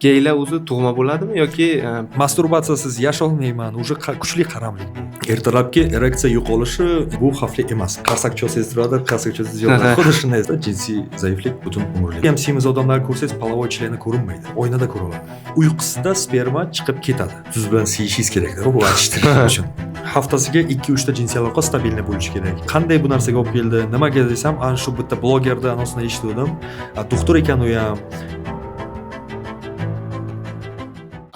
Geylar o'zi tug'ma bo'ladimi yoki Masturbatsiyasiz yasholmayman, уже kuchli qaramlik bu. Ertalabki ereksiya yo'qolishi bu xavfli emas. Qarsak chalsangiz turadi, qarsak chalsangiz yo'q. Xuddi shunday, jinsiy zaiflik butun umrlik. Ham semiz odamlar ko'rsangiz, половой члени ko'rinmaydi. Oynada ko'ra oladi. Uyqusida sperma chiqib ketadi. Tuz bilan siyishingiz kerakda bu achishtirish uchun. Haftasiga 2-3 ta jinsiy aloqa стабильный bo'lishi kerak. Qanday bu narsaga olib keldi? Nimaga desam, ana shu bitta blogerda anonsini eshitgandim. Doktor ekan u ham.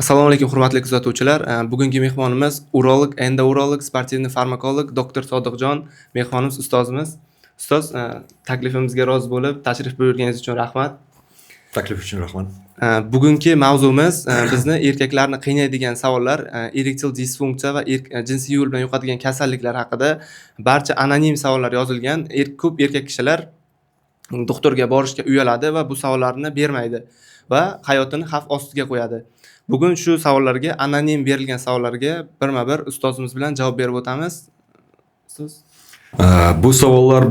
Assalomu alaykum hurmatli kuzatuvchilar. Bugungi mehmonimiz urolog, endourolog, спортивный farmakolog doktor Sodiqjon mehmonimiz, ustozimiz. Ustoz, taklifimizga rozi bo'lib tashrif buyurganingiz uchun rahmat. Taklif uchun rahmat. Bugungi mavzumiz bizni erkaklarni qiynaydigan savollar, erektil disfunksiya va jinsiy yo'l bilan yuqadigan kasalliklar haqida barcha anonim savollar yozilgan. Ko'p erkak kishilar doktorga borishga uyaladi va bu savollarni bermaydi va hayotini xavf ostiga qo'yadi. Bugun shu savollarga, anonim berilgan savollarga birma-bir ustozimiz bilan javob berib o'tamiz. Ustoz. Bu savollar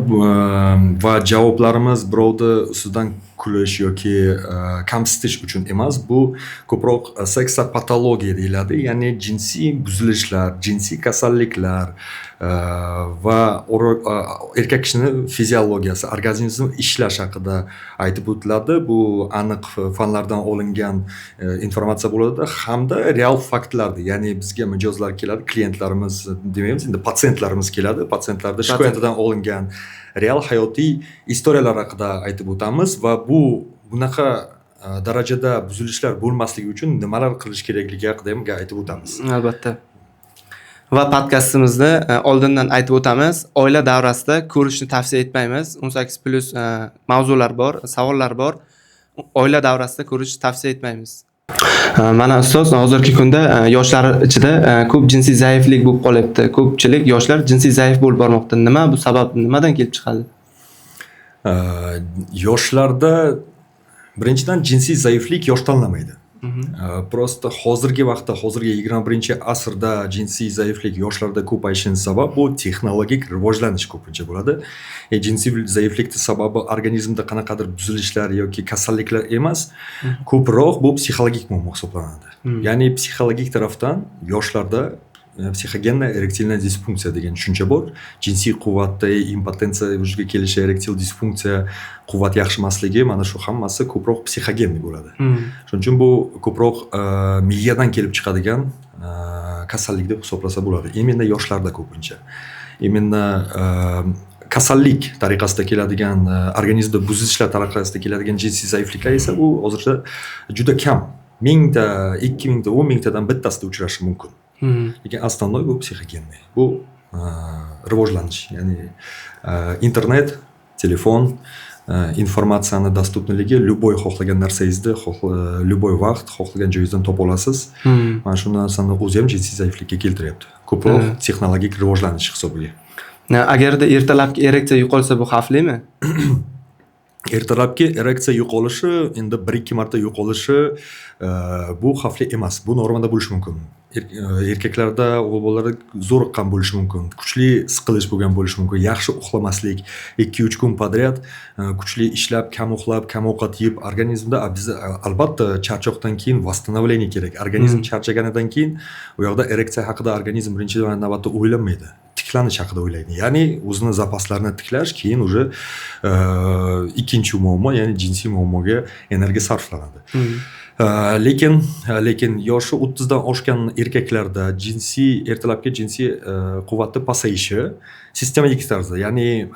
va javoblarimiz birovni ustidan kulish yoki kamsitish uchun emas. Bu ko'proq seksopatologiya deyiladi, ya'ni jinsiy buzilishlar, jinsiy kasalliklar va erkak kishini fiziologiyasi, organizmi ishlash haqida aytib o'tiladi. Bu aniq fanlardan olingan informatsiya bo'ladi hamda real faktlardi. Ya'ni bizga mijozlar keladi, klientlarimiz demaymiz, endi patsientlarimiz keladi. Patsientlarda shikoyatidan olingan real hayotiy istoriyalar haqida aytib o'tamiz va bu bunaqa darajada buzilishlar bo'lmasligi uchun nimalar qilish kerakligi haqida ham aytib o'tamiz. Albatta. Va podkastimizni oldindan aytib o'tamiz. Oila davrasida ko'rishni tavsiya etmaymiz. 18+ mavzular bor, savollar bor. Oila davrasida ko'rishni tavsiya etmaymiz. Mana ustoz, hozirgi kunda yoshlar ichida ko'p jinsiy zaiflik bo'lib qolyapti. Ko'pchilik yoshlar jinsiy zaif bo'lib bormoqda. Nima bu sabab, nimadan kelib chiqadi? Yoshlarda birinchidan jinsiy zaiflik yosh tanlamaydi. Просто hozirgi vaqtda, hozirgi 21-asrda jinsiy zaiflik yoshlarda ko'payishini sababi bu texnologik rivojlanish ko'pincha bo'ladi. Jinsiy zaiflikni sababi organizmda qanaqadir buzilishlar yoki kasalliklar emas, ko'proq bu psixologik muammo hisoblanadi. Ya'ni psixologik tarafdan yoshlarda психогенная эректильная дисфункция degan tushuncha bor. Jinsiy quvvatda impotensiya vujudga kelishi, erektil disfunksiya, quvvat yaxshi emasligi, mana shu hammasi ko'proq psixogenniy bo'ladi. Shuning uchun bu ko'proq miyadan kelib chiqadigan kasallik deb hisoblasa bo'ladi. Именно yoshlarda ko'pincha. Именно kasallik tariqasida keladigan, organizmda buzilishlar tariqasida keladigan jinsiy zaifliklar esa bu hozircha juda kam. 1000 ta, 2000 ta, 10 000 tadan bittasida uchrashi mumkin. Lekin основной bu психогенный. Bu rivojlanish, ya'ni internet, telefon, informatsiyani доступный ligi, любой xohlagan narsangizni любой vaqt xohlagan joyingizdan topa olasiz. Mana shu narsani o'zi ham jinsiy zaiflikka keltiryapti. Ko'proq texnologik rivojlanish hisobiga. Agarda ertalabki ereksiya yo'qolsa bu xavflimi? Ertalabki ereksiya yo'qolishi, endi 1-2 marta yo'qolishi bu xavfli emas. Bu normada bo'lishi mumkin. Erkaklarda, o'g'il bolalarda zo'riqqan bo'lishi mumkin, kuchli siqilish bo'lgan bo'lishi mumkin, yaxshi uxlamaslik, 2-3 kun подряд kuchli ishlab, kam uxlab, kam ovqat yeb, organizmda bizda albatta charchoqdan keyin восстановление kerak. Organizm charchaganidan keyin u yoqda ereksiya haqida organizm birinchi navbatda o'ylanmaydi. Tiklanish haqida o'ylaydi. Ya'ni o'zini zapaslarini tiklash, keyin уже ikkinchi muammo, ya'ni jinsiy muammoga energiya sarflanadi. Lekin yoshi 30 dan oshgan erkaklarda jinsiy ertalabki jinsiy quvvati pasayishi sistematik tarzda, ya'ni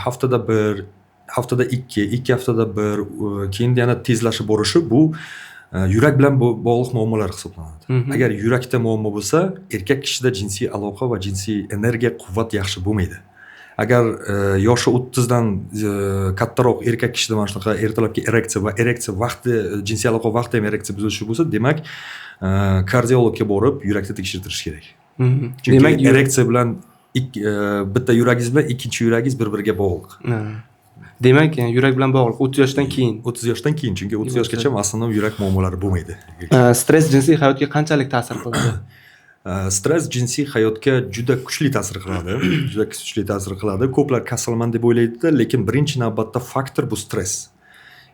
haftada bir, haftada ikki, 2 haftada bir, keyin yana tezlashib borishi bu yurak bilan bog'liq muammolar hisoblanadi. Agar yurakda muammo bo'lsa, erkak kishida jinsiy aloqa va jinsiy energiya, quvvat yaxshi bo'lmaydi. Agar yoshi 30 dan kattaroq erkak kishida mana shunaqa ertalabki ereksiya va ereksiya vaqti, jinsiy aloqa vaqti ham ereksiya buzilishi bo'lsa, demak, kardiologga borib yurakni tekshirtirish kerak. Chunki Demak, ereksiya bilan bitta yuragingiz bilan ikkinchi yuragingiz bir biriga bog'liq. Ha. Demak, yani yurak bilan bog'liq 30 yoshdan keyin. 30 yoshdan keyin, chunki 30 yoshgacha aslida yurak muammolari bo'lmaydi. Stress jinsiy hayotga qanchalik ta'sir qiladi? Stress jinsiy hayotga juda kuchli ta'sir qiladi. Juda kuchli ta'sir qiladi. Ko'plar kasalman deb o'ylaydi-da, lekin birinchi navbatda faktor bu stress.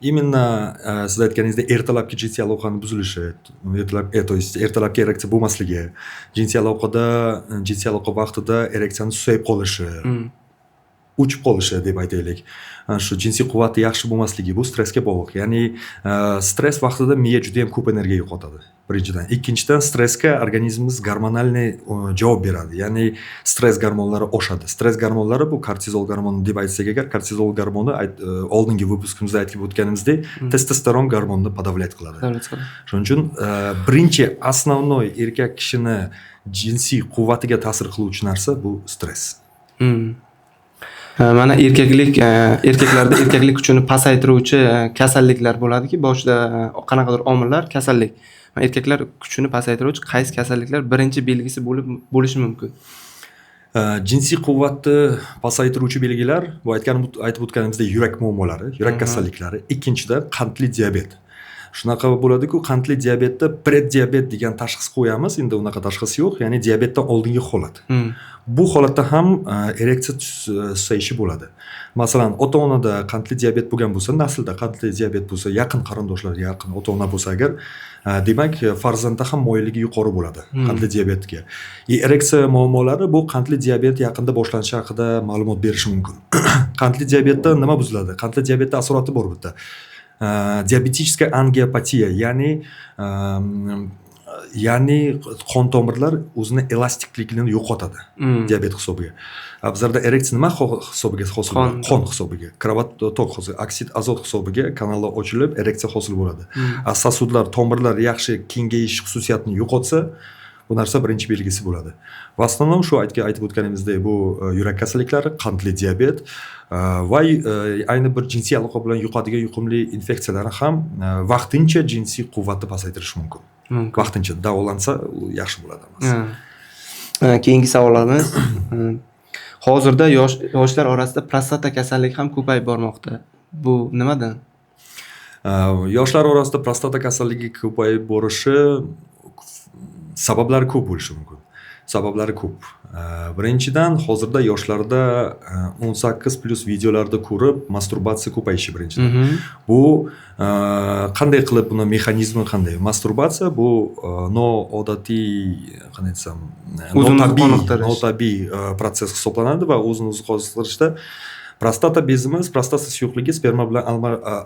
Именно siz aytganingizdek, ertalabki jinsiy aloqani buzilishi, ertalab, то есть ertalabki ereksiya bo'lmasligi, jinsiy aloqa vaqtida ereksiyani susayib qolishi, o'chib qolishi deb aytaylik, ana shu jinsiy quvvati yaxshi bo'lmasligi, bu stressga bog'liq. Ya'ni stress vaqtida miya juda yam ko'p energiya yo'qotadi, birinchidan. Ikkinchidan, stressga organizmimiz гормональный javob beradi, ya'ni stress gormonlari oshadi. Stress gormonlari bu kortizol gormoni deb aytsak agar, kortizol gormoni oldingi выпуск imizda aytib o'tganimizdek, testosteron gormonini подавлять qiladi. Davlat qiladi. Shuning uchun birinchi, основной erkak kishini jinsiy quvvatiga ta'sir qiluvchi narsa bu stress. Mana erkaklarda erkaklik kuchini pasaytiruvchi kasalliklar bo'ladiki, boshida qanaqadir omillar, kasallik. Mana erkaklar kuchini pasaytiruvchi qaysi kasalliklar birinchi belgisi bo'lishi mumkin? Jinsiy quvvatni pasaytiruvchi belgilar bu aytib o'tganimizdek, yurak muammolari, yurak kasalliklari, ikkinchidan qandli diabet. Shunaqa bo'ladiku, qandli diabetda preddiabet degan tashxis qo'yamiz, endi unaqa tashxis yo'q, ya'ni diabetdan oldingi holat. Bu holatda ham ereksiya susayishi bo'ladi. Masalan, ota onada qandli diabet bo'lgan bo'lsa, naslda qandli diabet bo'lsa, yaqin qarindoshlar, yaqin ota ona bo'lsa agar, demak, farzandda ham moyilligi yuqori bo'ladi qandli diabetga. И ereksiya muammolari bu qandli diabet yaqinda boshlanishi haqida ma'lumot berishi mumkin. Qandli diabetda nima buziladi? Qandli diabetda asorati bor bitta, диабетическая ангиопатия, ya'ni qon tomirlar o'zini elastikligini yo'qotadi diabet hisobiga. A bizlarda ereksiya nima hisobiga hosil Qon. bo'ladi? Qon hisobiga, кровоток hosil, oksid azot hisobiga kanallar ochilib, ereksiya hosil bo'ladi. A сосуд lar, tomirlar yaxshi kengayish xususiyatini yo'qotsa, bu narsa birinchi belgisi bo'ladi. В основном shu aytib o'tganimizdek, bu yurak kasalliklari, qandli diabet va ayni bir jinsiy aloqa bilan yuqadigan yuqumli infeksiyalar ham vaqtincha jinsiy quvvatni pasaytirishi mumkin. Mumkin. Vaqtincha davolansa, u yaxshi bo'ladi hammasi. Ha. Keyingi savolimiz. Hozirda yoshlar orasida prostata kasalligi ham ko'payib bormoqda. Bu nimadan? Yoshlar orasida prostata kasalligi ko'payib borishi sabablari ko'p bo'lishi mumkin. Sabablari ko'p. Birinchidan, hozirda yoshlarda 18+ videolarda ko'rib masturbatsiya ko'payishi birinchidan. Bu qanday qilib, buni mexanizmi qanday? Masturbatsiya bu noodatiy, qanday desam, O'zini o'zi notabiiy, qoniqtirish. notabiiy protsess hisoblanadi va o'zini o'zi qoniqtirishda prostata bezimiz, prostata suyuqligi sperma bilan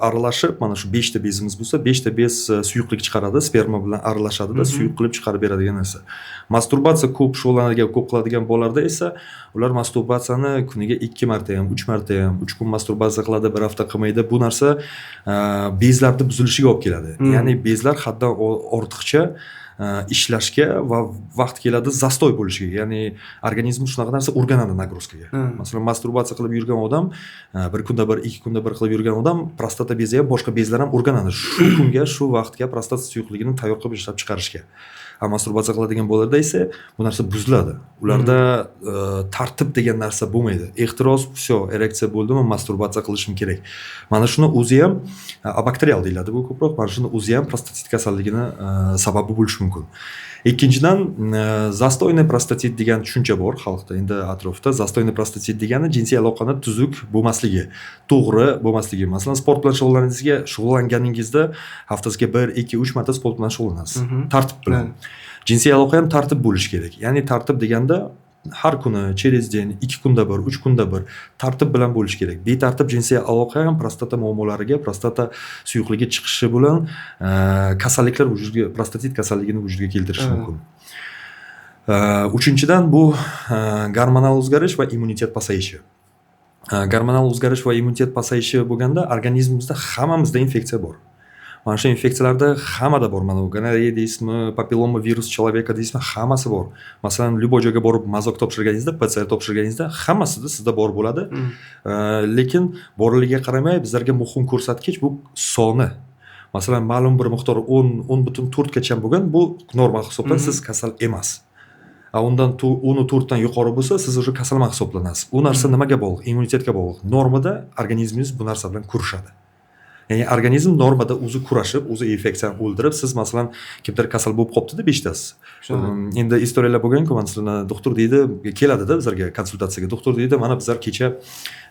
aralashib, mana shu beshta bezimiz bo'lsa, beshta bez suyuqlik chiqaradi, sperma bilan aralashadida, suyuq qilib chiqarib beradigan narsa. Masturbatsiya ko'p shug'ullanadigan, ko'p qiladigan bolalarda esa ular masturbatsiyani kuniga 2 marta ham, 3 marta ham, 3 kun masturbatsiya qiladi, bir hafta qilmaydi. Bu narsa bezlarni buzilishiga olib keladi. Ya'ni bezlar haddan ortiqcha ishlashga va vaqt keladi застой bo'lishiga. Ya'ni organizm shunaqa narsa o'rganadi нагрузка ga. Masalan, masturbatsiya qilib yurgan odam, bir kunda bir, 2 kunda bir qilib yurgan odam, prostata bezi ham, boshqa bezlar ham o'rganadi shu kunga, shu vaqtga prostata suyuqligini tayyor qilib ishlab chiqarishga. A masturbatsiya qiladigan bolalarda esa bu narsa buziladi. Ularda tartib degan narsa bo'lmaydi. Ehtiros, всё, ereksiya bo'ldimi, masturbatsiya qilishim kerak. Mana shuni o'zi ham abakterial deyiladi bu ko'proq. Mana shuni o'zi ham prostatit kasalligini sababi bo'lishi mumkin. Ikkinchidan, застойный prostatit degan tushuncha bor xalqda, endi atrofda. Застойный prostatit degani jinsiy aloqani tuzuk bo'lmasligi, to'g'ri bo'lmasligi. Masalan, sport bilan shug'ullanganingizda haftasiga 1, 2, 3 marta sport bilan shug'ullanasiz. Tartib bilan. Jinsiy aloqa ham tartib bo'lishi kerak. Ya'ni tartib deganda har kuni, через день, 2 kunda bir, 3 kunda bir tartib bilan bo'lishi kerak. Betartib jinsiy aloqa ham prostata muammolariga, prostata suyuqligi chiqishi bilan kasalliklar vujudga, prostatit kasalligini vujudga keltirishi mumkin. Uchinchidan, bu gormonal o'zgarish va immunitet pasayishi. Gormonal o'zgarish va immunitet pasayishi bo'lganda organizmimizda hammamizda infeksiya bor. Mana shu infeksiyalarda hammada bor. Mana bu gonoreya deysizmi, papilloma virus человека deysizmi, hammasi bor. Masalan, любой joyga borib мазок topshirganingizda, PCR topshirganingizda hammasida sizda bor bo'ladi. Lekin borligiga qaramay bizlarga muhim ko'rsatkich bu soni. Masalan, ma'lum bir miqdor 10, 10,4 gacha bo'lgan, bu normal hisoblanadi, siz kasal emas. A undan 10,4 dan yuqori bo'lsa, siz уже kasalmand hisoblanasiz. U narsa nimaga bog'liq? Immunitetga bog'liq. Normada organizmingiz bu narsa bilan kurashadi. Ya'ni organizm normada o'zi kurashib, o'zi infeksiyani o'ldirib, siz masalan kimdir kasal bo'lib qolibdi deb eshitasiz. Endi история lar bo'lganku, masalan, doktor deydi, keladida bizlarga konsultatsiyaga. Doktor deydi, mana bizlar kecha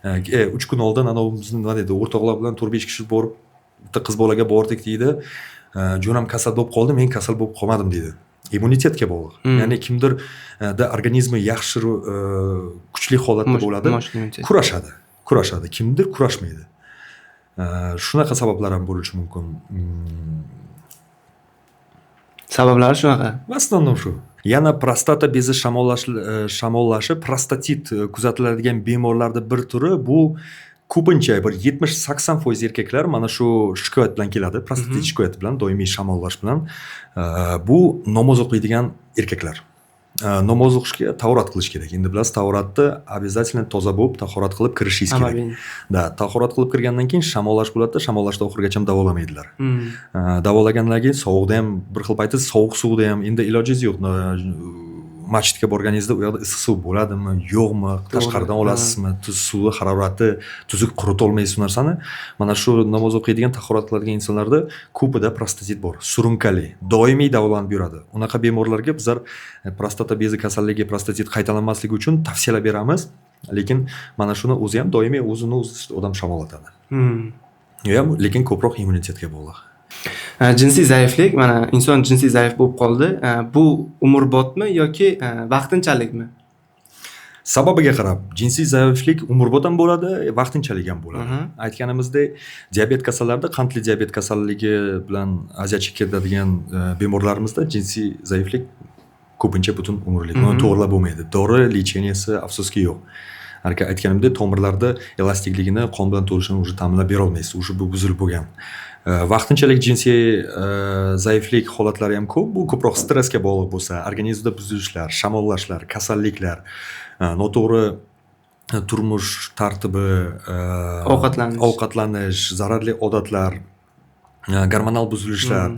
3 kun oldin ana bizni nima deydi, o'rtoqlar bilan 4-5 kishi borib Bitta qiz bolaga bordik deydi, jo'ram kasal bo'lib qoldi, men kasal bo'lib qolmadim deydi. Immunitetga bog'liq. Ya'ni kimdirda organizmi yaxshi, kuchli holatda bo'ladi, kurashadi, kurashadi, kimdir kurashmaydi. Shunaqa sabablar ham bo'lishi mumkin. Sabablari shunaqa. В основном shu. Yana prostata bezi shamollashi, prostatit kuzatiladigan bemorlarda bir turi bu. Ko'pincha bir 70-80% erkaklar mana shu shikoyat bilan keladi, prostatit shikoyati bilan, doimiy shamollash bilan. Bu namoz o'qiydigan erkaklar. Namoz o'qishga tahorat qilish kerak. Endi bilasiz, tahoratni обязательно toza bo'lib, tahorat qilib kirishingiz kerak. Да, tahorat qilib kirgandan keyin shamollash bo'ladida, shamollashni oxirigacha davolamaydilar. Davolagandan keyin sovuqda ham, bir xil paytda sovuq suvda ham endi ilojingiz yo'q. Masjidga borganingizda u yoqda issiq suv bo'ladimi, yo'qmi, tashqaridan olasizmi, tuz suvi harorati tuzuk quritolmaysiz u narsani. Mana shu namoz o'qiydigan, tahorat qiladigan insonlarda ko'pida prostatit bor, surunkali, doimiy davolanib yuradi. Unaqa bemorlarga bizlar prostata bezi kasalligi, prostatit qaytalanmasligi uchun tavsiyalar beramiz, lekin mana shuni o'zi ham doimiy o'zini o'zi odam shamollatadi. Ham, lekin ko'proq immunitetga bog'liq. Jinsiy zaiflik, mana inson jinsiy zaif bo'lib qoldi. Bu umrbodmi yoki vaqtinchalikmi? Sababiga qarab, jinsiy zaiflik umrbod ham bo'ladi, vaqtinchalik ham bo'ladi. Aytganimizdek, diabet kasallarida, qandli diabet kasalligi bilan aziyat chekadigan bemorlarimizda jinsiy zaiflik ko'pincha butun umrlik. Buni to'g'rilab bo'lmaydi. Dori лечение si afsuski yo'q. Haligi aytganimdek, tomirlarda elastikligini, qon bilan to'lishini уже ta'minlab bera olmaysiz. Уже bu buzilib bo'lgan. Vaqtinchalik jinsiy zaiflik holatlari ham ko'p. Bu ko'proq stressga bog'liq bo'lsa, organizmda buzilishlar, shamollashlar, kasalliklar, noto'g'ri turmush tartibi, ovqatlanish, ovqatlanish, zararli odatlar, gormonal buzilishlar.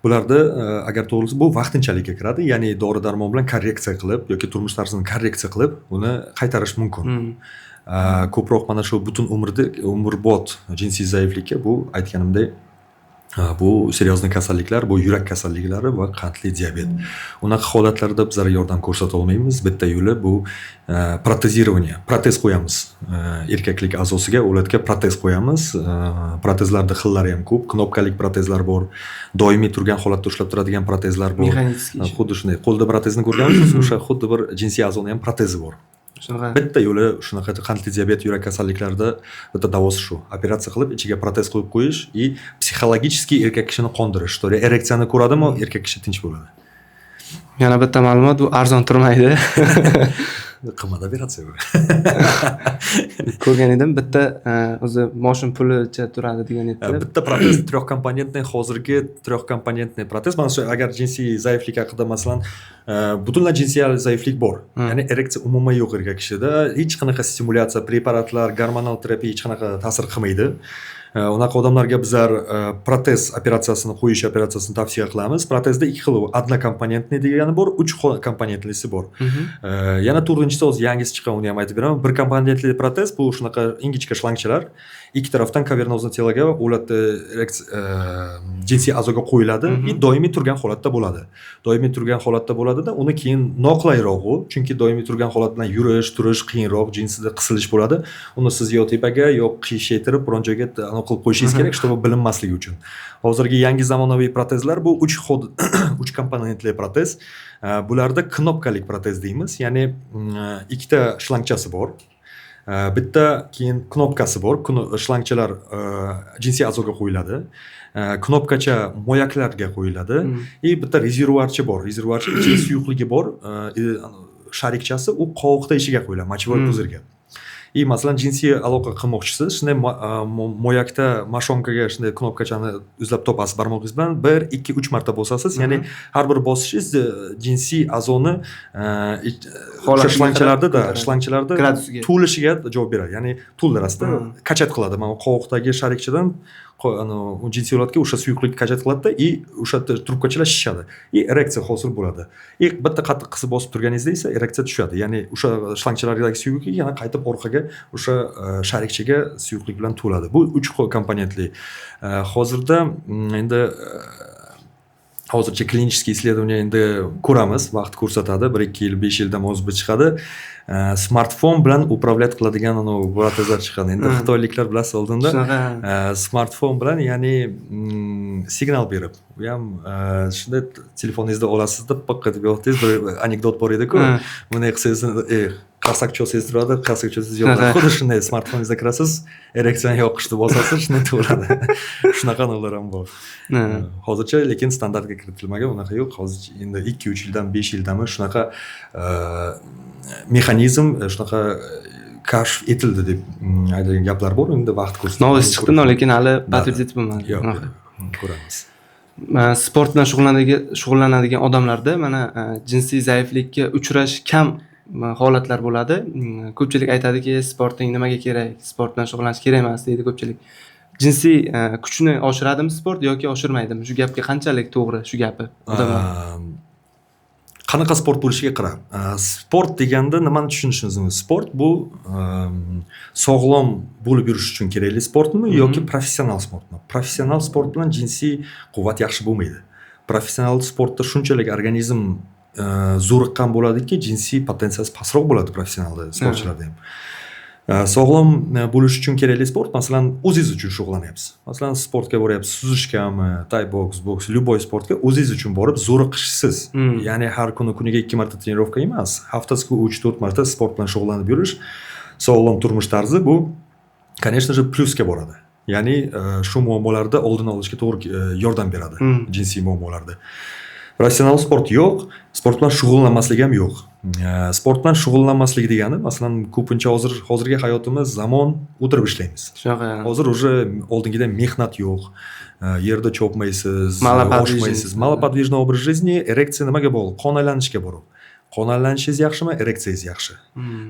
Bularda agar to'g'risi, bu vaqtinchalikka kiradi, ya'ni dori darmon bilan korreksiya qilib yoki turmush tarzini korreksiya qilib uni qaytarish mumkin. Ko'proq mana shu butun umrda, umrbod jinsiy zaiflikka, bu aytganimdek, bu серьезный kasalliklar, bu yurak kasalliklari va qandli diabet. Unaqa holatlarda bizlar yordam ko'rsata olmaymiz. Bitta yo'li bu протезирование, protez qo'yamiz. Erkaklik a'zosiga, o'latga protez qo'yamiz. Protezlarni xillari ham ko'p, knopkalik protezlar bor, doimiy turgan holatda ushlab turadigan protezlar bor. Механический. Xuddi shunday, qo'lda protezni ko'rganmisiz? O'sha xuddi bir jinsiy a'zoni ham protezi bor. Shunaqa. Bitta yo'li shunaqa, qandli diabet, yurak kasalliklarida bitta davosi shu: operatsiya qilib, ichiga protez qo'yib qo'yish и психологически erkak kishini qondirish, что ereksiyani ko'radimi, erkak kishi tinch bo'ladi. Yana bitta ma'lumot, bu arzon turmaydi. Qimmat operatsiya bu. Ko'rgan edim, bitta o'zi moshin pulicha turadi degan edilar. Bitta protez трехкомпонентный, hozirgi трехкомпонентный protez. Mana shu, agar jinsiy zaiflik haqida, masalan, butunlay jinsiy zaiflik bor, ya'ni ereksiya umuman yo'q erkak kishida, hech qanaqa stimulyatsiya, preparatlar, gormonal terapiya hech qanaqa ta'sir qilmaydi. Unaqa odamlarga bizlar protez operatsiyasini qo'yish operatsiyasini tavsiya qilamiz. Protezda ikki xil: однокомпонентный degani bor, uch komponentlisi bor. Yana to'rtinchisi hozir yangisi chiqqan, uni ham aytib beraman. Bir komponentli protez bu shunaqa ingichka shlangchalar, ikki tarafdan кавернозный тело ga, o'latda jinsiy a'zoga qo'yiladi и doimiy turgan holatda bo'ladi. Doimiy turgan holatda bo'ladida, uni keyin noqulayroq u, chunki doimiy turgan holat bilan yurish, turish qiyinroq, jinsida qisilish bo'ladi. Uni siz yo tepaga, yo qiyshaytirib biron joyga anaqa qilib qo'yishingiz kerak, чтобы bilinmasligi uchun. Hozirgi yangi zamonaviy protezlar bu uch ход, uch komponentli protez. Bularda knopkalik protez deymiz, ya'ni ikkita shlangchasi bor. Bitta keyin knopkasi bor. Shlangchalar jinsiy a'zoga qo'yiladi. Knopkacha moyaklarga qo'yiladi. И bitta rezervuarcha bor. Rezervuarcha ichida suyuqligi bor, шарик chasi, u qovoqda ichiga qo'yiladi, мочевой пузырь ga. И masalan, jinsiy aloqa qilmoqchisiz, shunday moyakda мошонка ga shunday knopkachani izlab topasiz barmog'ingiz bilan, bir, ikki, uch marta bosasiz, ya'ni har bir bosishingiz jinsiy a'zoni o'sha Holatiga shlangchalarda qarab ko'taradi. shlangchalarda Gradusiga. to'lishiga javob beradi, ya'ni to'ldirasizda, качать qiladi. Mana qovoqdagi шарик chadan anavi jinsiy holatga o'sha suyuqlik качать qiladida и o'sha yerda trubkachalar shishadi и ereksiya hosil bo'ladi. И bitta qattiq qisib bosib turganingizda esa ereksiya tushadi, ya'ni o'sha shlangchalardagi suyuqlik yana qaytib orqaga o'sha шарик chaga suyuqlik bilan to'ladi. Bu uch komponentli. Hozirda endi hozircha клинический исследование, endi ko'ramiz, vaqt ko'rsatadi, 1-2 yil, 5 yildan mavzu chiqadi. Smartfon bilan управлять qiladigan anavi protezlar chiqqan. Endi xitoyliklar, bilasiz, oldinda Shunaqa. Smartfon bilan, ya'ni signal berib, u ham shunday telefoningizda olasizda, piq etib yoqdingiz. Bir anekdot bor ediku, bunday qilsangiz, qarsak chalsangiz turadi, qarsak chalsangiz yo'q. Xuddi shunday smartfoningizda kirasiz, ereksiyani yoqishni bosasiz, shunday turadi. Shunaqa ular ham bor. Hozircha lekin standartga kiritilmagan, unaqa yo'q hozircha. Endi 2-3 yildan, 5 yildami shunaqa mexanizm, shunaqa kashf etildi deb aytilgan gaplar bor. Endi vaqt ko'rsatadi. Новость chiqdi, но lekin hali подтвердить bo'lmadi. Yo'q. Unaqa. Yo'q, ko'ramiz. Sport bilan shug'ullanadigan odamlarda mana jinsiy zaiflikka uchrash kam holatlar bo'ladi. Ko'pchilik aytadiki, sporting nimaga kerak, sport bilan shug'ullanish kerak emas, deydi ko'pchilik. Jinsiy kuchni oshiradimi sport yoki oshirmaydimi? Shu gapga qanchalik to'g'ri shu gapi odamlar? Qanaqa sport bo'lishiga qarab. Sport deganda nimani tushunishimiz mumkin? Sport bu sog'lom bo'lib yurish uchun kerakli sportmi yoki professional sportmi? Professional sport bilan jinsiy quvvat yaxshi bo'lmaydi. Professional sportda shunchalik organizm zo'riqqan bo'ladiki, jinsiy potensiyasi pastroq bo'ladi professional sportchilarda ham. Sog'lom bo'lish uchun kerakli sport, masalan, o'zingiz uchun shug'ullanyapsiz, masalan, sportga boryapsiz, suzishgami, tay boks, boks, любой sportga o'zingiz uchun borib zo'riqishsiz, ya'ni har kuni, kuniga ikki marta trenirovka emas, haftasiga 3-4 marta sport bilan shug'ullanib yurish, sog'lom turmush tarzi, bu, конечно же, plyusga boradi, ya'ni shu muammolarni oldini olishga to'g'ri yordam beradi, jinsiy muammolarda. Professional sport yo'q, sport bilan shug'ullanmaslik ham yo'q. Sport bilan shug'ullanmaslik degani, masalan, ko'pincha hozir, hozirgi hayotimiz, zamon, o'tirib ishlaymiz. Shunaqa. Hozir уже oldingiday mehnat yo'q. Yerda chopmaysiz, Малоподвижный. oshmaysiz. Малоподвижный образ жизни. Ereksiya nimaga bog'liq? Qon aylanishiga bog'liq. Qon aylanishingiz yaxshimi, ereksiyangiz yaxshi.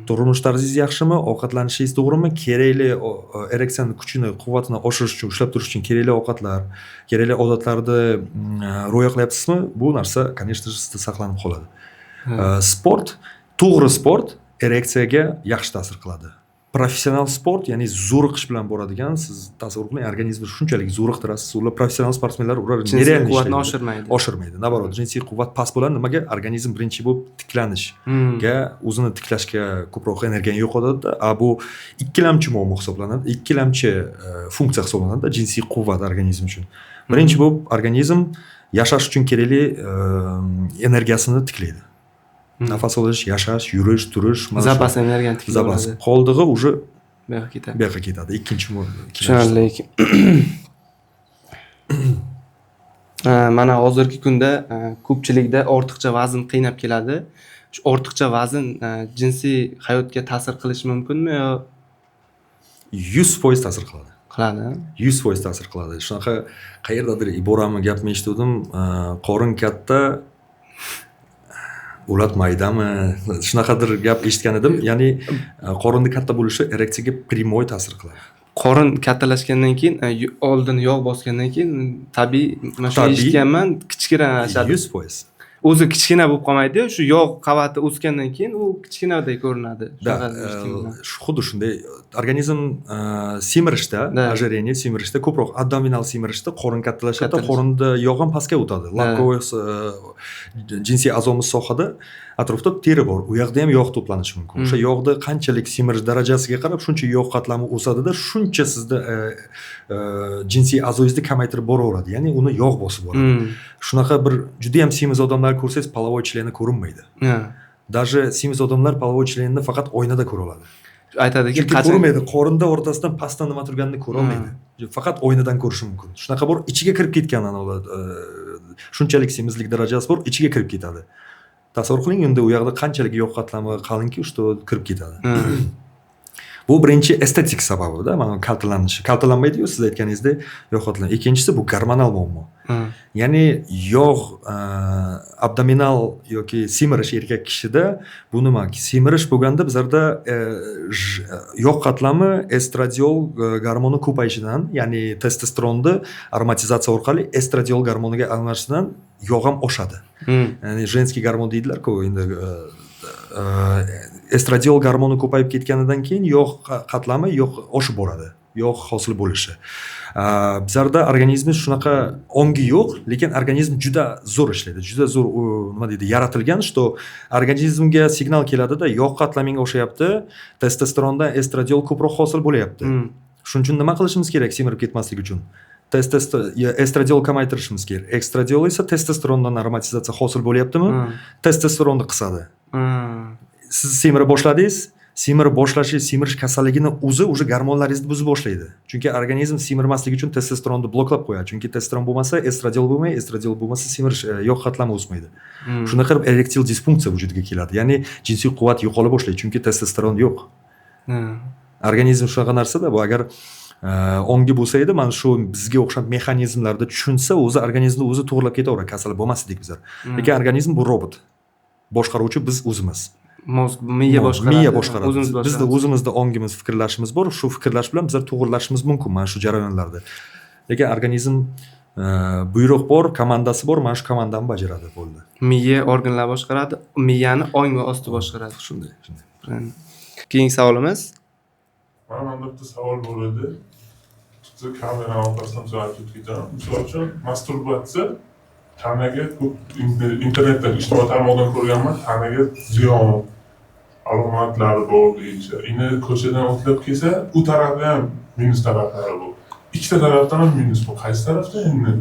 Turmush tarzingiz yaxshimi, ovqatlanishingiz to'g'rimi, kerakli ereksiyani kuchini, quvvatini oshirish uchun, ushlab turish uchun kerakli ovqatlar, kerakli odatlarni rioya qilyapsizmi, bu narsa, конечно же, sizda saqlanib qoladi. Sport, to'g'ri sport ereksiyaga yaxshi ta'sir qiladi. Professional sport, ya'ni zo'riqish bilan boradigan, siz tasavvur qiling, organizmni shunchalik zo'riqtirasiz. Ular professional sportsmenlar, ular Jinsiy нереально quvvatni ishlaydi. oshirmaydi. Oshirmaydi, наоборот, jinsiy quvvat past bo'ladi. Nimaga? Organizm birinchi bo'lib tiklanishga, o'zini tiklashga ko'proq energiyani yo'qotadida. A bu ikkilamchi muammo hisoblanadi, ikkilamchi funksiya hisoblanadi jinsiy quvvat organizm uchun. Birinchi bo'lib organizm yashash uchun kerakli energiyasini tiklaydi. Nafas olish, yashash, yurish, turish, mana shu. Zapas energiyani tiklab Zapas oladi. Qoldig'i уже Bu yoqqa ketadi. Bu yoqqa ketadi, ikkinchi ikkilamchi. Tushunarli. Mana hozirgi kunda ko'pchilikda ortiqcha vazn qiynab keladi. Shu ortiqcha vazn jinsiy hayotga ta'sir qilishi mumkinmi yo 100% ta'sir qiladi. Qiladi? 100% ta'sir qiladi. Shunaqa qayerdadir iborami, gapmi eshitgandim, qorin katta, o'lat maydami, shunaqadir gap eshitgan edim. Ya'ni qorinni katta bo'lishi ereksiyaga прямой ta'sir qiladi. Qorin kattalashgandan keyin, oldin yog' bosgandan keyin, tabiiy, mana shuni eshitganman, kichkinalashadi. 100%. O'zi kichkina bo'lib qolmaydi, shu yog' qavati o'sgandan keyin u kichkinadek ko'rinadi. Да, Shunaqa eshitganman. Xuddi shunday organizm semirishda, ожирение, semirishda, ko'proq abdominal semirishda qorin kattalashadi, Kattalashadi. qorinda yog' ham pastga o'tadi. Лобковой jinsiy a'zomiz sohada atrofda teri bor, u yoqda ham yog' to'planishi mumkin. O'sha yog'ni qanchalik semirish darajasiga qarab shuncha yog' qatlami o'sadida, shuncha sizda jinsiy a'zoyingizni kamaytirib boraveradi, ya'ni uni yog' bosib boradi. Shunaqa bir judayam semiz odamlar ko'rsangiz, половой члени ko'rinmaydi. Даже semiz odamlar половой членini faqat oynada ko'ra oladi. Aytadiki, Chunki qachon ko'rinmaydi, qorinda o'rtasidan pastdan nima turganini ko'rolmaydi, faqat oynadan ko'rishi mumkin. Shunaqa bor, ichiga kirib ketgan anavilar, shunchalik semizlik darajasi bor, ichiga kirib ketadi. Tasavvur qiling endi, u yoqda qanchalik yog' qatlami qalinki, что kirib ketadi. Bu birinchi estetik sababida, mana kaltalanishi, kaltalanmaydiyu, siz aytganingizdek, yog' qatlami. Ikkinchisi, bu gormonal muammo. Ya'ni yog' abdominal yoki semirish erkak kishida, bu nima, semirish bo'lganda bizlarda yog' qatlami estradiol gormoni ko'payishidan, ya'ni testosteronni aromatizatsiya orqali estradiol gormoniga almashishidan yog' ham oshadi. Ya'ni женский gormon deydilarku endi, estradiol gormoni ko'payib ketganidan keyin yog' qatlami, yog' oshib boradi. yog' hosil bo'lishi. Bizlarda organizmimiz shunaqa ongi yo'q, lekin organizm juda zo'r ishlaydi, juda zo'r, nima deydi, yaratilgan, что organizmga signal keladida, yog' qatlaming oshyapti, testosterondan estradiol ko'proq hosil bo'lyapti. Shuning uchun nima qilishimiz kerak semirib ketmaslik uchun? Estradiol kamaytirishimiz kerak. Estradiol esa testosterondan aromatizatsiya hosil bo'lyaptimi? Testosteronni qisadi. Siz semira boshladingiz, semirib boshlashi, semirish kasalligini o'zi уже gormonlaringizni buzib boshlaydi. Chunki organizm semirmaslik uchun testosteronni bloklab qo'yadi. Chunki testosteron bo'lmasa, estradiol bo'lmaydi, estradiol bo'lmasa semirish, yog' qatlami o'smaydi. Shunaqa qilib erektil disfunksiya vujudga keladi. Ya'ni jinsiy quvvat yo'qola boshlaydi, chunki testosteron yo'q. Organizm shunaqa narsada bu, agar ongi bo'lsa edi, mana shu bizga o'xshab mexanizmlarni tushunsa, o'zi organizmni o'zi to'g'irlab ketaveradi, kasal bo'lmas edik bizlar. Lekin organizm bu robot. Boshqaruvchi biz o'zimiz. Мозг, miya boshqaradi. Miya boshqaradi. O'zimiz Bizda boshqaramiz. o'zimizda ongimiz, fikrlashimiz bor. Shu fikrlash bilan bizlar to'g'irlashimiz mumkin mana shu jarayonlarda. Lekin organizm buyruq bor, komandasi bor, mana shu komandani bajaradi, bo'ldi. Miya organlar boshqaradi, miyani ong va osti boshqaradi. Shunday, shunday. Keyingi savolimiz. Mana bitta savol bor edi. Bitta kamerani orqasidan misol aytib ketaman. Misol uchun, masturbatsiya tanaga ko'p internetdan, ijtimoiy tarmoqdan ko'rganman, tanaga ziyon alomatlari bor deyishadi. Endi ko'chadan o'tlab kelsa, u tarafda ham minus taraflari bor. Ikkita tarafdan ham minus bor. Qaysi tarafda endi?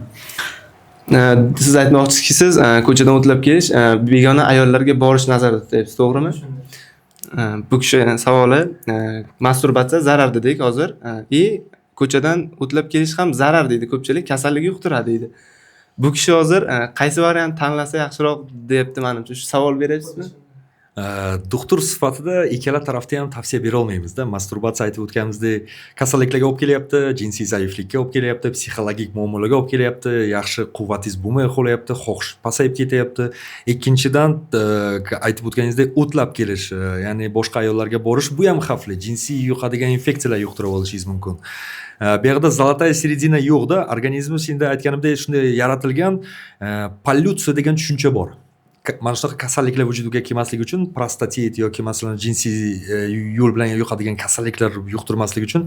Siz aytmoqchisizki, siz ko'chadan o'tlab kelish, begona ayollarga borish nazarda tutyapsiz, to'g'rimi? Bu kishi savoli, masturbatsiya zarar dedik hozir, и ko'chadan o'tlab kelish ham zarar deydi ko'pchilik, kasallik yuqtiradi deydi. Bu kishi hozir qaysi variant tanlasa yaxshiroq deyapti manimcha. Shu savol beryapsizmi? Doktor sifatida ikkala tarafda ham tavsiya bera olmaymizda. Masturbatsiya, aytib o'tganimizdek, kasalliklarga olib kelyapti, jinsiy zaiflikka olib kelyapti, psixologik muammolarga olib kelyapti, yaxshi quvvatingiz bo'lmay qolyapti, xohish pasayib ketyapti. Ikkinchidan, aytib o'tganingizdek, o'tlab kelish, ya'ni boshqa ayollarga borish, bu ham xavfli, jinsiy yuqadigan infeksiyalar yuqtirib olishingiz mumkin. Bu yoqda золотая середина yo'qda. Organizmimiz endi, aytganimdek, shunday yaratilgan, pollyutsiya degan tushuncha bor. Mana shunaqa kasalliklar vujudiga kelmasligi uchun, prostatit yoki, masalan, jinsiy yo'l bilan yuqadigan kasalliklar yuqtirmaslik uchun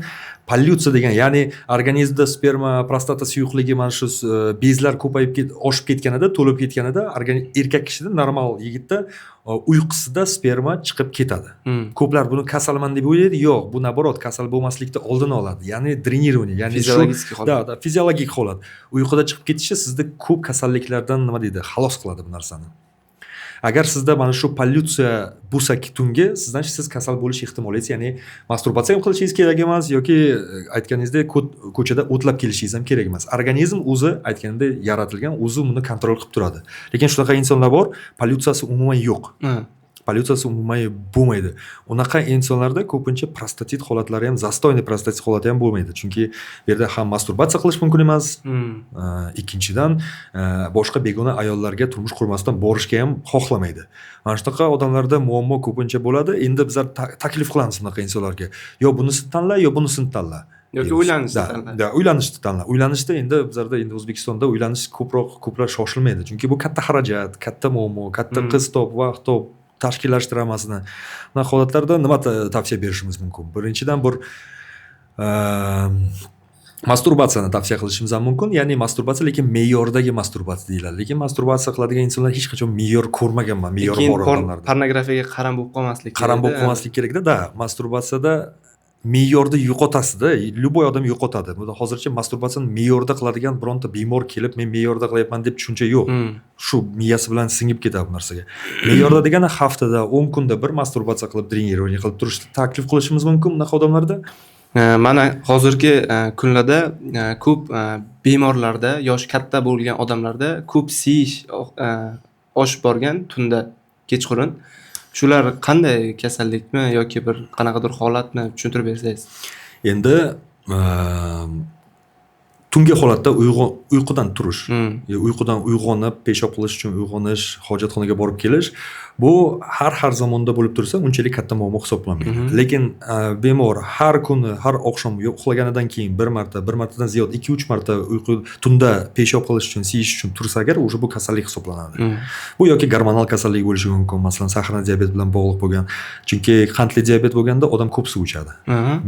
pollyutsiya degan, ya'ni organizmda sperma, prostata suyuqligi, mana shu bezlar ko'payib oshib ketganida, to'lib ketganida, erkak kishida, normal yigitda uyqusida sperma chiqib ketadi. Ko'plar buni kasalman deb o'ylaydi. Yo'q, bu наоборот kasal bo'lmaslikni oldini oladi, ya'ni дренирование, ya'ni shu Fiziologik holat. Да, fiziologik holat. Uyquda chiqib ketishi sizni ko'p kasalliklardan, nima deydi, xalos qiladi bu narsani. Agar sizda mana shu pollyutsiya bo'lsa tungi, sizdan siz kasal bo'lish ehtimolingiz, ya'ni masturbatsiya ham qilishingiz kerak emas yoki aytganingizdek ko'chada o'tlab kelishingiz ham kerak emas. Organizm o'zi, aytganimdek, yaratilgan, o'zi buni kontrol qilib turadi. Lekin shunaqa insonlar bor, pollyutsiyasi umuman yo'q. Pollyutsiyasi umuman bo'lmaydi. Unaqa insonlarda ko'pincha prostatit holatlari ham, застойный prostatit holati ham bo'lmaydi, chunki bu yerda ham masturbatsiya qilish mumkin emas, ikkinchidan, boshqa begona ayollarga turmush qurmasdan borishga ham xohlamaydi. Mana shunaqa odamlarda muammo ko'pincha bo'ladi. Endi bizlar taklif qilamiz bunaqa insonlarga: yo bunisini tanla, yo bunisini tanla Yoki deymiz. uylanishni Да, tanla. да, uylanishni tanla. Uylanishda endi bizlarda, endi O'zbekistonda uylanish ko'proq, ko'plar shoshilmaydi, chunki bu katta xarajat, katta muammo, katta qiz top, vaqt top, tashkillashtir hammasini. Bunaqa holatlarda nima tavsiya berishimiz mumkin? Birinchidan, bir masturbatsiyani tavsiya qilishimiz ham mumkin. Ya'ni masturbatsiya, lekin me'yordagi masturbatsiya deyiladi. Lekin masturbatsiya qiladigan insonlar hech qachon me'yor ko'rmaganman, me'yor Keyin bor odamlarda. Pornografiyaga qaram bo'lib qolmaslik Qaram bo'lib kerak-da. qolmaslik kerakda. Да, masturbatsiyada me'yorni yo'qotasizda, любой odam yo'qotadi. Bunda hozircha masturbatsiyani me'yorda qiladigan bironta bemor kelib, men me'yorda qilyapman deb tushuncha yo'q. Shu miyasi bilan singib ketadi bu narsaga. Me'yorda degani haftada, 10 kunda bir masturbatsiya qilib, дренирование qilib turishni taklif qilishimiz mumkin bunaqa odamlarda. Mana hozirgi kunlarda ko'p bemorlarda, yoshi katta bo'lgan odamlarda ko'p siyish oshib borgan tunda, kechqurun. Shular qanday kasallikmi yoki bir qanaqadir holatmi, tushuntirib bersangiz. Endi Tungi holatda uyqudan turish, uyqudan uyg'onib peshob qilish uchun uyg'onish, hojatxonaga borib kelish, bu har zamonda bo'lib tursa unchalik katta muammo hisoblanmaydi. Lekin bemor har kuni, har oqshom uxlaganidan keyin bir marta, bir martadan ziyod 2-3 marta uyqu tunda peshob qilish uchun, siyish uchun tursa agar, уже bu kasallik hisoblanadi. Bu yoki gormonal kasallik bo'lishi mumkin, masalan, сахарный diabet bilan bog'liq bo'lgan. Chunki qandli diabet bo'lganda odam ko'p suv ichadi.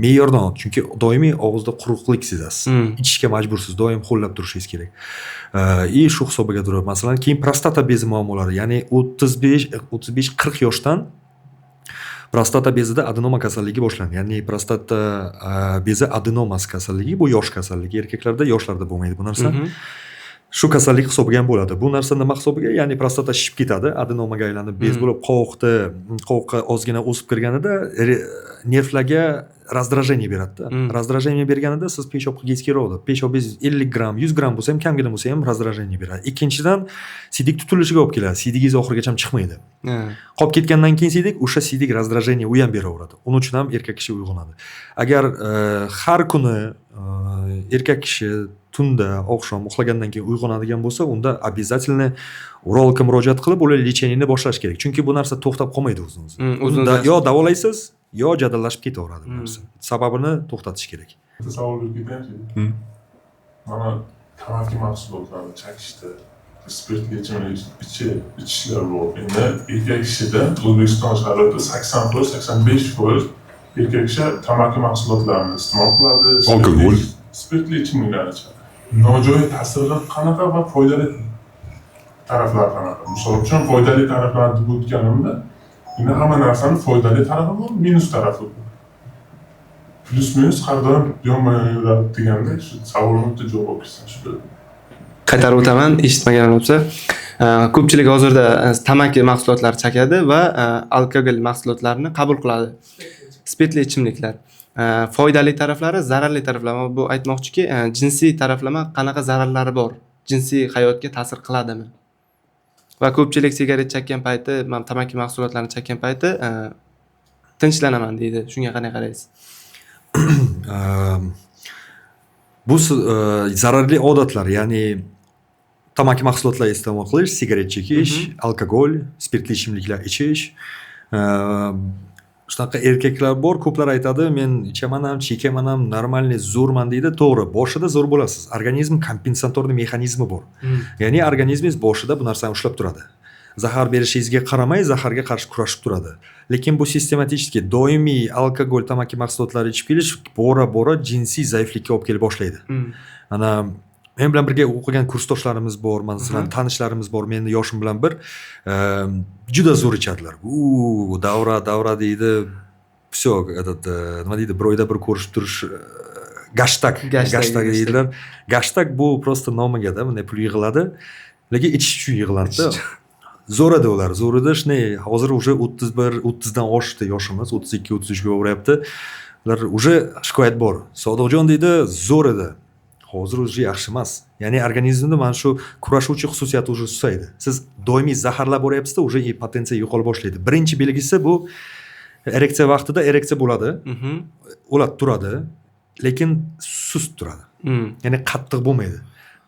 Me'yordan, chunki doimiy og'izda quruqlik sezasiz. Ichishga majbursiz, doim ho'llab turishingiz kerak. И shu hisobiga turib, masalan, keyin prostata bezi muammolari, ya'ni 35-40 yoshdan prostata bezida adenoma kasalligi boshlanadi. Ya'ni prostata bezi adenomasi kasalligi, bu yosh kasalligi, erkaklarda, yoshlarda bo'lmaydi bu narsa. Shu kasallik hisobiga ham bo'ladi. Bu narsa nima hisobiga? Ya'ni prostata shishib ketadi, adenomaga aylanib, bez bo'lib, qovoqqa ozgina o'sib kirganida nervlarga раздражение beradida. Раздражение berganida siz peshob qilgingiz keladi. Peshobingiz 50 gramm, 100 gramm bo'lsa ham, kamgina bo'lsa ham раздражение beradi. Ikkinchidan, siydik tutilishiga olib keladi. Siydigingiz oxirigacha chiqmaydi. Qolib ketgandan keyin siydik, o'sha siydik раздражение u ham beraveradi. Uning uchun ham erkak kishi uyg'onadi. Agar har kuni erkak kishi tunda, oqshom uxlagandan keyin uyg'onadigan bo'lsa, unda обязательно urologga murojaat qilib, ular лечение ni boshlash kerak. Chunki bu narsa to'xtab qolmaydi o'zini o'zi. O'zini Unda o'zi. yo davolaysiz, yo jadallashib ketaveradi bu narsa. Sababini to'xtatish kerak. Bitta savol berib ketayinchi. Mana tamaki mahsulotlarini chakishda, spirtli ichimlik ichishlar bor. Endi erkak kishida O'zbekiston sharoitida 80%, 85% erkak kishi tamaki mahsulotlarini iste'mol qiladi. Alkogol. Spirtli ichimliklarni ichadi. Nojo'ya ta'siri qanaqa va foydali taraflari qanaqa? Misol uchun, foydali taraflarini deb o'tganimda, endi hamma narsani foydali tarafi bor, minus tarafi bor. Plyus minus har doim yonma yon yuradi deganda, shu savolimga bitta javob olib kelsam shu. Qaytarib o'taman, eshitmaganlar bo'lsa. Ko'pchilik hozirda tamaki mahsulotlari chakadi va alkogol mahsulotlarini qabul qiladi. Spirtli ichimliklar. Foydali taraflari, zararli taraflari. Bu aytmoqchiki, jinsiy taraflama qanaqa zararlari bor? Jinsiy hayotga ta'sir qiladimi? Va ko'pchilik sigaret chekkan payti, mana tamaki mahsulotlarini chekkan payti tinchlanaman deydi. Shunga qanday qaraysiz? Bu zararli odatlar, ya'ni tamaki mahsulotlari iste'mol qilish, sigaret chekish, alkogol, spirtli ichimliklar ichish. Shunaqa erkaklar bor, ko'plar aytadi, men ichaman ham, chekaman ham, нормальный, zo'rman deydi. To'g'ri, boshida zo'r bo'lasiz. Organizm компенсаторный mexanizmi bor. Ya'ni organizmingiz boshida bu narsani ushlab turadi. Zahar berishingizga qaramay, zaharga qarshi kurashib turadi. Lekin bu sistematik, doimiy alkogol, tamaki mahsulotlari ichib kelish bora bora jinsiy zaiflikka olib kela boshlaydi. Ana men bilan birga o'qigan kursdoshlarimiz bor, masalan, tanishlarimiz bor, meni yoshim bilan bir, juda zo'r ichadilar. U davra, davra deydi. Всё, этот, nima deydi, bir oyda bir ko'rishib turish, gashtak, Gashtak, gashtak deydilar. Gashtak bu просто nomigada bunday pul yig'iladi, lekin ichish uchun yig'iladi. Zo'r edi ular, zo'r edi. Shunday, hozir уже 31, 30dan oshdi yoshimiz, 32, 33ga boryapti. Ular уже shikoyat bor. Sodiqjon deydi, zo'r edi. Hozir уже yaxshi emas. Ya'ni organizmda mana shu kurashuvchi xususiyati уже susaydi. Siz doimiy zaharlab boryapsizda, уже potensiya yo'qola boshlaydi. Birinchi belgisi bu ereksiya vaqtida ereksiya bo'ladi, o'lab turadi, lekin sust turadi. Ya'ni qattiq bo'lmaydi.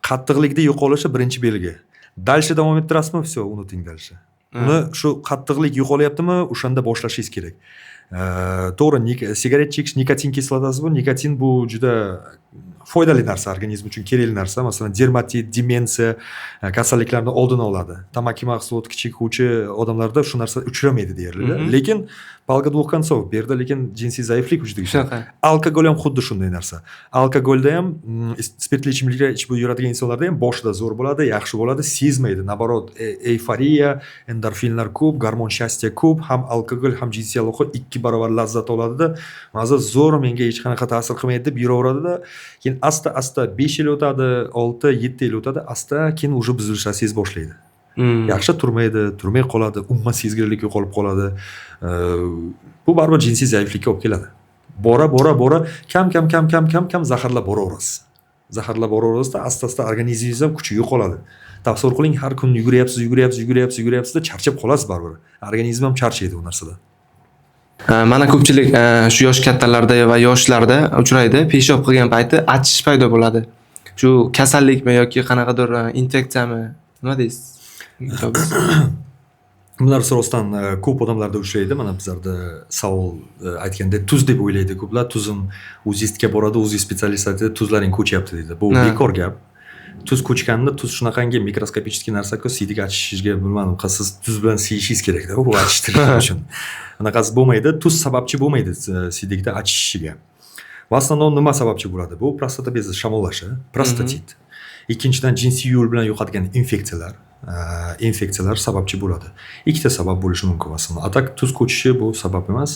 Qattiqlikda yo'qolishi birinchi belgi. Дальше davom ettirasizmi? Всё, unuting дальше. Uni shu qattiqlik yo'qolyaptimi, o'shanda boshlashingiz kerak. To'g'ri, sigaret chekish nikotin kislotasi bu. Nikotin bu juda foydali narsa, organizm uchun kerakli narsa. Masalan, dermatit, demensiya kasalliklarni oldini oladi. Tamaki mahsuloti chekuvchi odamlarda shu narsa uchramaydi deyarli. Lekin палка двух концов. Bu yerda lekin jinsiy zaiflik vujudiga keladi. Shunaqa. Alkogol ham xuddi shunday narsa. Alkogolda ham, spirtli ichimliklar ichib yuradigan insonlarda ham boshida zo'r bo'ladi, yaxshi bo'ladi, sezmaydi. Наоборот, эйфория, endorfinlar ko'p, гормон счастья ko'p, ham alkogol, ham jinsiy aloqa ikki barobar lazzat oladida, maza zo'r, menga hech qanaqa ta'sir qilmaydi deb yuraveradida, keyin asta asta 5 yil o'tadi, 6, 7 yil o'tadi, asta keyin уже buzilishlar sezib boshlaydi. Yaxshi turmaydi, turmay qoladi, umuman sezgirlik yo'qolib qoladi. Bu baribir jinsiy zaiflikka olib keladi. Bora bora bora kam kam kam kam kam kam zaharlab boraverasiz. Zaharlab boraverasizda, asta asta organizmingiz ham kuchi yo'qoladi. Tasavvur qiling, har kuni yuguryapsiz, yuguryapsiz, yuguryapsiz, yuguryapsizda charchab qolasiz baribir. Organizm ham charchaydi u narsadan. Mana ko'pchilik shu yosh kattalarda va yoshlarda uchraydi. Peshob qilgan payti achish paydo bo'ladi. Shu kasallikmi yoki qanaqadir infeksiyami? Nima deysiz? Bu narsa rostdan ko'p odamlarda uchraydi. Mana bizlarda savol aytganda tuz deb o'ylaydi ko'plar. Tuzim УЗИст ga boradi, УЗИ специалист aytadi, tuzlaring ko'chyapti deydi. Bu bekor gap. Tuz ko'chganida, tuz shunaqangi микроскопический narsa-ku, siydik achishiga, bilmadim, siz tuz bilan siyishingiz kerakda u achishtirish uchun. Unaqasi bo'lmaydi. Tuz sababchi bo'lmaydi siydikda achishishiga. В основном nima sababchi bo'ladi? Bu prostata bezi shamollashi, prostatit. Ikkinchidan, jinsiy yo'l bilan yuqadigan infeksiyalar, infeksiyalar sababchi bo'ladi. Ikkita sabab bo'lishi mumkin masalan. А так tuz ko'chishi bu sabab emas.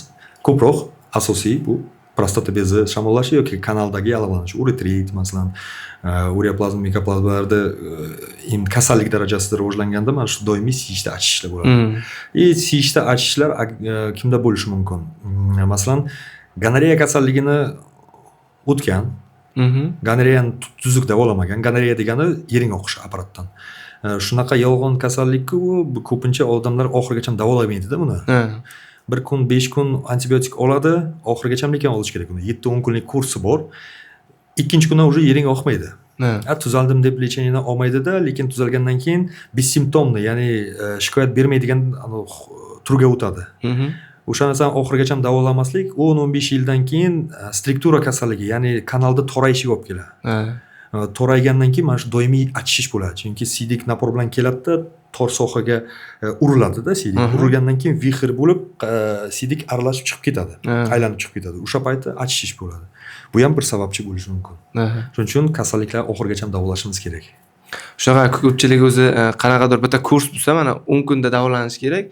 Ko'proq asosiy bu prostata bezi shamollashi yoki kanaldagi yallig'lanish, uretrit masalan, ureaplazma, mikoplazmalarda kasallik darajasida rivojlanganda mana shu doimiy siyishda achishishlar bo'ladi. И siyishda achishishlar kimda bo'lishi mumkin? Masalan, gonoreya kasalligini o'tgan, gonoreyani tuzuk davolamagan. Gonoreya degani yiring oqishi apparatdan. Shunaqa yolg'on kasallikku, bu ko'pincha odamlar oxirigacha davolamaydi-da buni. Bir kun, 5 kun antibiotik oladi, oxirigacha lekin olish kerak uni. 7-10 kunlik kursi bor. Ikkinchi kundan уже yiring oqmaydi. A tuzaldim deb лечение ni olmaydida, lekin tuzalgandan keyin бессимптомный, ya'ni shikoyat bermaydigan anavi turga o'tadi. O'sha narsani oxirigacha davolamaslik 10-15 yildan keyin struktura kasalligi, ya'ni kanalda torayishiga olib keladi. Toraygandan keyin mana shu doimiy achishish bo'ladi. Chunki siydik напор bilan keladida, tor sohaga uriladida siydik. Urilgandan keyin вихрь bo'lib, siydik aralashib chiqib ketadi. Aylanib chiqib ketadi. O'sha payti achishish bo'ladi. Bu ham bir sababchi bo'lishi mumkin. Shuning uchun kasalliklar oxirigacha davolashimiz kerak. Shunaqa ko'pchilik o'zi qanaqadir bitta kurs bo'lsa, mana 10 kunda davolanish kerak.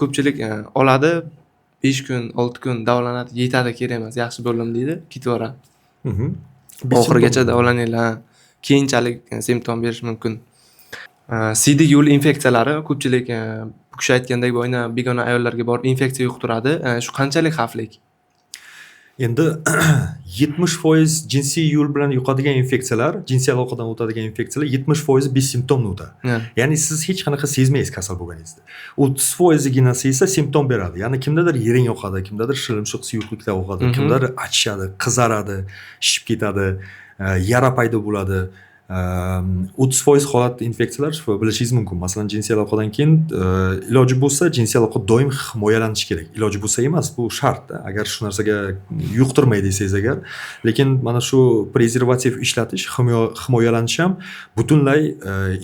Ko'pchilik oladi, 5 kun, 6 kun davolanadi, yetadi, kerak emas, yaxshi bo'ldim deydi, ketib yuboradi. Oxirigacha davolaninglar. Keyinchalik simptom berishi mumkin. Siydik yo'l infeksiyalari ko'pchilik, bu kishi aytgandek, boyna begona ayollarga borib infeksiya yuqtiradi. Shu qanchalik xavfli? Endi 70% jinsiy yo'l bilan yuqadigan infeksiyalar, jinsiy aloqadan o'tadigan infeksiyalar 70% бессимптомный o'tadi. Ya'ni siz hech qanaqa sezmaysiz kasal bo'lganingizni. 30%ginasi esa simptom beradi. Ya'ni kimdadir yiring oqadi, kimdadir shilimshiq suyuqliklar oqadi, kimdadir achishadi, qizaradi, shishib ketadi, yara paydo bo'ladi. 30% holat infeksiyalar shu bilishingiz mumkin. Masalan, jinsiy aloqadan keyin iloji bo'lsa jinsiy aloqa doim himoyalanishi kerak. Iloji bo'lsa emas, bu shart. Agar shu narsaga yuqtirmay desangiz agar, lekin mana shu prezervativ ishlatish, himoyalanish ham butunlay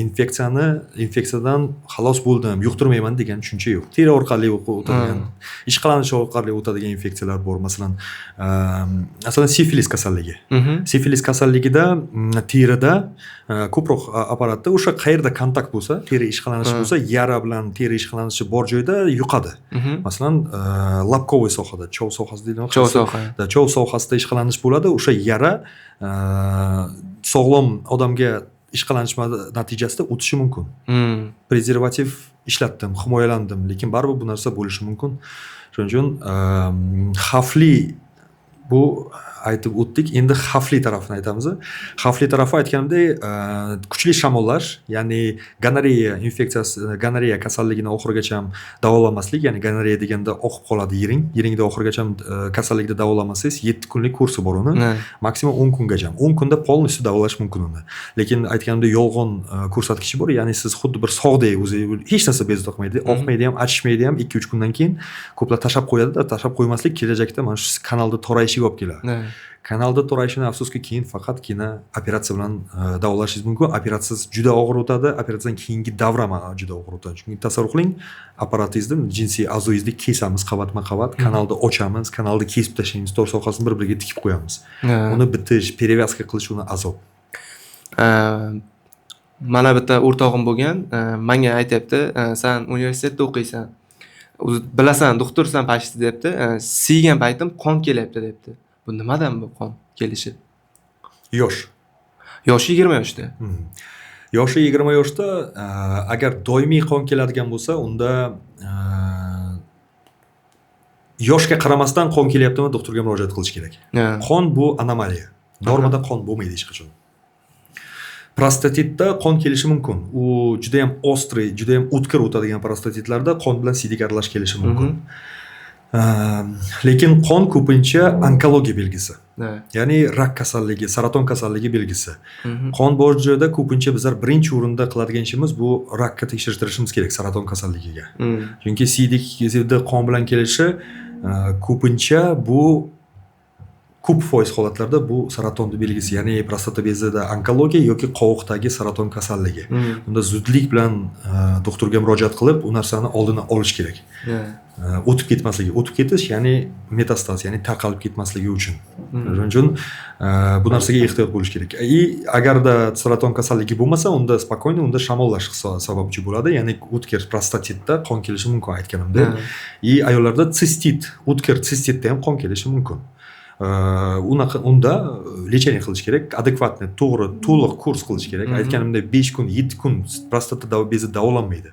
infeksiyadan xalos bo'ldim, yuqtirmayman degan tushuncha yo'q. Teri orqali o'tadigan, ishqalanish orqali o'tadigan infeksiyalar bor. Masalan, masalan sifilis kasalligi. Sifilis kasalligida terida ko'proq apparatda o'sha qayerda kontakt bo'lsa, teri ishqalanishi bo'lsa, yara bilan teri ishqalanishi bor joyda yuqadi. Masalan, лобковый sohada, chov sohasi deydimi? Chov soha. Da, chov sohasida ishqalanish bo'ladi. O'sha yara sog'lom odamga ishqalanish natijasida o'tishi mumkin. Prezervativ ishlatdim, himoyalandim, lekin baribir bu narsa bo'lishi mumkin. Shuning uchun xavfli bu aytib o'tdik. Endi xavfli tarafini aytamiz. Xavfli tarafi aytganimdek, kuchli shamollash, ya'ni gonoreya infeksiyasi, gonoreya kasalligini oxirigacha davolamaslik, ya'ni gonoreya deganda oqib qoladi yiring. Yiringda oxirigacha kasallikni davolamasangiz 7 kunlik kursi bor uni. Maksimum 10 kungacha. 10 kunda полностью davolash mumkin uni. Lekin aytganimdek yolg'on ko'rsatkichi bor, ya'ni siz xuddi bir sog'dek o'zi hech narsa bezovta qilmaydi, oqmaydi ham, achishmaydi ham. 2-3 kundan keyin ko'plar tashlab qo'yadi-da, tashlab qo'ymaslik kelajakda mana shu kanalda torayishiga olib keladi. Kanalda torayishini afsuski keyin faqatgina operatsiya bilan davolashingiz mumkin. Operatsiyasiz juda og'ir o'tadi. Operatsiyadan keyingi davra ham juda og'ir o'tadi. Chunki tasavvur qiling, apparatingizni, jinsiy a'zoyingizni kesamiz qavatma-qavat, kanalda ochamiz, kanalda kesib tashlaymiz, tor sohasini bir-biriga tikib qo'yamiz. Uni bitish, перевязка qilish uni azob. Mana bitta o'rtog'im bo'lgan, menga aytyapti, san universitetda o'qiysan. O'zi bilasan, doktorsan почти deyapti. Siygan paytim qon kelyapti deyapti. Bu nimadan bu qon kelishi? Yosh. Yoshi 20 yoshda. Yoshi 20 yoshda, agar doimiy qon keladigan bo'lsa, unda yoshga qaramasdan qon kelyaptimi, doktorga murojaat qilish kerak. Qon bu anomaliya. Normada qon bo'lmaydi hech qachon. Prostatitda qon kelishi mumkin. U juda ham острый, juda ham o'tkir o'tadigan prostatitlarda qon bilan siydik aralash kelishi mumkin. Lekin qon ko'pincha onkologiya belgisi. Ya'ni rak kasalligi, saraton kasalligi belgisi. Qon bor joyda ko'pincha bizlar birinchi o'rinda qiladigan ishimiz bu rakka tekshirtirishimiz kerak, saraton kasalligiga. Chunki siydikda qon bilan kelishi ko'pincha bu ko'p foiz holatlarda bu saratonni belgisi, ya'ni prostata bezida onkologiya yoki qovoqdagi saraton kasalligi. Bunda zudlik bilan doktorga murojaat qilib, u narsani oldini olish kerak. O'tib ketmasligi, o'tib ketish, ya'ni metastaz, ya'ni tarqalib ketmasligi uchun. Shuning uchun bu narsaga ehtiyot bo'lish kerak. И agarda saraton kasalligi bo'lmasa, unda спокойно, unda shamollash sababchi bo'ladi, ya'ni o'tkir prostatitda qon kelishi mumkin, aytganimdek. И ayollarda sistit, o'tkir sistitda ham qon kelishi mumkin. Unaqa unda лечение qilish kerak, адекватный, to'g'ri, to'liq kurs qilish kerak. Aytganimdek, 5 kun, 7 kun prostata bezi davolanmaydi.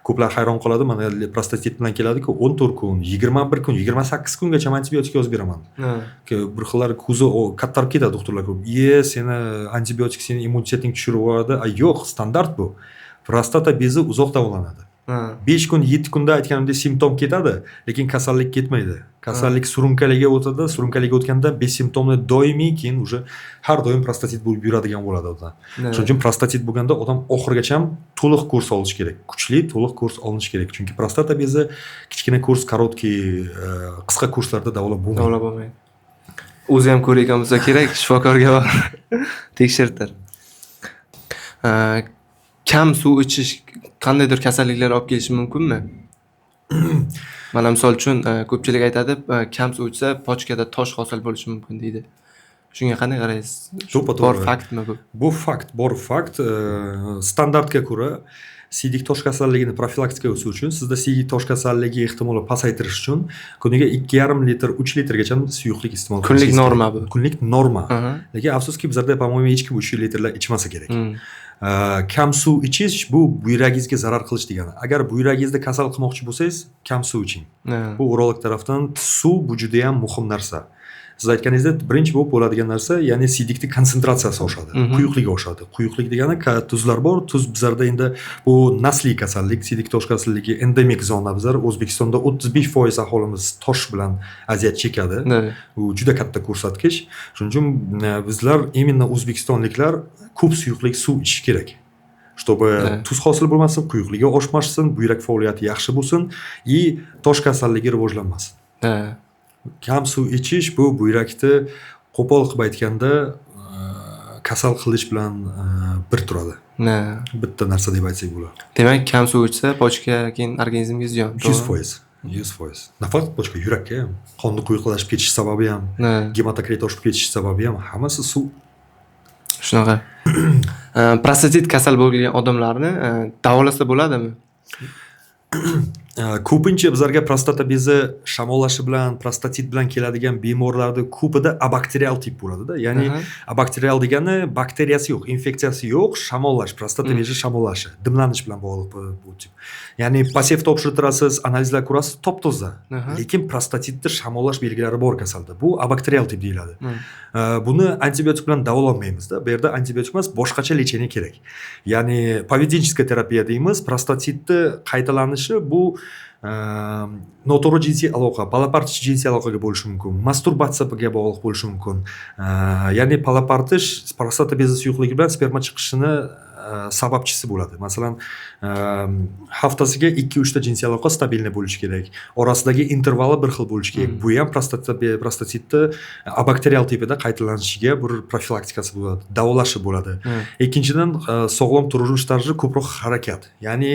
Ko'plar hayron qoladi, mana prostatit bilan keladiku, 14 kun, 21 kun, 28 kungacha antibiotik yozib beraman. Bir xillar ko'zi kattarib ketadi doktorlar ko'p, iye, seni antibiotik seni immunitetingni tushirib yuboradi. A yo'q, standart bu, prostata bezi uzoq davolanadi. 5 kun, 7 kunda, aytganimdek, simptom ketadi, lekin kasallik ketmaydi. Kasallik surunkaliga o'tadi, surunkaliga o'tganda besimptomli doimiy, keyin уже har doim prostatit bo'lib yuradigan bo'ladi odam. Shuning uchun prostatit bo'lganda odam oxirigacha to'liq kurs olishi kerak, kuchli to'liq kurs olinishi kerak, chunki prostata bezi kichkina kurs, короткий, qisqa kurslarda davolab bo'lmaydi. Davolab bo'lmaydi. O'zi ham ko'rgan bo'lsa kerak, shifokorga borib tekshirtir. Kam suv ichish qandaydir kasalliklarga olib kelishi mumkinmi? Mana misol uchun, ko'pchilik aytadi, kam suv ichsa pochkada tosh hosil bo'lishi mumkin deydi. Shunga qanday qaraysiz? To'ppa Bor to'g'ri. faktmi bu? Bu fakt, bor fakt. Standartga ko'ra siydik tosh kasalligini profilaktikasi uchun, sizda siydik tosh kasalligi ehtimoli pasaytirish uchun kuniga 2,5 litr, 3 litrgacha suyuqlik iste'mol Kunlik qilishingiz kerak. Norma bu. Kunlik norma. Lekin afsuski, bizlarda, по моему, hech kim 3 litrlar ichmasa kerak. Kam suv ichish bu buyragingizga zarar qilish degani. Agar buyragingizni kasal qilmoqchi bo'lsangiz, kam suv iching. Bu urolog tarafdan suv bu judayam muhim narsa. Siz aytganingizdek, birinchi bo'lib bo'ladigan narsa, ya'ni siydikni konsentratsiyasi oshadi, quyuqligi oshadi. Quyuqlik degani tuzlar bor, tuz bizlarda endi bu nasliy kasallik, siydik tosh kasalligi endemik zona bizlar O'zbekistonda 35% aholimiz tosh bilan aziyat chekadi. Bu juda katta ko'rsatkich. Shuning uchun bizlar, именно o'zbekistonliklar ko'p suyuqlik, suv ichish kerak. Чтобы tuz hosil bo'lmasin, quyuqligi oshmasin, buyrak faoliyati yaxshi bo'lsin и tosh kasalligi rivojlanmasin. Kam suv ichish bu buyrakni qo'pol qilib aytganda kasal qilish bilan bir turadi. Bitta narsa deb aytsak bo'ladi. Demak, kam suv ichsa pochka, keyin organizmga ziyon. Yuz To'g'rimi? foiz. 100%. Nafaqat pochka, yurakka ham, qonni quyuqlashib ketish sababi ham, gematokrit oshib ketish sababi ham hammasi suv. Shunaqa. Prostatit kasal bo'lgan odamlarni davolasa bo'ladimi? Ko'pincha bizlarga prostata bezi shamollashi bilan, prostatit bilan keladigan bemorlarni ko'pida abakterial tip bo'ladida. Ya'ni abakterial degani bakteriyasi yo'q, infeksiyasi yo'q, shamollash, prostata bezi shamollashi, dimlanish bilan bog'liq bu tip. Ya'ni посев topshirtirasiz, analizlar ko'rasiz, top toza. Lekin prostatitda shamollash belgilari bor kasalda. Bu abakterial tip deyiladi. Buni antibiotik bilan davololmaymizda. Bu yerda antibiotik emas, boshqacha лечение kerak. Ya'ni поведенческая terapiya deymiz. Prostatitni qaytalanishi bu noto'g'ri jinsiy aloqa, palapartish jinsiy aloqaga bo'lishi mumkin, masturbatsiyaga bog'liq bo'lishi mumkin. Ya'ni palapartish prostata bezi suyuqligi bilan sperma chiqishini sababchisi bo'ladi. Masalan, haftasiga 2-3 ta jinsiy aloqa стабильный bo'lishi kerak. Orasidagi intervali bir xil bo'lishi kerak. Bu ham prostatitni abakterial tipida qaytalanishiga bir profilaktikasi bo'ladi, davolashi bo'ladi. Ikkinchidan, sog'lom turmush tarzi, ko'proq harakat, ya'ni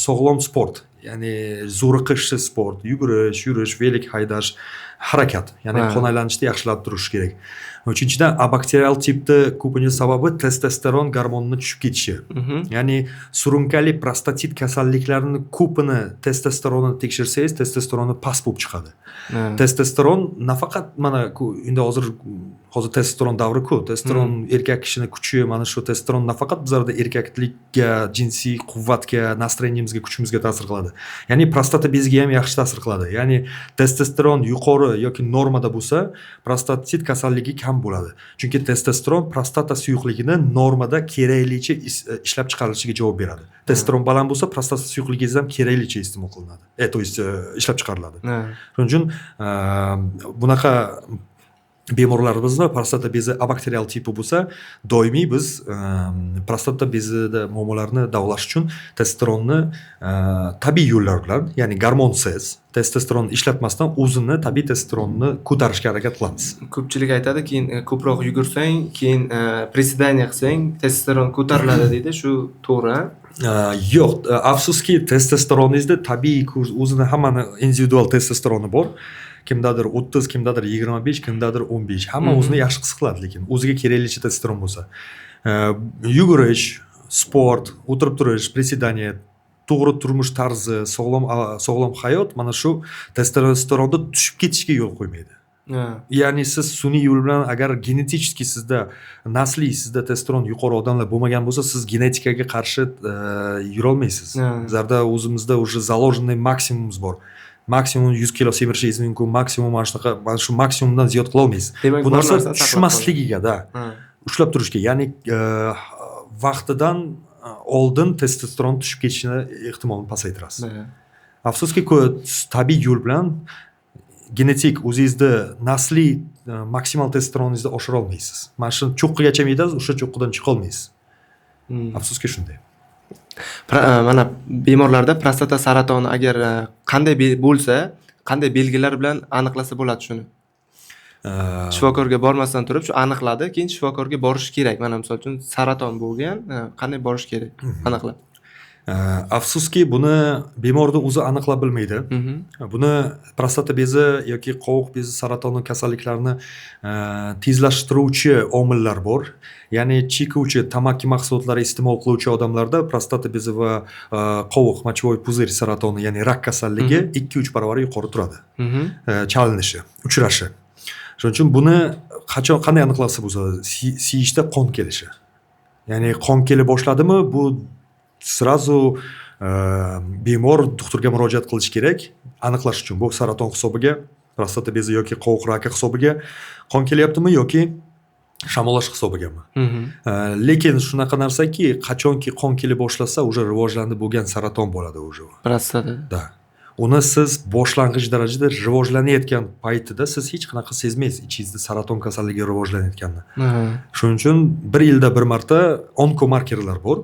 sog'lom sport, ya'ni zo'riqishsiz sport, yugurish, yurish, velik haydash, harakat, ya'ni qon aylanishni yaxshilab turish kerak. Uchinchidan, abakterial tipni ko'pincha sababi testosteron gormonini tushib ketishi. Ya'ni surunkali prostatit kasalliklarini ko'pini testosteronni tekshirsangiz, testosteroni past bo'lib chiqadi. Testosteron nafaqat mana endi hozir testosteron davri-ku. Testosteron erkak kishini kuchi, mana shu testosteron nafaqat bizlarda erkaklikka, jinsiy quvvatga, настроение mizga, kuchimizga ta'sir qiladi. Ya'ni prostata beziga ham yaxshi ta'sir qiladi. Ya'ni testosteron yuqori yoki normada bo'lsa, prostatit kasalligi kam bo'ladi. Chunki testosteron prostata suyuqligini normada keraklicha ishlab chiqarilishiga javob beradi. Testosteron baland bo'lsa, prostata suyuqligingiz ham keraklicha iste'mol qilinadi. То есть ishlab chiqariladi. Shuning uchun Shuning uchun bunaqa bemorlarimizni prostata bezi abakterial tipi bo'lsa, doimiy biz prostata bezida muammolarni davolash uchun testosteronni tabiiy yo'llar bilan, ya'ni gormonsiz, testosteron ishlatmasdan o'zini tabiiy testosteronni ko'tarishga harakat qilamiz. Ko'pchilik aytadi, keyin ko'proq yugursang, keyin приседание qilsang, testosteron ko'tariladi deydi. Shu to'g'ri, a? Yo'q, afsuski, testosteroningizda tabiiy o'zini, hammani individual testosteroni bor. Kimdadir 30, kimdadir 25, kimdadir 15. Hamma o'zini yaxshi his qiladi, lekin o'ziga keraklicha testosteron bo'lsa. Yugurish, sport, o'tirib turish, приседание, to'g'ri turmush tarzi, sog'lom hayot mana shu testosteronni tushib ketishiga yo'l qo'ymaydi. Ya'ni siz sun'iy yo'l bilan, agar genetik sizda, nasliy sizda testosteron yuqori odamlar bo'lmagan bo'lsa, siz genetikaga qarshi yurolmaysiz. Bizlarda o'zimizda уже заложенный maksimumimiz bor. Maksimum 100 kilo semirishingiz mumkin, maksimum mana shunaqa, mana shu maksimumdan ziyod qilolmaysiz. Demak, Bu bor narsa narsani saqlab tushmasligiga-da, Ha. ushlab turishga, ya'ni vaqtidan oldin testosteron tushib ketishini ehtimolini pasaytirasiz. Afsuski, tabiiy yo'l bilan genetik o'zingizni nasliy maksimal testosteroningizni oshira olmaysiz. Mana shu cho'qqigacha yetasiz, o'sha cho'qqidan chiqa olmaysiz. Afsuski, shunday. Mana bemorlarda prostata saratoni agar qanday bo'lsa, qanday belgilar bilan aniqlasa bo'ladi shuni? Shifokorga bormasdan turib shu aniqladi, keyin shifokorga borish kerak. Mana misol uchun saraton bo'lgan, qanday borish kerak aniqlab? Afsuski, buni bemorni o'zi aniqlab bilmaydi. Buni prostata bezi yoki qovoq bezi saratoni kasalliklarini tezlashtiruvchi omillar bor. Ya'ni chekuvchi, tamaki mahsulotlari iste'mol qiluvchi odamlarda prostata bezi va qovoq, мочевой пузырь saratoni, ya'ni rak kasalligi 2-3 barobar yuqori turadi. Chalinishi, uchrashi. Shuning uchun buni qachon, qanday aniqlasa bo'lsa, siyishda qon kelishi. Ya'ni qon kela boshladimi, bu сразу bemor doktorga murojaat qilish kerak aniqlash uchun. Bu saraton hisobiga, prostata bezi yoki qovoq raki hisobiga qon kelyaptimi yoki shamollash hisobigami. Lekin shunaqa narsaki, qachonki qon kela boshlasa, уже rivojlanib bo'lgan saraton bo'ladi уже. Prostata. Да. Uni siz boshlang'ich darajada rivojlanayotgan paytida siz hech qanaqa sezmaysiz ichingizda saraton kasalligi rivojlanayotganini. Shuning uchun bir yilda bir marta onkomarkerlar bor.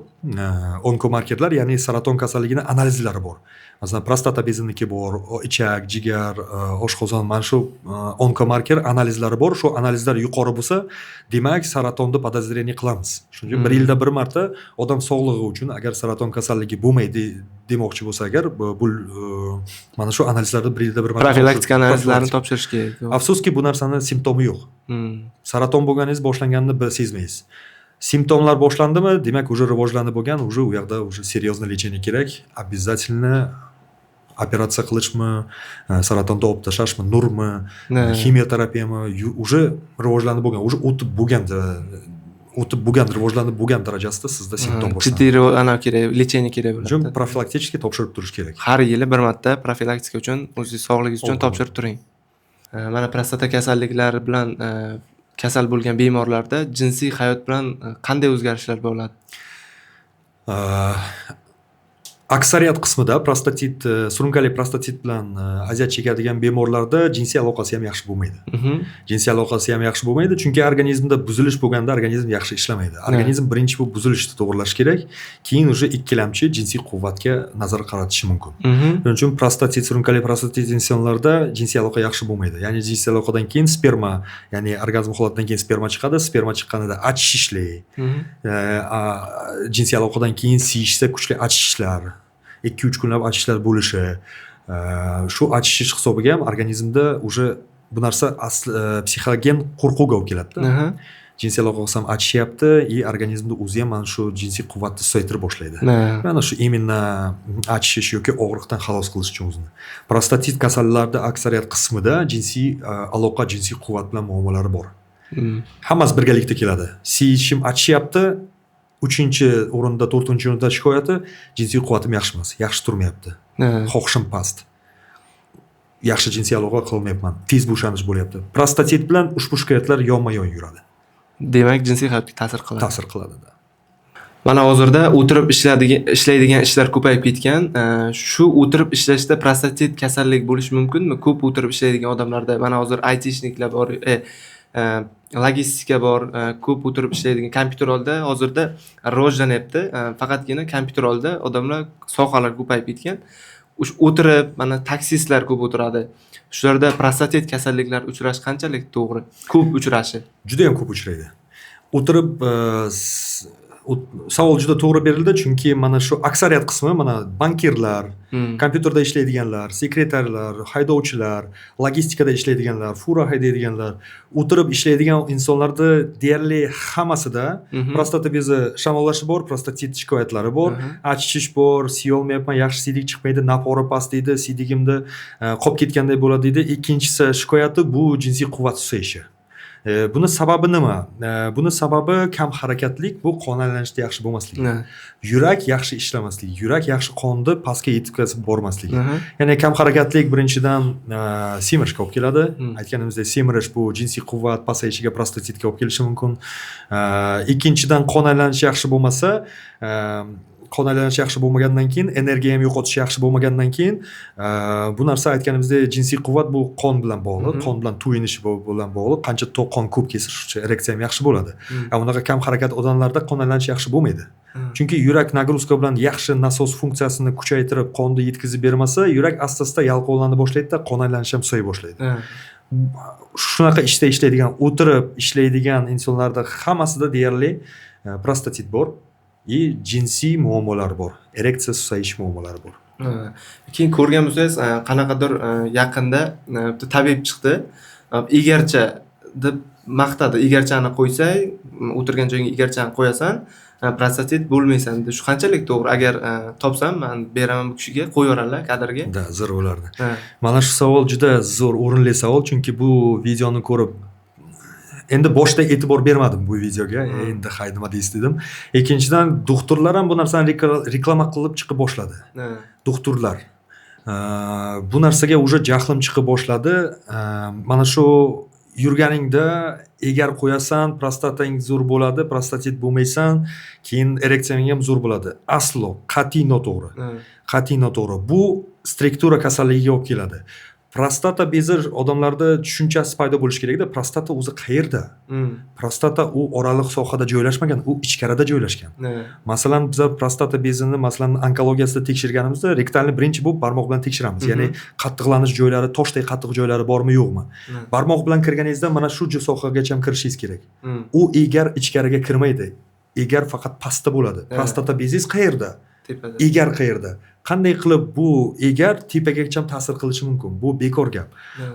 Onkomarkerlar, ya'ni saraton kasalligini analizlari bor. Masalan, prostata beziniki bor, ichak, jigar, oshqozon, mana shu onkomarker analizlari bor. Shu analizlar yuqori bo'lsa, demak, saratonni подозрение qilamiz. Shuning uchun bir yilda bir marta odam sog'lig'i uchun, agar saraton kasalligi bo'lmaydi demoqchi bo'lsa agar, bu mana shu analizlarni bir yilda bir marta Profilaktika analizlarini Profilaktika. topshirish kerak. Afsuski, bu narsani simptomi yo'q. Saraton bo'lganingiz boshlanganini bir sezmaysiz. Simptomlar boshlandimi, demak, уже rivojlanib bo'lgan, уже u yoqda уже серьезный лечение kerak. Обязательно operatsiya qilishmi, saratonni olib tashlashmi, nurmi, ximioterapiyami, уже rivojlanib bo'lgan, уже o'tib bo'lgan, rivojlanib bo'lgan darajasida sizda simptom boshlanadi. Jiddiy anavi kerak, лечение kerak Uchun bo'ladi. Profilaktik topshirib turish kerak. Har yili bir marta profilaktika uchun, o'zingiz sog'ligingiz uchun Oldin. topshirib turing. Mana prostata kasalliklari bilan kasal bo'lgan bemorlarda jinsiy hayot bilan qanday o'zgarishlar bo'ladi? Aksariyat qismida prostatit, surunkali prostatit bilan aziyat chekadigan bemorlarda jinsiy aloqasi ham yaxshi bo'lmaydi. Jinsiy aloqasi ham yaxshi bo'lmaydi, chunki organizmda buzilish bo'lganda organizm yaxshi ishlamaydi. Organizm birinchi bu buzilishni to'g'irlash kerak, keyin уже ikkilamchi jinsiy quvvatga nazar qaratishi mumkin. Shuning uchun prostatit, surunkali prostatit insonlarda jinsiy aloqa yaxshi bo'lmaydi. Ya'ni jinsiy aloqadan keyin sperma, ya'ni orgazm holatidan keyin sperma chiqadi, sperma chiqqanida achishishlik, jinsiy aloqadan keyin siyishda kuchli achishishlar, 2-3 kunlab achishlar bo'lishi, shu achishish hisobiga ham organizmda уже bu narsa asli psixogen qo'rquvga olib keladida. Jinsiy aloqa qilsam achishyapti и organizmda o'zi ham mana shu jinsiy quvvatni susaytirib boshlaydi. Mana shu именно achishish yoki og'riqdan xalos qilish uchun o'zini. Prostatit kasallarida aksariyat qismida jinsiy aloqa, jinsiy quvvat bilan muammolari bor. Hammasi birgalikda keladi. Siyishim achishyapti, 3 o'rinda, 4 o'rinda shikoyati jinsiy quvvatim yaxshi emas, yaxshi turmayapti. Xohishim past. Yaxshi jinsiy aloqa qilmayapman, tez bo'shanish bo'lyapti. Prostatit bilan ushbu shikoyatlar yonma-yon yuradi. Demak, jinsiy hayotga ta'sir qiladi. Ta'sir qiladi. Mana hozirda o'tirib ishlaydigan ishlar ko'payib ketgan. Shu o'tirib ishlashda prostatit kasallik bo'lishi mumkinmi? Ko'p o'tirib ishlaydigan odamlarda mana hozir айтишник lar bor, logistika bor, ko'p o'tirib ishlaydigan kompyuter oldida hozirda rivojlanyapti. Faqatgina kompyuter oldida odamlar, sohalar ko'payib ketgan. O'sha o'tirib, mana taksistlar ko'p o'tiradi. Shularda prostatit kasalliklar uchrashi qanchalik to'g'ri? Ko'p uchrashi. Juda ham ko'p uchraydi. O'tirib, savol juda to'g'ri berildi, chunki mana shu aksariyat qismi mana bankirlar, kompyuterda ishlaydiganlar, sekretarlar, haydovchilar, logistikada ishlaydiganlar, fura haydaydiganlar, o'tirib ishlaydigan insonlarda deyarli hammasida prostata bezi shamollashi bor, prostatit shikoyatlari bor, achishish bor, siyolmayapman, yaxshi siydik chiqmaydi, напор i past deydi, siydigimda qolib ketganday bo'ladi deydi. Ikkinchisi shikoyati bu jinsiy quvvat susayishi. Buni sababi nima? Buni sababi kam harakatlik, bu qon aylanishida yaxshi bo'lmasligi. Yurak yaxshi ishlamasligi, yurak yaxshi qonni pastga yetkazib bormasligi. Ya'ni kam harakatlik birinchidan semirishga olib keladi. Aytganimizdek, semirish bu jinsiy quvvat pasayishiga, prostatitga olib kelishi mumkin. Ikkinchidan qon aylanishi yaxshi bo'lmasa, qon aylanishi yaxshi bo'lmagandan keyin energiya ham yo'qotish yaxshi bo'lmagandan keyin, bu narsa aytganimizdek jinsiy quvvat bu qon bilan bog'liq, qon bilan to'yinishi bilan bog'liq. Qancha to'q qon ko'p kelsa, shuncha ereksiya ham yaxshi bo'ladi. Unaqa kam harakat odamlarda qon aylanishi yaxshi bo'lmaydi. Chunki yurak нагрузка bilan yaxshi nasos funksiyasini kuchaytirib qonni yetkazib bermasa, yurak asta-asta yalqovlana boshlaydi-da, qon aylanishi ham susaya boshlaydi. Shunaqa ishda ishlaydigan, o'tirib ishlaydigan insonlarda hammasida deyarli prostatit bor и jinsiy muammolar bor. Ereksiya susayish muammolari bor. Keyin ko'rgan bo'lsangiz, qanaqadir yaqinda bitta tabib chiqdi. Egarcha deb maqtadi. Egarchani qo'ysang, o'tirgan joyingga egarchani qo'yasan, prostatit bo'lmaysan deb. Shu qanchalik to'g'ri? Agar topsam, men beraman bu kishiga, qo'yaveradilar kadrga. Да, zo'r bo'lardi. Mana shu savol juda zo'r, o'rinli savol, chunki bu videoni ko'rib endi boshida e'tibor bermadim bu videoga. Endi hay, nima deysiz dedim. Ikkinchidan, doktorlar ham bu narsani reklama qilib chiqib boshladi. Doktorlar. Bu narsaga уже jahlim chiqib boshladi. Mana shu yurganingda egar qo'yasan, prostatang zo'r bo'ladi, prostatit bo'lmaysan, keyin ereksiyang ham zo'r bo'ladi. Aslo, qat'iy noto'g'ri. Qat'iy noto'g'ri. Bu struktura kasalligiga olib keladi. Prostata bezi odamlarda tushunchasi paydo bo'lishi kerakda, prostata o'zi qayerda? Prostata u oraliq sohada joylashmagan, u ichkarida joylashgan. Masalan, biz prostata bezini, masalan, onkologiyasida tekshirganimizda rektalni birinchi bo'lib barmoq bilan tekshiramiz. Ya'ni qattiqlanish joylari, toshday qattiq joylari bormi, yo'qmi? Barmoq bilan kirganingizda mana shu sohagacha ham kirishingiz kerak. U egar ichkariga kirmaydi. Egar faqat pastda bo'ladi. Prostata bezingiz qayerda? Tepada. Egar qayerda? Qanday qilib bu egar tepagacha ham ta'sir qilishi mumkin? Bu bekor gap.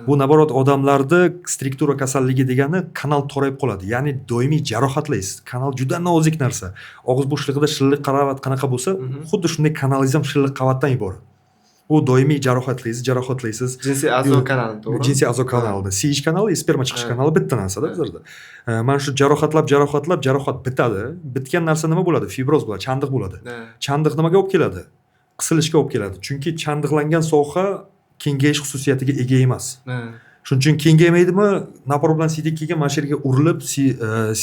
Bu наоборот odamlarda struktura kasalligi degani kanal torayib qoladi. Ya'ni doimiy jarohatlaysiz. Kanal juda nozik narsa. Og'iz bo'shlig'ida shilliq qavat qanaqa bo'lsa, xuddi shunday kanalingiz ham shilliq qavatdan iborat. U doimiy jarohatlaysiz, jarohatlaysiz. Jinsiy a'zo kanali, to'g'rimi? Jinsiy a'zo kanalida. Siyish kanali, sperma chiqish kanali bitta narsada bizlarda. Mana shu jarohatlab, jarohatlab, jarohat bitadi. Bitgan narsa nima bo'ladi? Fibroz bo'ladi, chandiq bo'ladi. Chandiq nimaga olib keladi? Qisilishga olib keladi. Chunki chandiqlangan soha kengayish xususiyatiga ega emas. Shuning uchun kengaymaydimi? Напор bilan siydik kelgan mana shu yerga urilib,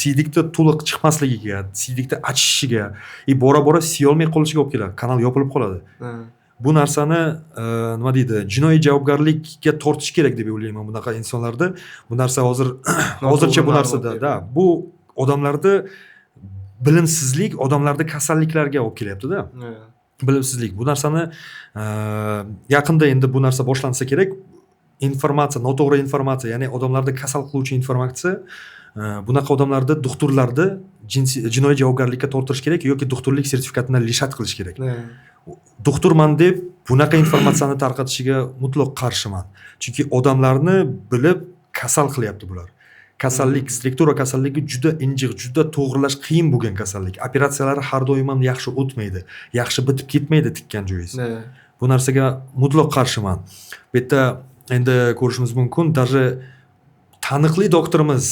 siydikda to'liq chiqmasligiga, siydikda achishiga, и bora-bora siyolmay qolishiga olib keladi. Kanal yopilib qoladi. Bu narsani nima deydi, jinoiy javobgarlikka tortish kerak deb o'ylayman bunaqa insonlarni. Bu narsa hozir hozircha bu narsada, да, bu odamlarda bilimsizlik odamlarda kasalliklarga olib kelyapti-da. Bilimsizlik. Bu narsani yaqinda endi bu narsa boshlansa kerak. Informatsiya, noto'g'ri informatsiya, ya'ni odamlarni kasal qiluvchi informatsiya, bunaqa odamlarni doktorlarni jinsiy jinoiy javobgarlikka tortirish kerak yoki doktorlik sertifikatini лишать qilish kerak. Doktorman deb bunaqa informatsiyani tarqatishiga mutlaq qarshiman. Chunki odamlarni bilib kasal qilyapti bular. Kasallik, struktura kasalligi juda injiq, juda to'g'rilash qiyin bo'lgan kasallik. Operatsiyalari har doim ham yaxshi o'tmaydi, yaxshi bitib ketmaydi tikkan joyingiz. Bu narsaga mutlaq qarshiman. Bu yerda endi ko'rishimiz mumkin, даже taniqli doktorimiz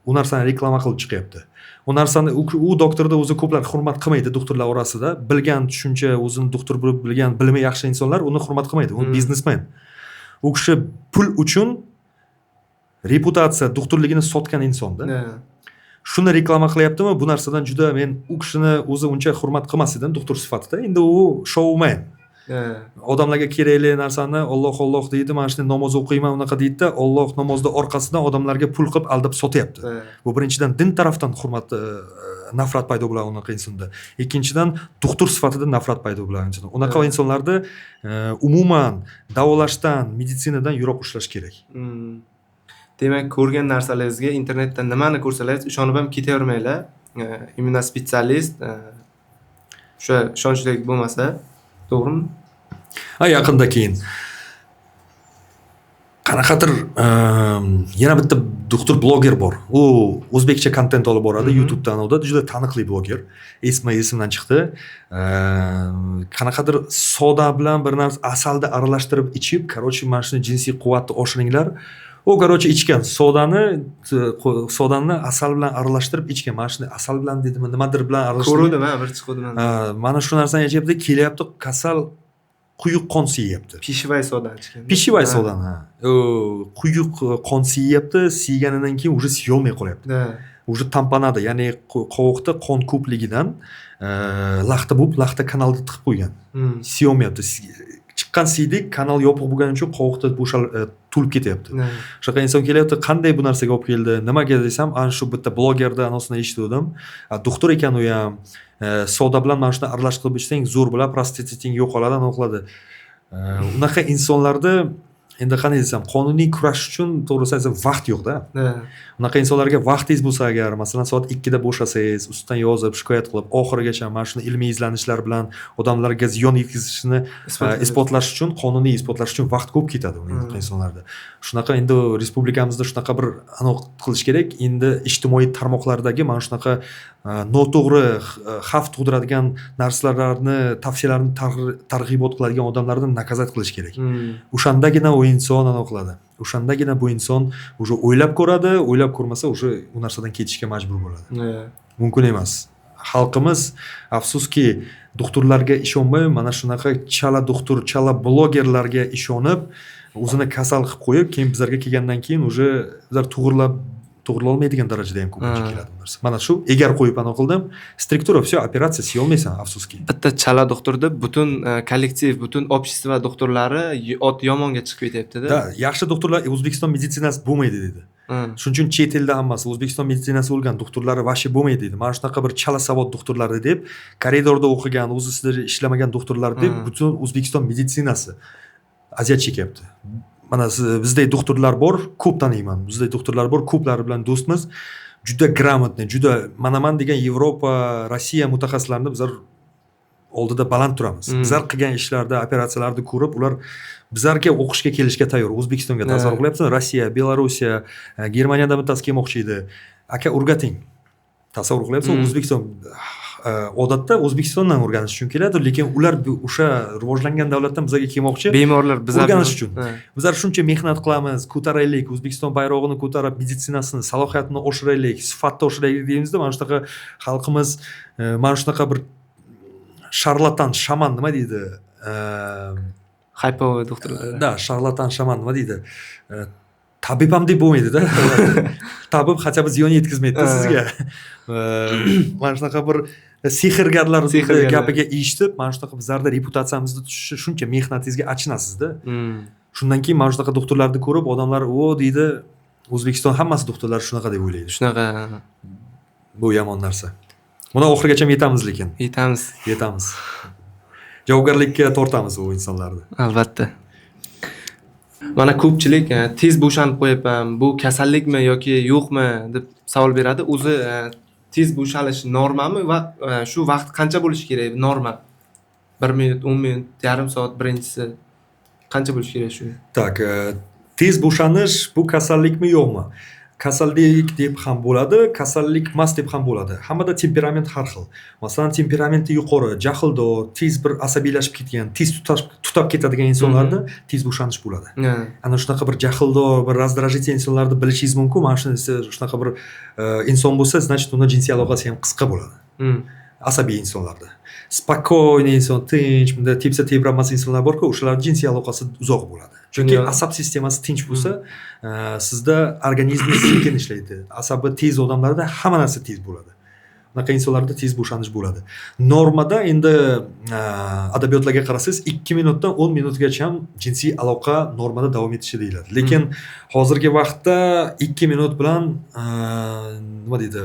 u narsani reklama qilib chiqyapti. U narsani u doktorni o'zi ko'plar hurmat qilmaydi doktorlar orasida. Bilgan tushuncha, o'zini doktor bo'lib bilgan, bilimi yaxshi insonlar uni hurmat qilmaydi. U biznesmen. U kishi pul uchun reputatsiya, doktorligini sotgan insonda. Shuni reklama qilyaptimi? Bu narsadan juda men u kishini o'zi uncha hurmat qilmas edim doktor sifatida. Endi u shoumen. Odamlarga kerakli narsani Alloh Alloh deydi, mana shunday namoz o'qiyman unaqa deydida, Alloh namozda orqasidan odamlarga pul qilib aldab sotyapti. Bu birinchidan din tarafdan hurmat, nafrat paydo bo'ladi unaqa insonda. Ikkinchidan doktor sifatida nafrat paydo bo'ladi insonda. Unaqa insonlarni umuman davolashdan, meditsinadan yiroq ushlash kerak. Demak, ko'rgan narsalaringizga internetdan nimani ko'rsalaringiz ishonib ham ketavermanglar. Именно специалист o'sha ishonchli bo'lmasa, to'g'rimi? Ha, yaqinda keyin qanaqadir yana bitta doktor bloger bor. U o'zbekcha kontent olib boradi YouTube'dan, unda juda taniqli bloger. Ismi esimdan chiqdi. Qanaqadir soda bilan bir narsa asalni aralashtirib ichib, короче, mana shuni jinsiy quvvatni oshiringlar. U, короче, ichgan sodani, sodani asal bilan aralashtirib ichgan. Mana shuni asal bilan dedimi, nimadir bilan aralashtirib. Ko'ruvdim, ha, bir chiquvdim. Mana shu narsani ichyapti, kelyapti, kasal quyuq qon siyyapti. Пищевой sodani ichgan. Пищевой sodani, ha. Quyuq qon siyyapti, siyganidan keyin уже siyolmay qolyapti. Уже tamponada, ya'ni qovoqda qon ko'pligidan laxta bo'lib, laxta kanalda tiqib qo'ygan. Siyolmayapti. Chiqqan siydik kanal yopiq bo'lgani uchun qovoqda bo'shal, to'lib ketyapti. Shunaqa inson kelyapti, qanday bu narsaga olib keldi, nimaga desam, ana shu bitta blogerda anosini eshitgandim. Doktor ekan u ham. Soda bilan mana shuni aralashtirib ichsang zo'r bo'ladi, prostatiting yo'qoladi, anaqa qiladi. Unaqa insonlarni endi qanday desam, qonuniy kurash uchun to'g'risini aytsam vaqt yo'qda. Unaqa insonlarga vaqtingiz bo'lsa agar, masalan, soat 2 da bo'shasangiz, ustidan yozib, shikoyat qilib, oxirigacha mana shuni ilmiy izlanishlar bilan odamlarga ziyon yetkazishini isbotlash uchun, qonuniy isbotlash uchun vaqt ko'p ketadi unaqa insonlarda. Shunaqa endi respublikamizda shunaqa bir aniq qilish kerak. Endi ijtimoiy tarmoqlardagi mana shunaqa noto'g'ri, xavf tug'diradigan narsalarni, tavsiyalarni targ'ibot qiladigan odamlarni наказать qilish kerak. O'shandagina u inson anaqa qiladi. O'shandagina bu inson уже o'ylab ko'radi, o'ylab ko'rmasa уже u narsadan ketishga majbur bo'ladi. Mumkin emas. Xalqimiz afsuski doktorlarga ishonmay, mana shunaqa chala doktor, chala blogerlarga ishonib, o'zini kasal qilib qo'yib, keyin bizlarga kelgandan keyin уже bizlar to'g'irlolmaydigan darajada ham ko'pincha keladi bu narsa. Mana shu egar qo'yib anaqa qildim. Struktura, всё, operatsiya siyolmaysan, afsuski. Bitta chala doktor deb butun kollektiv, butun общество doktorlari ot yomonga chiqib ketyapti-da. Да, yaxshi doktorlar O'zbekiston meditsinasi bo'lmaydi dedi. Shuning uchun chet elda hammasi O'zbekiston meditsinasi o'lgan, doktorlari вообще bo'lmaydi dedi. Mana shunaqa bir chala savod doktorlari deb, koridorda o'qigan, o'zi sizlar ishlamagan doktorlar deb butun O'zbekiston meditsinasi aziyat chekyapti. Mana bizdek doktorlar bor, ko'p taniyman. Bizdek doktorlar bor, ko'plari bilan do'stmiz. Juda грамотный, juda manaman degan Yevropa, Rossiya mutaxassislarini bizlar oldida baland turamiz. Bizlar qilgan ishlarda, operatsiyalarni ko'rib, ular bizlarga o'qishga kelishga tayyor. O'zbekistonga tasavvur qilyapsizmi? Rossiya, Belorussiya, Germaniyadan bittasi kelmoqchi edi. Aka, o'rgating. Tasavvur qilyapsizmi? O'zbekiston, odatda O'zbekistondan o'rganish uchun keladi, lekin ular o'sha rivojlangan davlatdan bizga kelmoqchi. Bemorlar bizlar o'rganish uchun. Bizlar shuncha mehnat qilamiz, ko'taraylik, O'zbekiston bayrog'ini ko'tarib, meditsinasini, salohiyatini oshiraylik, sifatni oshiraylik deymizda, mana shunaqa xalqimiz, mana shunaqa bir sharlatan, shaman nima deydi? Хайповый doktorlar. Да, sharlatan, shaman nima deydi? Tabib ham deb bo'lmaydi-da. Tabib хотя бы ziyon yetkazmaydi sizga. Mana shunaqa bir sehrgarlar Sehrgarlar. gapiga eshitib, mana shunaqa bizlarda reputatsiyamizni tushishi, shuncha mehnatingizga achinasizda. Shundan keyin mana shunaqa doktorlarni ko'rib odamlar o deydi, O'zbekiston hammasi doktorlar shunaqa deb o'ylaydi. Shunaqa. Bu yomon narsa. Buni oxirigacha yetamiz lekin. Yetamiz. Yetamiz. Javobgarlikka tortamiz u insonlarni. Albatta. Mana ko'pchilik tez bo'shanib qo'yapman, bu kasallikmi yoki yo'qmi deb savol beradi. O'zi tez bo'shalish normami va shu vaqt qancha bo'lishi kerak norma? 1 minut, 10 minut, yarim soat birinchisi qancha bo'lishi kerak shu? Так, tez bo'shanish bu kasallikmi yo'qmi? Kasallik deb ham bo'ladi, kasallik emas deb ham bo'ladi. Hammada temperament har xil. Masalan, temperamenti yuqori, jahldor, tez bir asabiylashib ketgan, tez tutab ketadigan insonlarda tez bo'shanish bo'ladi. Ana shunaqa bir jahldor, bir раздражитель insonlarni bilishingiz mumkin. Mana shunisi shunaqa bir inson bo'lsa, значит, unda jinsiy aloqasi ham qisqa bo'ladi. Asabiy insonlarda. Спокойный inson, tinch, bunday tepsa tebranmas insonlar borku, o'shalarni jinsiy aloqasi uzoq bo'ladi. Chunki asab sistemasi tinch bo'lsa, sizda organizm sekin ishlaydi. Asabi tez odamlarda hamma narsa tez bo'ladi. Unaqa insonlarda tez bo'shanish bo'ladi. Normada endi adabiyotlarga qarasangiz, 2 minutdan 10 minutgacha jinsiy aloqa normada davom etishi deyiladi. Lekin hozirgi vaqtda 2 minut bilan, nima deydi,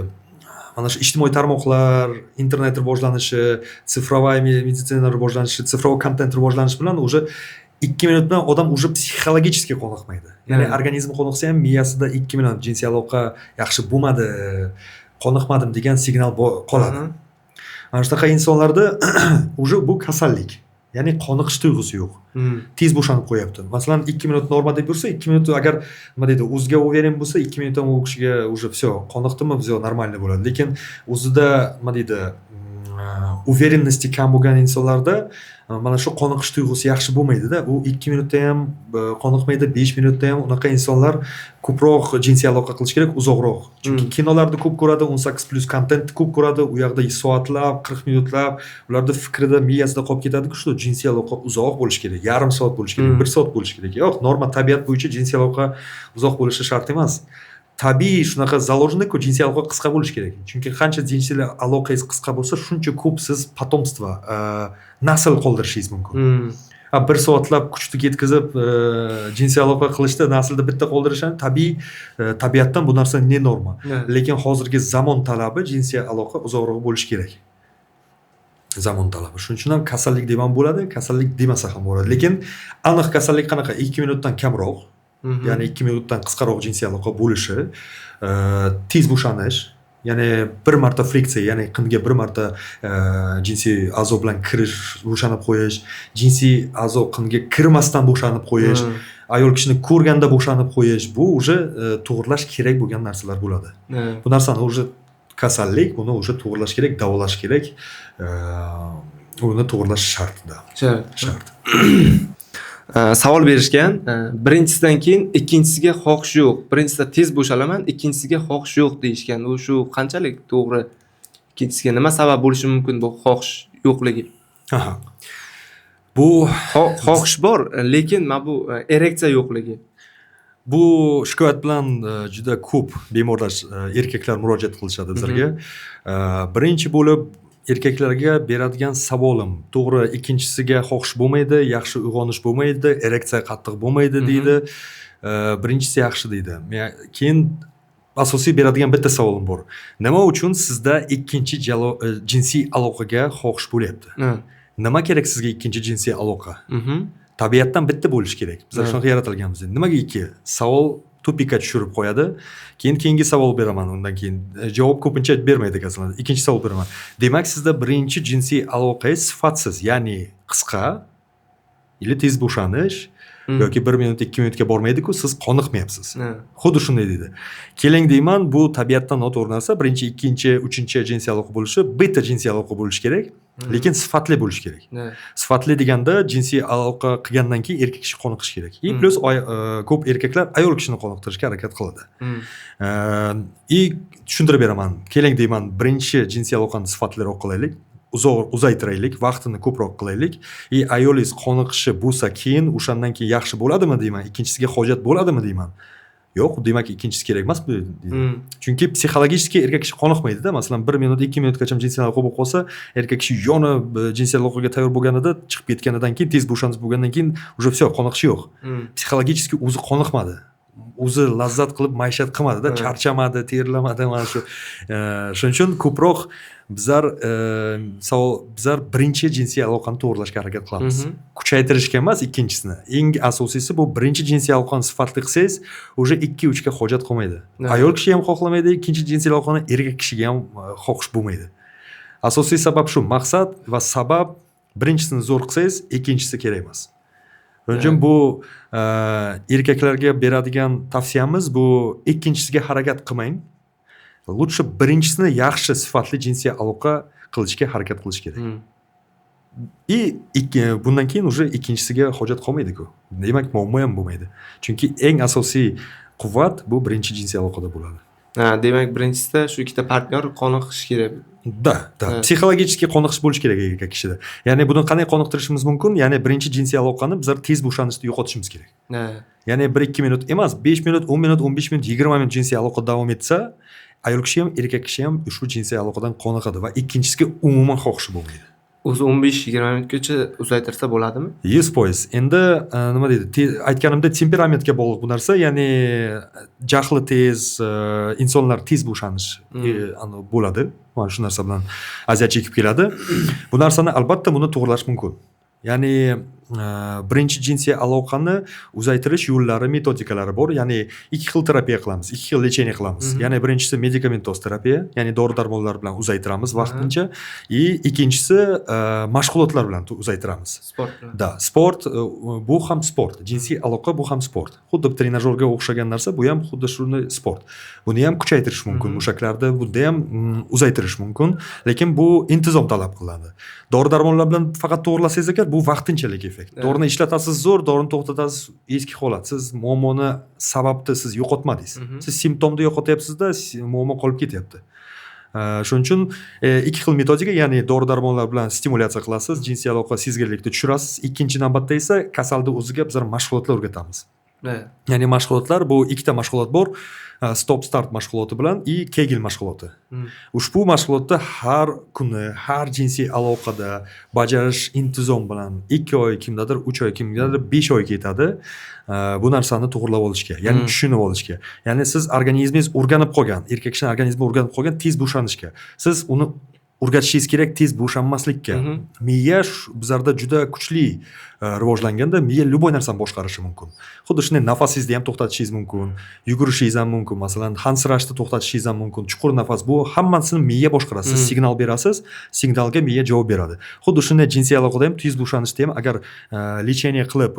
mana shu ijtimoiy tarmoqlar, internet rivojlanishi, цифровая meditsina rivojlanishi, цифровой kontent rivojlanishi bilan уже 2 minut bilan odam уже психологически qoniqmaydi. Ya'ni organizm qoniqsa ham, miyasida 2 minut jinsiy aloqa yaxshi bo'lmadi, qoniqmadim degan signal qoladi. Mana shunaqa insonlarda уже bu kasallik. Ya'ni qoniqish tuyg'usi yo'q. Tez bo'shanib qo'yapti. Masalan, 2 minut norma deb yursa, 2 minut agar, nima deydi, o'ziga уверен bo'lsa, 2 minutdan u kishiga уже всё, qoniqdimi, всё нормально bo'ladi. Lekin o'zida, nima deydi, уверенности kam bo'lgan insonlarda mana shu qoniqish tuyg'usi yaxshi bo'lmaydida. U 2 minutda ham qoniqmaydi, 5 minutda ham. Unaqa insonlar ko'proq jinsiy aloqa qilish kerak, uzoqroq. Chunki kinolarda ko'p ko'radi, 18+ kontentni ko'p ko'radi, u yoqda soatlab, 40 minutlab ularda fikrida, miyasida qolib ketadiku, shu jinsiy aloqa uzoq bo'lishi kerak, yarim soat bo'lishi kerak, 1 soat bo'lishi kerak. Yo'q, norma tabiat bo'yicha jinsiy aloqa uzoq bo'lishi shart emas. Tabiiy shunaqa заложено-ku, jinsiy aloqa qisqa bo'lishi kerak. Chunki qancha jinsiy aloqangiz qisqa bo'lsa, shuncha ko'p siz потомство, nasl qoldirishingiz mumkin. A 1 soatlab kuchni ketkazib, jinsiy aloqa qilishda naslda bitta qoldirish ham tabiiy, tabiatdan bu narsa не норма. Lekin hozirgi zamon talabi jinsiy aloqa uzoqroq bo'lishi kerak. Zamon talabi. Shuning uchun ham kasallik deb ham bo'ladi, kasallik demasa ham bo'ladi. Lekin aniq kasallik qanaqa? 2 minutdan kamroq, ya'ni 2 minutdan qisqaroq jinsiy aloqa bo'lishi, tez bo'shanish, ya'ni bir marta friksiya, ya'ni qinga bir marta jinsiy a'zo bilan kirish, bo'shanib qo'yish, jinsiy a'zo qinga kirmasdan bo'shanib qo'yish, ayol kishini ko'rganda bo'shanib qo'yish, bu уже to'g'irlash kerak bo'lgan narsalar bo'ladi. Bu narsani уже kasallik, buni уже to'g'irlash kerak, davolash kerak. Uni to'g'irlash shart-da. Shart. Shart. Savol berishgan. Birinchisidan keyin ikkinchisiga xohish yo'q. Birinchisida tez bo'shalaman, ikkinchisiga xohish yo'q deyishgan. U shu qanchalik to'g'ri? Ikkinchisiga nima sabab bo'lishi mumkin bu xohish yo'qligi? Aha. Bu Xohish bor, lekin mana bu ereksiya yo'qligi. Bu shikoyat bilan juda ko'p bemorlar, erkaklar murojaat qilishadi bizlarga. Birinchi bo'lib erkaklarga beradigan savolim, to'g'ri, ikkinchisiga xohish bo'lmaydi, yaxshi uyg'onish bo'lmaydi, ereksiya qattiq bo'lmaydi deydi. Birinchisi yaxshi deydi. Men keyin asosiy beradigan bitta savolim bor. Nima uchun sizda ikkinchi jinsiy aloqaga xohish bo'lyapti? Nima kerak sizga ikkinchi jinsiy aloqa? Tabiatdan bitta bo'lishi kerak. Bizlar shunaqa yaratilganmiz. Nimaga ikki? Savol тупик ka tushirib qo'yadi. Keyin keyingi savol beraman undan keyin. Javob ko'pincha bermaydi kasallar. Ikkinchi savol beraman. Demak, sizda birinchi jinsiy aloqangiz sifatsiz, ya'ni qisqa или tez bo'shanish yoki 1 minut, 2 minutga bormaydi-ku, siz qoniqmayapsiz. Xuddi shunday deydi. Keling deyman, bu tabiatdan noto'g'ri narsa. Birinchi, ikkinchi, uchinchi jinsiy aloqa bo'lishi, bitta jinsiy aloqa bo'lishi kerak, lekin sifatli bo'lishi kerak. Sifatli deganda jinsiy aloqa qilgandan keyin erkak kishi qoniqishi kerak. И плюс ko'p erkaklar ayol kishini qoniqtirishga harakat qiladi. И tushuntirib beraman. Keling deyman, birinchi jinsiy aloqani sifatliroq qilaylik. Uzoq uzaytiraylik, vaqtini ko'proq qilaylik. И ayolingiz qoniqishi bo'lsa, keyin o'shandan keyin yaxshi bo'ladimi deyman, ikkinchisiga hojat bo'ladimi deyman. Yo'q, demak ikkinchisi kerak emas bu deydi. Chunki психологически erkak kishi qoniqmaydida. Masalan, 1 minut, 2 minutgacha jinsiy aloqa bo'lib qolsa, erkak kishi yonib jinsiy aloqaga tayyor bo'lganida, chiqib ketganidan keyin, tez bo'shanish bo'lgandan keyin уже всё, qoniqishi yo'q. Психологически o'zi qoniqmadi. O'zi lazzat qilib maishat qilmadida, charchamadi, terlamadi mana shu. Shuning uchun ko'proq bizlar savol, bizlar birinchi jinsiy aloqani to'g'irlashga harakat qilamiz. Kuchaytirishga emas ikkinchisini. Eng asosiysi bu birinchi jinsiy aloqani sifatli qilsangiz, уже 2-3 ga hojat qolmaydi. Ayol kishi ham xohlamaydi, ikkinchi jinsiy aloqani, erkak kishiga ham xohish bo'lmaydi. Asosiy sabab shu, maqsad va sabab birinchisini zo'r qilsangiz, ikkinchisi kerak emas. Shuning uchun bu erkaklarga beradigan tavsiyamiz bu ikkinchisiga harakat qilmang. Лучше birinchisini yaxshi sifatli jinsiy aloqa qilishga harakat qilish kerak. И bundan keyin уже ikkinchisiga hojat qolmaydi-ku. Demak, muammo ham bo'lmaydi. Chunki eng asosiy quvvat bu birinchi jinsiy aloqada bo'ladi. Ha, demak, birinchisida shu ikkita partnyor qoniqishi kerak. Да. Психологически qoniqish bo'lishi kerak erkak kishida. Ya'ni buni qanday qoniqtirishimiz mumkin? Ya'ni birinchi jinsiy aloqani bizlar tez bo'shanishni yo'qotishimiz kerak. Ya'ni 1-2 minut emas, 5 minut, 10 minut, 15 minut, 20 minut jinsiy aloqa davom etsa, ayol kishi ham, erkak kishi ham ushbu jinsiy aloqadan qoniqadi va ikkinchisiga umuman xohishi bo'lmaydi. O'zi 15-20 minutgacha uzaytirsa bo'ladimi? 100%. Endi nima deydi, aytganimdek, temperamentga bog'liq bu narsa, ya'ni jahli tez, insonlar tez bo'shanish bo'ladi. Mana shu narsa bilan aziyat chekib keladi. Bu narsani albatta buni to'g'irlash mumkin. Ya'ni birinchi jinsiy aloqani uzaytirish yo'llari, metodikalari bor. Ya'ni ikki xil terapiya qilamiz, ikki xil лечение qilamiz. Ya'ni birinchisi medikamentoz terapiya, ya'ni dori darmonlar bilan uzaytiramiz vaqtincha, и ikkinchisi mashg'ulotlar bilan uzaytiramiz. Sport bilan. Да, sport, bu ham sport. Jinsiy aloqa bu ham sport. Xuddi trenajyorga o'xshagan narsa, bu ham xuddi shunday sport. Buni ham kuchaytirish mumkin, mushaklarni bunda ham uzaytirish mumkin, lekin bu intizom talab qilinadi. Dori darmonlar bilan faqat to'g'irlasangiz agar, bu vaqtinchalik effekt. Dorini ishlatasiz zo'r, dorini to'xtatasiz, eski holat. Siz muammoni sababni siz yo'qotmadingiz. Siz simptomni yo'qotyapsizda, muammo qolib ketyapti. Shuning uchun ikki xil metodika, ya'ni dori darmonlar bilan stimulyatsiya qilasiz, jinsiy aloqa sezgirlikni tushirasiz. Ikkinchi navbatda esa kasalni o'ziga bizlar mashg'ulotlar o'rgatamiz. Ya'ni mashg'ulotlar, bu ikkita mashg'ulot bor. Stop start mashg'uloti bilan и Kegel mashg'uloti. Ushbu mashg'ulotda har kuni, har jinsiy aloqada bajarish intizom bilan 2 oy, kimdadir 3 oy, kimdadir 5 oy ketadi. Bu narsani to'g'irlab olishga, ya'ni tushunib olishga. Ya'ni siz organizmingiz o'rganib qolgan, erkak kishining organizmi o'rganib qolgan tez bo'shanishga. Siz uni o'rgatishingiz kerak tez bo'shanmaslikka. Miya bizlarda juda kuchli rivojlanganda, miya любой narsani boshqarishi mumkin. Xuddi shunday nafasingizni ham to'xtatishingiz mumkin, yugurishingiz ham mumkin, masalan, hansirashni to'xtatishingiz ham mumkin, chuqur nafas, bu hammasini miya boshqaradi. Siz signal berasiz, signalga miya javob beradi. Xuddi shunday jinsiy aloqada ham, tez bo'shanishda ham agar лечение qilib,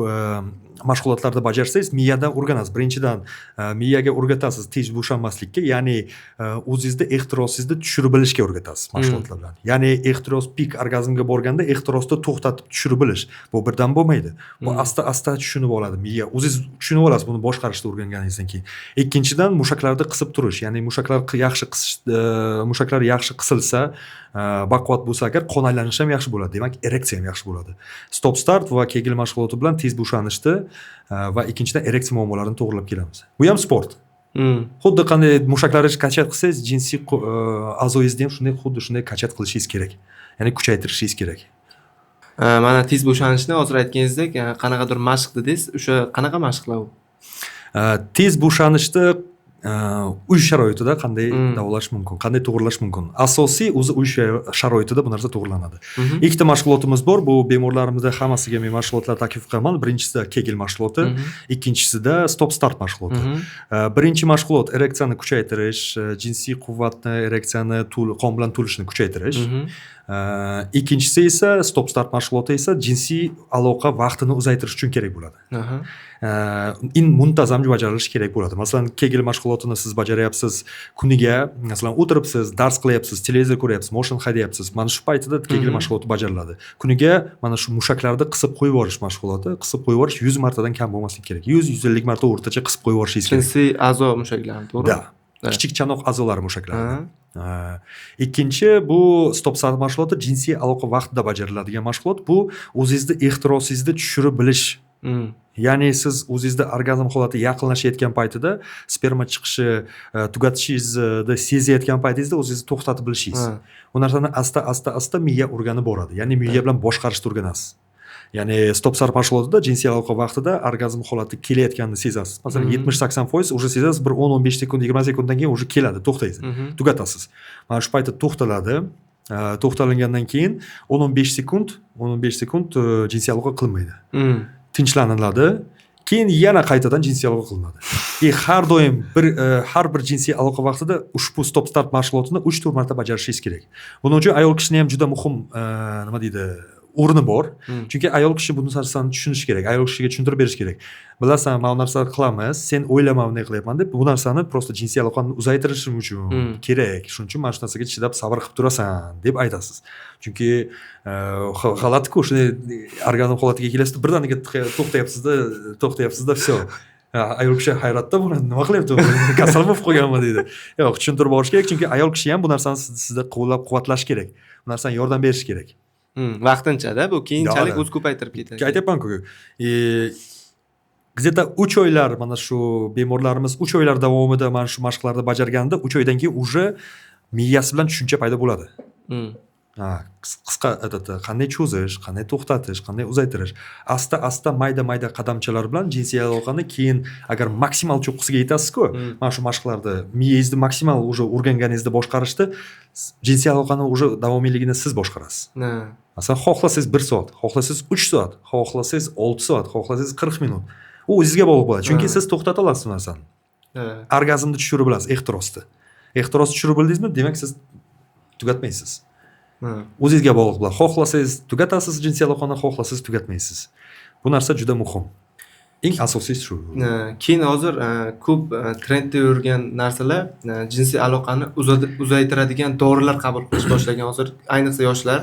mashg'ulotlarni bajarsangiz, miyadan o'rganasiz. Birinchidan, miyaga o'rgatasiz tez bo'shanmaslikka, ya'ni o'zingizda ehtirosingizni tushirib bilishga o'rgatasiz mashg'ulotlar bilan. Ya'ni ehtiros pik orgazmga borganda ehtirosni to'xtatib tushirib bilish. Bu birdan bo'lmaydi. Bu asta-asta tushunib oladi miya. O'zingiz tushunib olasiz buni boshqarishni o'rganganingizdan keyin. Ikkinchidan, mushaklarni qisib turish, ya'ni mushaklar yaxshi qisish, mushaklar yaxshi qisilsa, baquvvat bo'lsa agar, qon aylanishi ham yaxshi bo'ladi. Demak, ereksiya ham yaxshi bo'ladi. Stop start va Kegel mashg'uloti bilan tez bo'shanishni va ikkinchidan ereksiya muammolarini to'g'irlab kelamiz. Bu ham sport. Xuddi qanday mushaklarni качать qilsangiz, jinsiy a'zoyingizni ham shunday, xuddi shunday качать qilishingiz kerak. Ya'ni kuchaytirishingiz kerak. Mana tez bo'shanishni hozir aytganingizdek, qanaqadir mashq dedingiz. O'sha qanaqa mashqlar u? Tez bo'shanishni uy sharoitida qanday davolash mumkin, qanday to'g'irlash mumkin? Asosiy o'zi uy sharoitida bu narsa to'g'irlanadi. Ikkita mashg'ulotimiz bor. Bu bemorlarimizda hammasiga men mashg'ulotlar taklif qilaman. Birinchisida Kegel mashg'uloti, ikkinchisida stop start mashg'uloti. Birinchi mashg'ulot ereksiyani kuchaytirish, jinsiy quvvatni, ereksiyani qon bilan to'lishini kuchaytirish. Ikkinchisi esa stop start mashg'uloti esa jinsiy aloqa vaqtini uzaytirish uchun kerak bo'ladi. In muntazam bajarilishi kerak bo'ladi. Masalan, Kegel mashg'ulotini siz bajaryapsiz kuniga, masalan, o'tiribsiz, dars qilyapsiz, televizor ko'ryapsiz, mashina haydayapsiz. Mana shu paytida Kegel mashg'uloti bajariladi. Kuniga mana shu mushaklarni qisib qo'yib yuborish mashg'uloti, qisib qo'yib yuborish 100 martadan kam bo'lmasligi kerak. 100-150 marta o'rtacha qisib qo'yib yuborishingiz kerak. Jinsiy a'zo mushaklarini, to'g'rimi? Да. Kichik chanoq a'zolari mushaklari. Ikkinchi bu stop start mashg'uloti jinsiy aloqa vaqtida bajariladigan mashg'ulot. Bu o'zingizni ehtirosingizni tushirib bilish. Ya'ni siz o'zingizda orgazm holati yaqinlashayotgan paytida, sperma chiqishi, tugatishingizni sezayotgan paytingizda o'zingizni to'xtatib bilishingiz. Bu narsani asta asta asta miya o'rganib boradi. Ya'ni miya bilan boshqarishni o'rganasiz. Ya'ni stop start mashg'ulotida jinsiy aloqa vaqtida orgazm holati kelayotganini sezasiz. Masalan, 70-80% уже sezasiz, bir 10-15 sekund, 20 sekunddan keyin уже keladi, to'xtaysiz. Tugatasiz. Mana shu paytda to'xtaladi. To'xtalingandan keyin 10-15 sekund, 10-15 sekund jinsiy aloqa qilinmaydi. Tinchlaniladi. Keyin yana qaytadan jinsiy aloqa qilinadi. И har doim har bir jinsiy aloqa vaqtida ushbu stop start mashg'ulotini 3-4 marta bajarishingiz kerak. Buning uchun ayol kishini ham juda muhim, nima deydi, o'rni bor. Chunki ayol kishi bu narsani tushunishi kerak. Ayol kishiga tushuntirib berish kerak. Bilasan, mana bu narsani qilamiz, sen o'ylama bunday qilyapman deb, bu narsani просто jinsiy aloqani uzaytirishim uchun kerak. Shuning uchun mana shu narsaga chidab sabr qilib turasan deb aytasiz. Chunki g'alati-ku, shunday orgazm holatiga kelasizda, birdaniga to'xtayapsizda, to'xtayapsizda, всё. Ayol kishi hayratda bo'ladi, nima qilyapti, kasal bo'lib qolganmi deydi. Yo'q, tushuntirib borish kerak, chunki ayol kishi ham bu narsani sizda qo'llab quvvatlash kerak, bu narsani yordam berish kerak. Vaqtinchada bu, keyinchalik Да. o'zi ko'paytirib ketadi. Aytyapmanku, где-то 3 oylar mana shu bemorlarimiz 3 oylar davomida mana shu mashqlarni bajarganda, 3 oydan keyin уже miyasi bilan tushuncha paydo bo'ladi. Ha, qisqa этот, qanday cho'zish, qanday to'xtatish, qanday uzaytirish, asta asta mayda mayda qadamchalar bilan jinsiy aloqani keyin agar maksimal cho'qqisiga yetasizku, mana shu mashqlarni miyangizni maksimal уже o'rganganingizda boshqarishni, jinsiy aloqani уже davomiyligini siz boshqarasiz. Masalan, xohlasangiz 1 soat, xohlasangiz 3 soat, xohlasangiz 6 soat, xohlasangiz 40 minut, u o'zingizga bog'liq bo'ladi, chunki siz to'xtata olasiz bu narsani. Orgazmni tushirib bilasiz, ehtirosni, ehtirosni tushirib bildingizmi, demak, siz tugatmaysiz. O'zingizga bog'liq bo'ladi, xohlasangiz tugatasiz jinsiy aloqani, xohlasangiz tugatmaysiz. Bu narsa juda muhim, eng asosiysi shu. Keyin hozir ko'p trendda yurgan narsalar, jinsiy aloqani uzaytiradigan dorilar qabul qilish boshlagan hozir, ayniqsa yoshlar,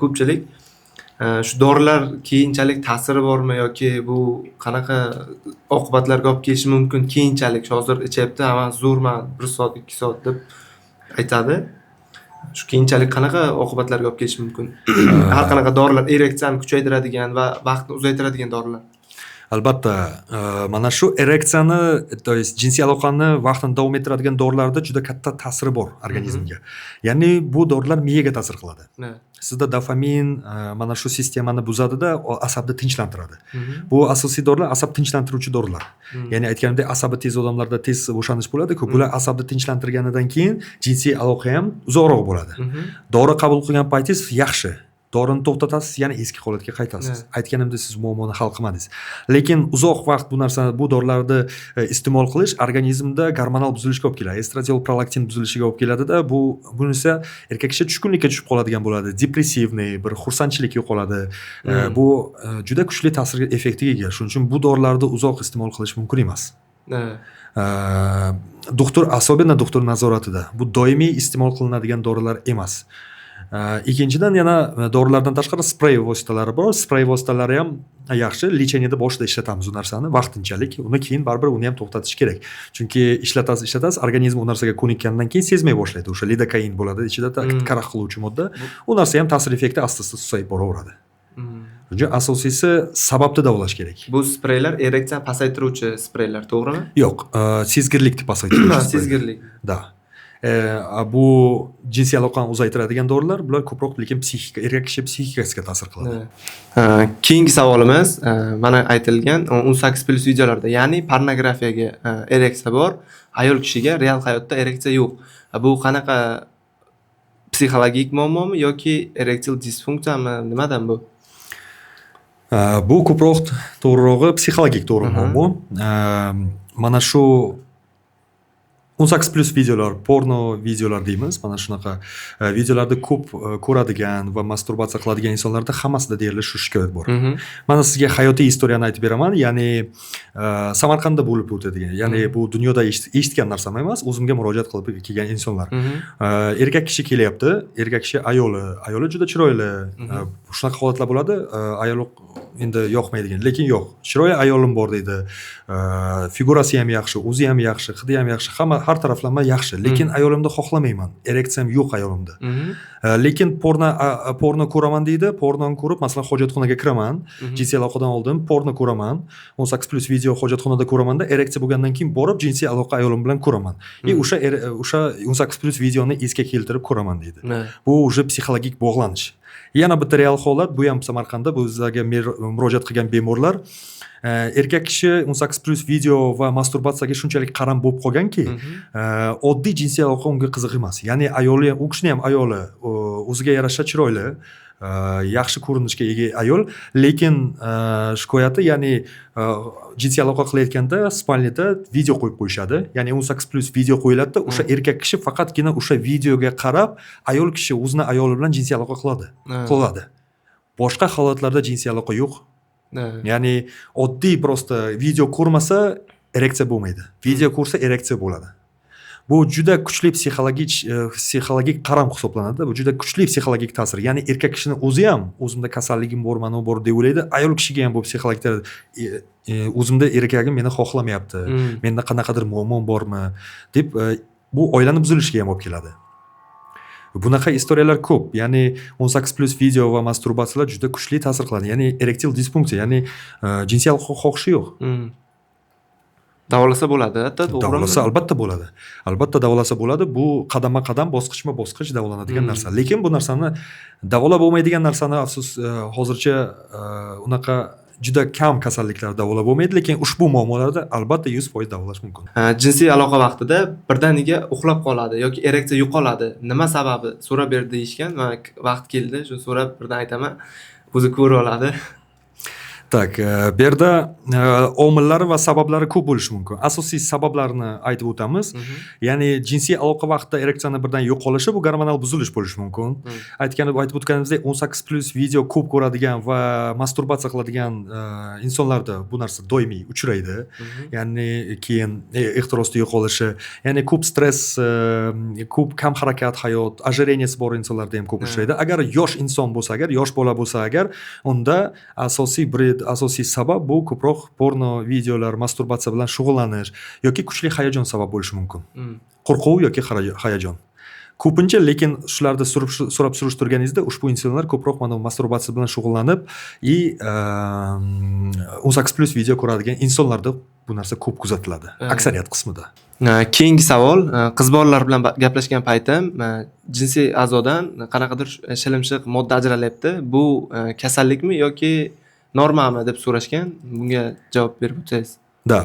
ko'pchilik. Shu dorilar keyinchalik ta'siri bormi yoki bu qanaqa oqibatlarga olib kelishi mumkin keyinchalik? Shu hozir ichyapti, "Man zo'rman, 1 soat, 2 soat" deb aytadi. Shu keyinchalik qanaqa oqibatlarga olib kelishi mumkin har qanaqa dorilar, ereksiyani kuchaytiradigan va vaqtni uzaytiradigan dorilar? Albatta, mana shu ereksiyani, то есть jinsiy aloqani vaqtini davom ettiradigan dorilarda juda katta ta'siri bor organizmga, ya'ni bu dorilar miyaga ta'sir qiladi. Sizda dopamin, mana shu sistemani buzadida, asabni tinchlantiradi. Bu asosiy dorilar asab tinchlantiruvchi dorilar. Ya'ni aytganimdek, asabi tez odamlarda tez bo'shanish bo'ladiku, bular asabni tinchlantirganidan keyin jinsiy aloqa ham uzoqroq bo'ladi. Dori qabul qilgan paytingiz yaxshi, dorini to'xtatasiz, yana eski holatga qaytasiz. Aytganimdek, siz muammoni hal qilmadingiz. Lekin uzoq vaqt bu narsani, bu dorilarni iste'mol qilish organizmda gormonal buzilishga olib keladi, estradiol, prolaktin buzilishiga olib keladida. Bu bunisi erkak kishi tushkunlikka tushib qoladigan bo'ladi, депрессивный, bir xursandchilik yo'qoladi. Bu juda kuchli ta'sir effektiga ega. Shuning uchun bu dorilarni uzoq iste'mol qilish mumkin emas. Doktor, особенно doktor nazoratida, bu doimiy iste'mol qilinadigan dorilar emas. Ikkinchidan, yana dorilardan tashqari sprey vositalari bor. Sprey vositalari ham yaxshi, лечение da boshida ishlatamiz u narsani vaqtinchalik, uni keyin baribir uni ham to'xtatish kerak, chunki ishlatasiz, ishlatasiz, organizm u narsaga ko'nikkandan keyin sezmay boshlaydi. O'sha lidokain bo'ladi ichida, karaxt qiluvchi modda, u narsa ham ta'sir effekti asta asta susayib boraveradi. Shuning uchun asosiysi sababni davolash kerak. Bu spreylar ereksiyani pasaytiruvchi spreylar, to'g'rimi? Yo'q, sezgirlikni pasaytiruvchi spreylar. Sezgirlik. Да. Bu jinsiy aloqani uzaytiradigan dorilar, bular ko'proq lekin psixika, erkak kishi psixikasiga ta'sir qiladi. Keyingi savolimiz, mana aytilgan 18+ videolarda, ya'ni pornografiyaga ereksiya bor, ayol kishiga real hayotda ereksiya yo'q. Bu qanaqa psixologik muammomi yoki erektil disfunksiyami, nimadan bu? Bu ko'proq, to'g'rirog'i, psixologik to'g'ri muammo. Mana shu 18+ videolar, porno videolar deymiz, mana shunaqa videolarni ko'p ko'radigan va masturbatsiya qiladigan insonlarda hammasida deyarli shu shikoyat bor. Mana sizga hayotiy история ni aytib beraman, ya'ni Samarqandda bo'lib o'tadigan, ya'ni bu dunyoda eshitgan narsam emas, o'zimga murojaat qilib kelgan insonlar. Erkak kishi kelyapti, erkak kishi ayoli, ayoli juda chiroyli. Shunaqa holatlar bo'ladi, ayoli endi yoqmaydigan, lekin yo'q, chiroyli ayolim bor deydi, figurasi ham yaxshi, o'zi ham yaxshi, hidi ham yaxshi, hamma har taraflama yaxshi, lekin ayolimni xohlamayman, ereksiyam yo'q ayolimda. Lekin porno ko'raman deydi, pornoni ko'rib, masalan, hojatxonaga kiraman, jinsiy aloqadan oldin porno ko'raman, 18+ video hojatxonada ko'ramanda, ereksiya bo'lgandan keyin borib jinsiy aloqa ayolim bilan ko'raman и o'sha 18+ videoni esga keltirib ko'raman deydi. Bu уже psixologik bog'lanish. Yana bitta real holat, bu ham Samarqandda, bu bizlarga murojaat qilgan bemorlar. Erkak kishi 18+ video va masturbatsiyaga shunchalik qaram bo'lib qolganki, oddiy jinsiy aloqa unga qiziq emas. Ya'ni ayoli, u kishini ham ayoli o'ziga yarasha chiroyli, yaxshi ko'rinishga ega ayol, lekin shikoyati, ya'ni jinsiy aloqa qilayotganda спальня da video qo'yib qo'yishadi, ya'ni 18+ video qo'yiladida, o'sha erkak kishi faqatgina o'sha videoga qarab ayol kishi o'zini ayoli bilan jinsiy aloqa qiladi, qiladi. Boshqa holatlarda jinsiy aloqa yo'q. Ya'ni oddiy просто video ko'rmasa ereksiya bo'lmaydi, video ko'rsa ereksiya bo'ladi. Bu juda kuchli psixologik qaram hisoblanadi. Bu juda kuchli psixologik ta'sir. Ya'ni erkak kishini o'zi ham o'zimda kasalligim bor, mana bor deb o'ylaydi. Ayol kishiga ham bu psixologik o'zimda erkagim meni xohlamayapti, menda qanaqadir muammom bormi deb, bu oilani buzilishiga ham olib keladi. Bunaqa история lar ko'p. Ya'ni 18+ video va masturbatsiyalar juda kuchli ta'sir qiladi. Ya'ni erektil disfunksiya, ya'ni jinsiy aloqa xohishi yo'q. Davolasa bo'ladi, to'g'rimi? Davolasa albatta bo'ladi. Albatta davolasa bo'ladi. Bu qadamma qadam, bosqichma bosqich davolanadigan narsa. Lekin bu narsani, davolab bo'lmaydigan narsani, afsus, hozircha unaqa juda kam kasalliklar davolab bo'lmaydi, lekin ushbu muammolarda albatta 100% davolash mumkin. Jinsiy aloqa vaqtida birdaniga uxlab qoladi yoki ereksiya yo'qoladi. Nima sababi? So'rab ber deyishgan. Mana vaqt keldi, shuni so'rab birdan aytaman. O'zi ko'rib oladi. Так, bu yerda omillari va sabablari ko'p bo'lishi mumkin. Asosiy sabablarni aytib o'tamiz. Ya'ni jinsiy aloqa vaqtida ereksiyani birdan yo'qolishi, bu gormonal buzilish bo'lishi mumkin. Aytib o'tganimizdek, 18+ video ko'p ko'radigan va masturbatsiya qiladigan insonlarda bu narsa doimiy uchraydi. Ya'ni keyin ehtirosda yo'qolishi, ya'ni ko'p stress, ko'p kam harakat hayot, ожирение si bor insonlarda ham ko'p uchraydi. Agar yosh inson bo'lsa, agar yosh bola bo'lsa agar, unda asosiy bir asosiy sabab bu ko'proq porno videolar, masturbatsiya bilan shug'ullanish yoki kuchli hayajon sabab bo'lishi mumkin. Qo'rquv yoki hayajon. Ko'pincha lekin shularda so'rab surishtirganingizda ushbu insonlar ko'proq mana bu masturbatsiya bilan shug'ullanib и 18+ video ko'radigan insonlarda bu narsa ko'p kuzatiladi. Aksariyat qismida. Keyingi savol, qiz bolalar bilan gaplashgan paytim jinsiy a'zodan qanaqadir shilimshiq modda ajralyapti. Bu kasallikmi yoki normami deb so'rashgan. Bunga javob berib o'tsangiz. Да,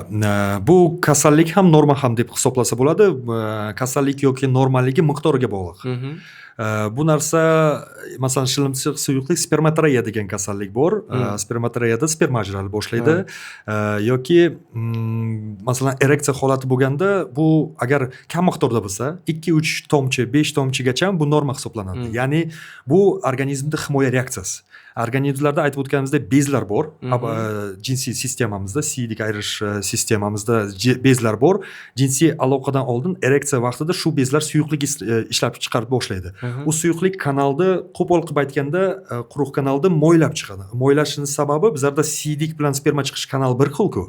bu kasallik ham, norma ham deb hisoblasa bo'ladi. Kasallik yoki normalligi miqdoriga bog'liq. Bu narsa, masalan, shilimshiq suyuqlik, spermatoreya degan kasallik bor. Spermatoreyada sperma ajralib boshlaydi. Yoki masalan, ereksiya holati bo'lganda, bu agar kam miqdorda bo'lsa, 2-3 tomchi, 5 tomchigacha bu norma hisoblanadi. Ya'ni bu organizmda himoya reaksiyasi. Organizmlarda, aytib o'tganimizdek, bezlar bor. Jinsiy sistemamizda, siydik ayirish sistemamizda bezlar bor. Jinsiy aloqadan oldin ereksiya vaqtida shu bezlar suyuqlik ishlab chiqarib boshlaydi. U suyuqlik kanalda, qo'pol qilib aytganda, quruq kanalda moylab chiqadi. Moylashini sababi, bizlarda siydik bilan sperma chiqish kanali bir xil-ku.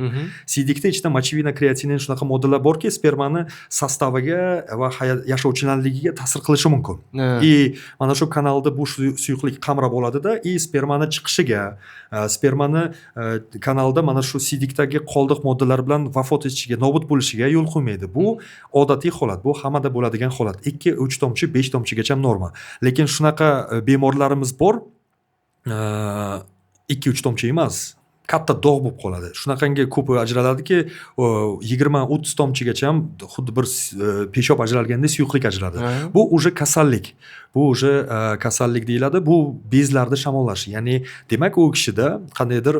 Siydikda ichida мочевина, kreatinin, shunaqa moddalar borki, spermani состав iga va yashovchanligiga ta'sir qilishi mumkin. И mana shu kanalda bu suyuqlik qamrab oladida и spermani chiqishiga, spermani kanalda mana shu siydikdagi qoldiq moddalar bilan vafot etishiga, nobud bo'lishiga yo'l qo'ymaydi. Bu odatiy holat, bu hammada bo'ladigan holat. 2-3 tomchi, 5 tomchigacha norma. Lekin shunaqa bemorlarimiz bor, 2-3 tomchi emas, katta dog' bo'lib qoladi. Shunaqangi ko'p ajraladiki, 20-30 tomchigacha ham xuddi bir peshob ajralgandek suyuqlik ajraladi. Bu уже kasallik. Bu уже kasallik deyiladi. Bu bezlarni shamollashi. Ya'ni demak, u kishida qandaydir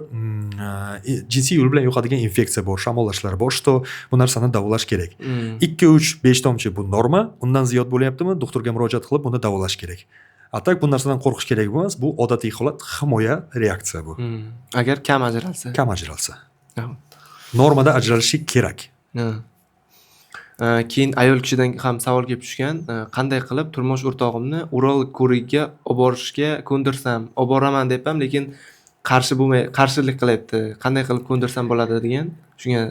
jinsiy yo'l bilan yuqadigan infeksiya bor, shamollashlar bor, что bu narsani davolash kerak. 2, 3, 5 tomchi bu norma. Undan ziyod bo'lyaptimi, doktorga murojaat qilib buni davolash kerak. А так bu narsadan qo'rqish kerak emas. Bu odatiy holat, himoya reaksiya bu. Agar kam ajralsa. Kam ajralsa. Normada ajralishi kerak. Keyin ayol kishidan ham savol kelib tushgan. Qanday qilib turmush o'rtog'imni urolog ko'rigiga olib borishga ko'ndirsam, olib boraman deyapman, lekin qarshi bo'lmay, qarshilik qilyapti. Qanday qilib ko'ndirsam bo'ladi degan. Shunga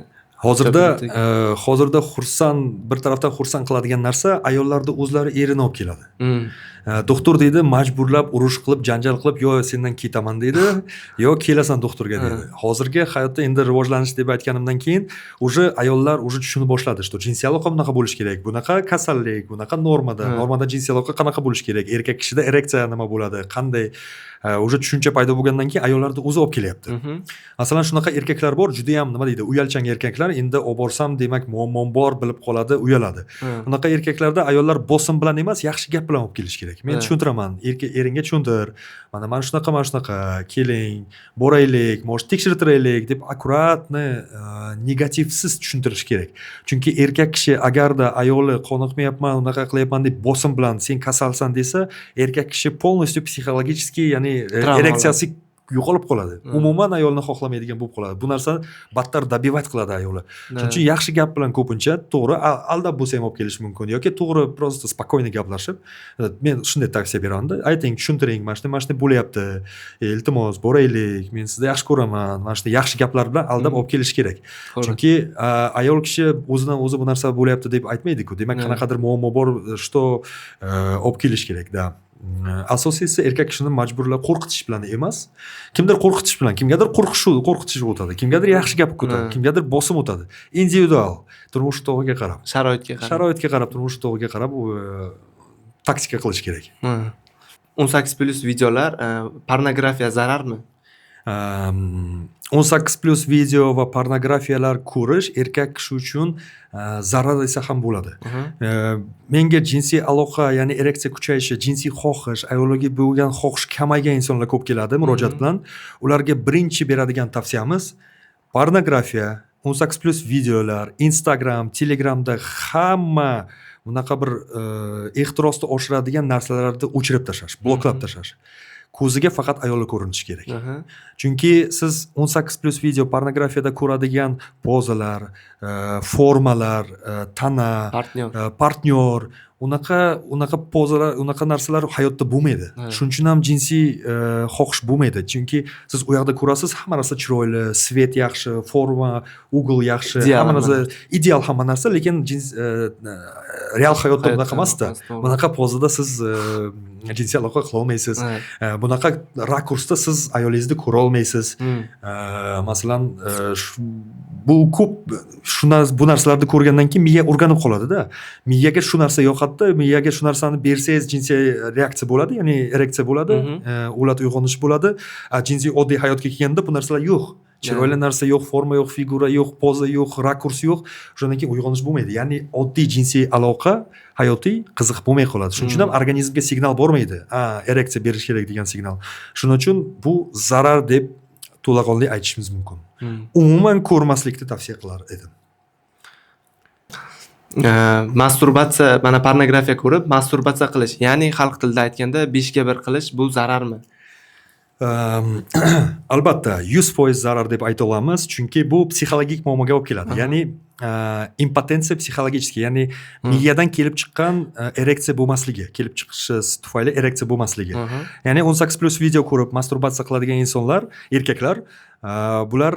Hozirda javob bersak. Hozirda xursand, bir tarafdan xursand qiladigan narsa, ayollarda o'zlari erini olib keladi. Doktor deydi, majburlab, urush qilib, janjal qilib, yo sendan ketaman deydi, yo kelasan doktorga deydi. Hozirgi hayotda endi rivojlanish deb aytganimdan keyin уже ayollar уже tushunib boshladi, что jinsiy aloqa bunaqa bo'lishi kerak, bunaqa kasallik, bunaqa normada, normada jinsiy aloqa qanaqa bo'lishi kerak, erkak kishida ereksiya nima bo'ladi, qanday, уже tushuncha paydo bo'lgandan keyin ayollarni o'zi olib kelyapti. Masalan, shunaqa erkaklar bor, juda ham, nima deydi, uyalchang erkaklar, endi olib borsam, demak, muammom bor, bilib qoladi, uyaladi. Unaqa erkaklarda ayollar bosim bilan emas, yaxshi gap bilan olib kelish kerak. Men tushuntiraman, erkak eringga tushuntir. Mana mana shunaqa, mana shunaqa, keling, boraylik, может, tekshirtiraylik deb аккуратно, negativsiz tushuntirish kerak. Chunki erkak kishi agarda ayoli qoniqmayapman, unaqa qilyapman deb bosim bilan sen kasalsan desa, erkak kishi полностью психологически, ya'ni Travma oladi. Ereksiyasi Yo'qolib qoladi, umuman ayolni xohlamaydigan bo'lib qoladi. Bu narsani battar добивать qiladi ayoli. Shuning uchun yaxshi gap bilan, ko'pincha to'g'ri aldab bo'lsa ham olib kelish mumkin yoki to'g'ri, просто спокойно gaplashib, men shunday tavsiya beramanda: ayting, tushuntiring, mana shunday, mana shunday bo'lyapti, iltimos, boraylik, men sizni yaxshi ko'raman. Mana shunday yaxshi gaplar bilan aldab olib kelish kerak, chunki ayol kishi o'zidan o'zi bu narsa bo'lyapti deb aytmaydiku. Demak, qanaqadir muammo bor, что olib kelish kerak, да. Asosiysi, erkak kishini majburlab, qo'rqitish bilan emas. Kimdir qo'rqitish bilan, kimgadir qo'rqishuv, qo'rqitish o'tadi, kimgadir yaxshi gap o'tadi, kimgadir bosim o'tadi. Individual, turmush o'rtog'iga qarab, sharoitga qarab. Sharoitga qarab, turmush o'rtog'iga qarab taktika qilish kerak. 18+ videolar, pornografiya zararmi? 18+ video va pornografiyalar ko'rish erkak kishi uchun zarar desa ham bo'ladi. Menga jinsiy aloqa, ya'ni ereksiya kuchayishi, jinsiy xohish, ayolga bo'lgan xohish kamaygan insonlar ko'p keladi murojaat bilan. Ularga birinchi beradigan tavsiyamiz: pornografiya, 18+ videolar, Instagram, Telegramda hamma bunaqa bir ehtirosni oshiradigan narsalarni o'chirib tashlash, bloklab tashlash. Ko'ziga faqat ayoli ko'rinishi kerak. Chunki siz 18+ video, pornografiyada ko'radigan pozalar, formalar, tana, partnyor, partnyor, unaqa unaqa pozalar, unaqa narsalar hayotda bo'lmaydi. Shuning uchun ham jinsiy xohish bo'lmaydi, chunki siz u yoqda ko'rasiz, hamma narsa chiroyli, свет yaxshi, forma, угол yaxshi, ideal hamma narsa ideal, hamma narsa, lekin jins real hayotda bunaqa emasda. Bunaqa pozada siz jinsiy aloqa qilolmaysiz, bunaqa rakursda siz ayolingizni ko'rolmaysiz. Masalan, bu ko'p shu bu narsalarni ko'rgandan keyin miya o'rganib qoladida. Miyaga shu narsa yoqadida, miyaga shu narsani bersangiz, jinsiy reaksiya bo'ladi, ya'ni ereksiya bo'ladi, o'lat uyg'onish bo'ladi. A jinsiy oddiy hayotga kelganda bu narsalar yo'q, chiroyli narsa yo'q, forma yo'q, figura yo'q, poza yo'q, rakurs yo'q. O'shandan keyin uyg'onish bo'lmaydi, ya'ni oddiy jinsiy aloqa hayotiy qiziq bo'lmay qoladi. Shuning uchun ham organizmga signal bormaydi, a ereksiya berish kerak degan signal. Shuning uchun bu zarar deb to'laqonli aytishimiz mumkin. Umuman ko'rmaslikni tavsiya qilar edim. Masturbatsiya, mana pornografiya ko'rib masturbatsiya qilish, ya'ni xalq tilida aytganda 5ga 1 qilish, bu zararmi? Albatta, 100% zarar deb ayta olamiz, chunki bu psixologik muammoga olib keladi, ya'ni impotensiya психологический, ya'ni miyadan kelib chiqqan ereksiya bo'lmasligi, kelib chiqishi tufayli ereksiya bo'lmasligi. Ya'ni 18+ video ko'rib masturbatsiya qiladigan insonlar, erkaklar, bular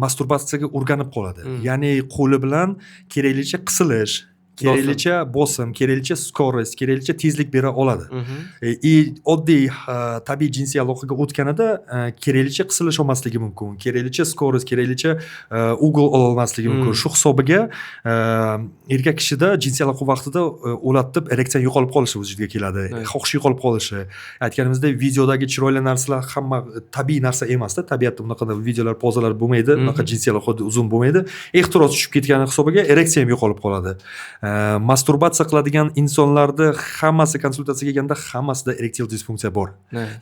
masturbatsiyaga o'rganib qoladi. Ya'ni qo'li bilan keraklicha qisilish, keraklicha bosim, keraklicha скорость, keraklicha tezlik bera oladi. И oddiy tabiiy jinsiy aloqaga o'tganida keraklicha qisilish olmasligi mumkin, keraklicha скорость, keraklicha угол ololmasligi mumkin. Shu hisobiga erkak kishida jinsiy aloqa vaqtida o'lat deb ereksiya yo'qolib qolishi vujudga keladi, xohish yo'qolib qolishi. Aytganimizdek, videodagi chiroyli narsalar hamma tabiiy narsa emasda. Tabiatda bunaqa videolar, pozalar bo'lmaydi, bunaqa jinsiy aloqa uzun bo'lmaydi. Ehtiros tushib ketgani hisobiga ereksiya ham yo'qolib qoladi. Masturbatsiya qiladigan insonlarni hammasi konsultatsiyaga kelganda, hammasida erektil disfunksiya bor.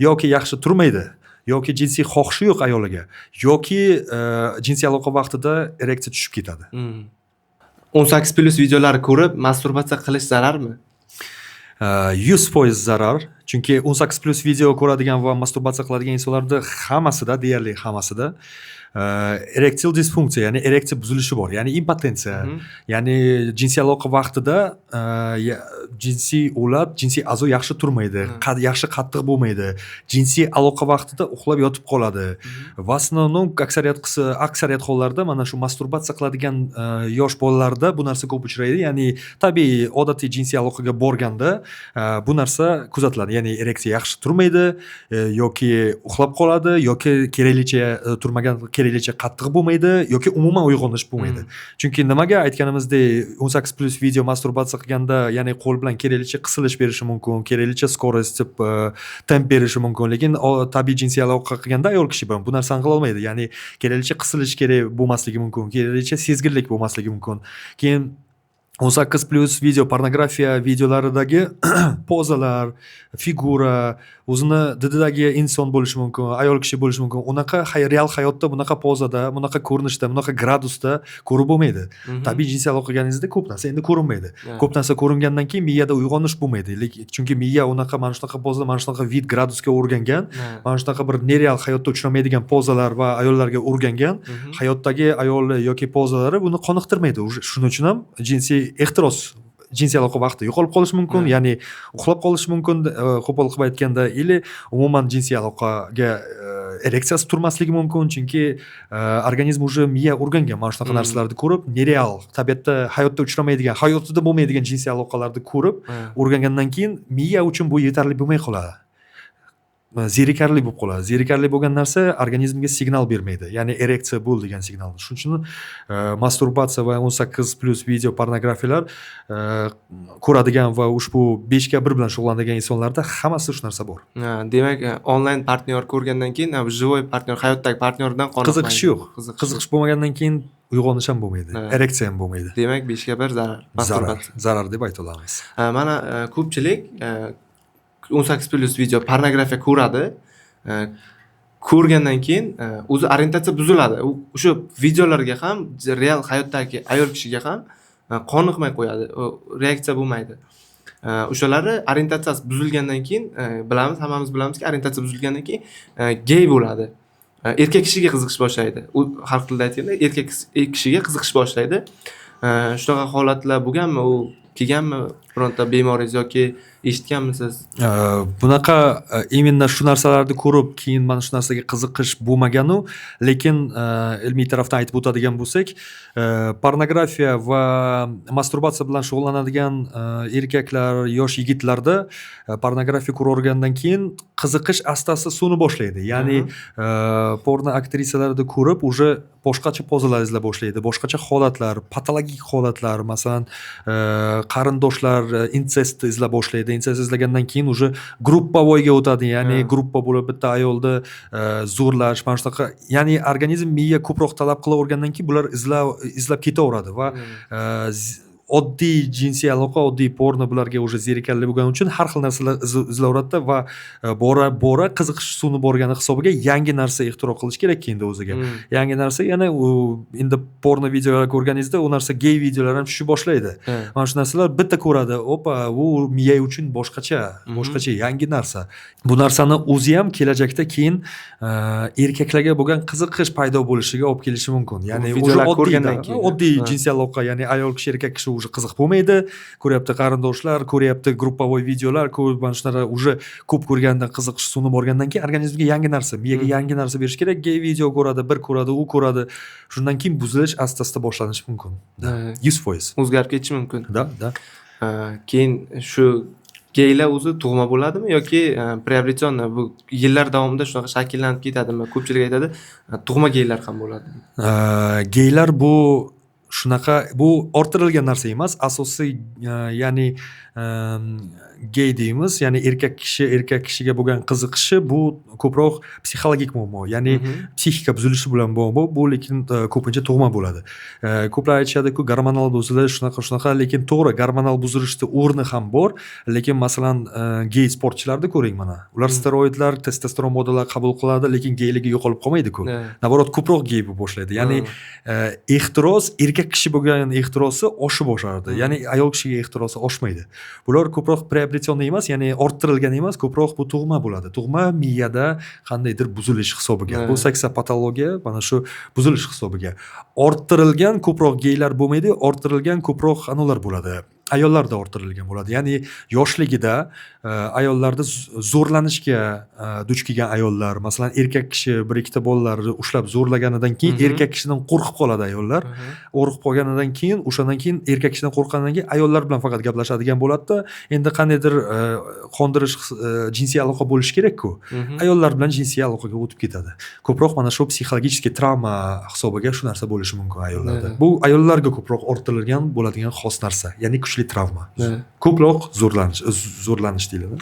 Yoki yaxshi turmaydi, yoki jinsiy xohishi yo'q ayoliga, yoki jinsiy aloqa vaqtida ereksiya tushib ketadi. 18+ videolar ko'rib masturbatsiya qilish zararmi? 100% zarar, chunki 18+ video ko'radigan va masturbatsiya qiladigan insonlarda hammasida, deyarli hammasida erektil disfunksiya, ya'ni ereksiya buzilishi bor, ya'ni impotensiya, ya'ni jinsiy aloqa vaqtida jinsiy o'lat, jinsiy a'zo yaxshi turmaydi, yaxshi qattiq bo'lmaydi, jinsiy aloqa vaqtida uxlab yotib qoladi. В основном aksariyat hollarda mana shu masturbatsiya qiladigan yosh bolalarda bu narsa ko'p uchraydi, ya'ni tabiiy, odatiy jinsiy aloqaga borganda bu narsa kuzatiladi, ya'ni ereksiya yaxshi turmaydi, yoki uxlab qoladi, yoki keraklicha turmagan, keraklicha qattiq bo'lmaydi, yoki umuman uyg'onish bo'lmaydi. Chunki nimaga aytganimizdek, 18+ video, masturbatsiya qilganda, ya'ni qo'l bilan keraklicha qisilish berishi mumkin, keraklicha скорость, temp berishi mumkin, lekin tabiiy jinsiy aloqa qilganda ayol kishi bilan bu narsani qila olmaydi, ya'ni keraklicha qisilish kerak bo'lmasligi mumkin, keraklicha sezgirlik bo'lmasligi mumkin. Keyin 18+ video, pornografiya videolaridagi pozalar, figura. O'zini dididagi inson bo'lishi mumkin, ayol kishi bo'lishi mumkin. Unaqa real hayotda bunaqa pozada, bunaqa ko'rinishda, bunaqa gradusda ko'rib bo'lmaydi. Tabiiy jinsiy aloqa qilganingizda ko'p narsa endi ko'rinmaydi. Ko'p narsa ko'ringandan keyin miyada uyg'onish bo'lmaydi. Lekin chunki miya unaqa, mana shunaqa pozada, mana shunaqa вид, gradusga o'rgangan, mana shunaqa bir nereal, hayotda uchramaydigan pozalar va ayollarga o'rgangan. Hayotdagi ayol yoki pozalari buni qoniqtirmaydi. Уже shuning uchun ham jinsiy ehtiros jinsiy aloqa vaqti yo'qolib qolishi mumkin, ya'ni uxlab qolishi mumkin, qo'pol qilib aytganda, или umuman jinsiy aloqaga ereksiyasi turmasligi mumkin, chunki organizm, уже miya o'rgangan mana shunaqa narsalarni ko'rib, nereal, tabiatda, hayotda uchramaydigan, hayotida bo'lmaydigan jinsiy aloqalarni ko'rib o'rgangandan keyin miya uchun bu yetarli bo'lmay qoladi, zerikarli bo'lib qoladi. Zerikarli bo'lgan narsa organizmga signal bermaydi, ya'ni ereksiya bo'l degan signalni. Shuning uchun masturbatsiya va 18+ video pornografiyalar ko'radigan va ushbu 5ga 1 bilan shug'ullanadigan insonlarda hammasida shu narsa bor. Ha, demak, onlayn partnyor ko'rgandan keyin живой partnyor, hayotdagi partnyordan qoniqmaydi. Qiziqish yo'q. Qiziqish. Qiziqish bo'lmagandan keyin uyg'onish ham bo'lmaydi, ereksiya ham bo'lmaydi. Demak, 5ga 1 zarar zarar. Masturbatsiya. Zarar deb ayta olamiz. Ha, mana ko'pchilik 18+ video pornografiya ko'radi. Ko'rgandan keyin o'zi orientatsiya buziladi. U o'sha videolarga ham, real hayotdagi ayol kishiga ham qoniqmay qo'yadi. U reaksiya bo'lmaydi. O'shalari orientatsiyasi buzilgandan keyin, bilamiz, hammamiz bilamizki, orientatsiya buzilgandan keyin gey bo'ladi. Erkak kishiga qiziqish boshlaydi. U xalq tilida aytganda, erkak kishiga qiziqish boshlaydi. Shunaqa holatlar bo'lganmi? U kelganmi bironta bemoringiz yoki eshitganmisiz? Bunaqa именно shu narsalarni ko'rib, keyin mana shu narsaga qiziqish bo'lmaganu, lekin ilmiy tarafdan aytib o'tadigan bo'lsak, pornografiya va masturbatsiya bilan shug'ullanadigan erkaklar, yosh yigitlarda pornografiya ko'ravergandan keyin qiziqish asta asta so'na boshlaydi, ya'ni porno aktrisalarni ko'rib, уже boshqacha pozalar izlab boshlaydi, boshqacha holatlar, patologik holatlar, masalan, qarindoshlar, insest izlab boshlaydi. Insest izlagandan keyin уже групповой ga o'tadi, ya'ni gruppa bo'lib bitta ayolni zo'rlash, mana shunaqa, ya'ni organizm, miya ko'proq talab qilavergandan keyin bular izlab ketaveradi va oddiy jinsiy aloqa, oddiy porno bularga уже zerikarli bo'lgani uchun har xil narsalar izlayveradida va bora bora qiziqish so'nib borgani hisobiga yangi narsa ixtiro qilish kerak endi o'ziga. Yangi narsa yana u endi porno videolar ko'rganingizda, u narsa gey videolar ham tushib boshlaydi. Mana shu narsalar bitta ko'radi, opa, bu miya uchun boshqacha, boshqacha yangi narsa. Bu narsani o'zi ham kelajakda keyin erkaklarga bo'lgan qiziqish paydo bo'lishiga olib kelishi mumkin, ya'ni уже videolar oddiy ko'rgandan keyin. Oddiy jinsiy aloqa, ya'ni ayol kishi, erkak kishi уже qiziq bo'lmaydi. Ko'ryapti qarindoshlar, ko'ryapti групповой videolar ko'p, mana shunaqa уже ko'p ko'rgandan, qiziqish so'nib borgandan keyin organizmga yangi narsa, miyaga yangi narsa berish kerak. Gey video ko'radi, bir ko'radi, u ko'radi, shundan keyin buzilish asta asta boshlanishi mumkin, 100%. O'zgarib ketishi mumkin. Да. Keyin shu geylar o'zi tug'ma bo'ladimi yoki приобретенный, bu yillar davomida shunaqa shakllanib ketadimi? Ko'pchilik aytadi, tug'ma geylar ham bo'ladi. Geylar bu shunaqa, bu orttirilgan narsa emas asosiy, ya'ni gey deymiz, ya'ni erkak kishi erkak kishiga bo'lgan qiziqishi, bu ko'proq psixologik muammo, ya'ni psixika buzilishi bilan muammo bu, lekin ko'pincha tug'ma bo'ladi. Ko'plar aytishadiku, gormonal buzilish, shunaqa shunaqa, lekin to'g'ri, gormonal buzilishni o'rni ham bor, lekin masalan, gey sportchilarni ko'ring, mana ular steroidlar, testosteron moddalar qabul qiladi, lekin geyligi yo'qolib qolmaydiku, наоборот, ko'proq gey bo'lib boshlaydi, ya'ni ehtiros, erkak kishi bo'lgan ehtirosi oshib boshardi, ya'ni ayol kishiga ehtirosi oshmaydi. Bular ko'proq приобретенный emas, ya'ni orttirilgan emas, ko'proq bu tug'ma bo'ladi, tug'ma miyada qandaydir buzilish hisobiga. Bu seksopatologiya, mana shu buzilish hisobiga. Orttirilgan ko'proq geylar bo'lmaydi, orttirilgan ko'proq anavlar bo'ladi, ayollarda orttirilgan bo'ladi, ya'ni yoshligida ayollarda zo'rlanishga duch kelgan ayollar, masalan, erkak kishi bir ikkita bolalarni ushlab zo'rlaganidan keyin erkak kishidan qo'rqib qoladi ayollar. Qo'rqib qolganidan keyin, o'shandan keyin, erkak kishidan qo'rqqandan keyin ayollar bilan faqat gaplashadigan bo'ladida, endi qandaydir qondirish, jinsiy aloqa bo'lishi kerakku, ayollar bilan jinsiy aloqaga o'tib ketadi. Ko'proq mana shu психологический travma hisobiga shu narsa bo'lishi mumkin ayollarda. Bu ayollarga ko'proq orttirilgan bo'ladigan xos narsa, ya'ni kuchli travma, ko'proq zo'rlanish deyiladi.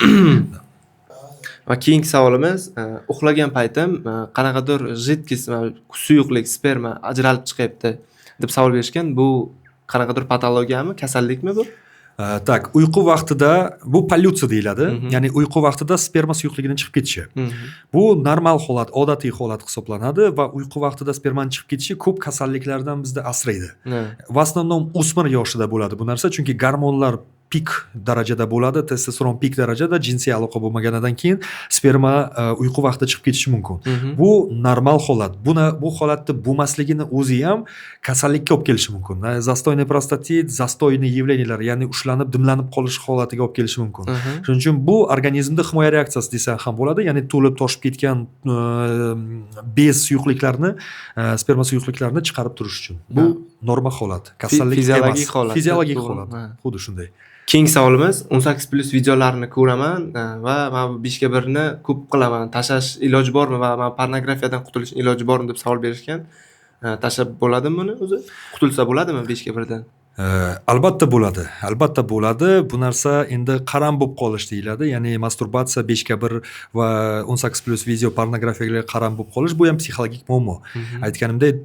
Va keyingi savolimiz: uxlagan paytim qanaqadir жидкость, suyuqlik, sperma ajralib chiqyapti, deb savol berishgan. Bu qanaqadir patologiyami, kasallikmi bu? Так, uyqu vaqtida bu pollyutsiya deyiladi, ya'ni uyqu vaqtida sperma suyuqligini chiqib ketishi. Bu normal holat, odatiy holat hisoblanadi va uyqu vaqtida spermani chiqib ketishi ko'p kasalliklardan bizni asraydi. В основном o'smir yoshida bo'ladi bu narsa, chunki gormonlar pik darajada bo'ladi, testosteron pik darajada, jinsiy aloqa bo'lmaganidan keyin sperma uyqu vaqtida chiqib ketishi mumkin. Bu normal holat. Bu holatni bo'lmasligini o'zi ham kasallikka olib kelishi mumkin. Застойный prostatit, застойный явления lar, ya'ni ushlanib, dimlanib qolish holatiga olib kelishi mumkin. Shuning uchun bu organizmda himoya reaksiyasi desa ham bo'ladi, ya'ni to'lib toshib ketgan bez suyuqliklarni, sperma suyuqliklarini chiqarib turish uchun. Bu normal holat, kasallik Fiziologik emas. holat. Fiziologik To'g'ri, holat. Xuddi shunday. Keyingi savolimiz: 18+ videolarni ko'raman va mana bu 5:1 ni ko'p qilaman. Tashlash iloji bormi va mana pornografiyadan qutulish iloji bormi deb savol berishgan. Tashlab bo'ladimi buni o'zi? Qutulsa bo'ladimi 5:1 dan? Albatta bo'ladi, albatta bo'ladi. Bu narsa endi qaram bo'lib qolish deyiladi, ya'ni masturbatsiya, 5:1 va 18+ video, pornografiyaga qaram bo'lib qolish, bu ham psixologik muammo. Aytganimdek,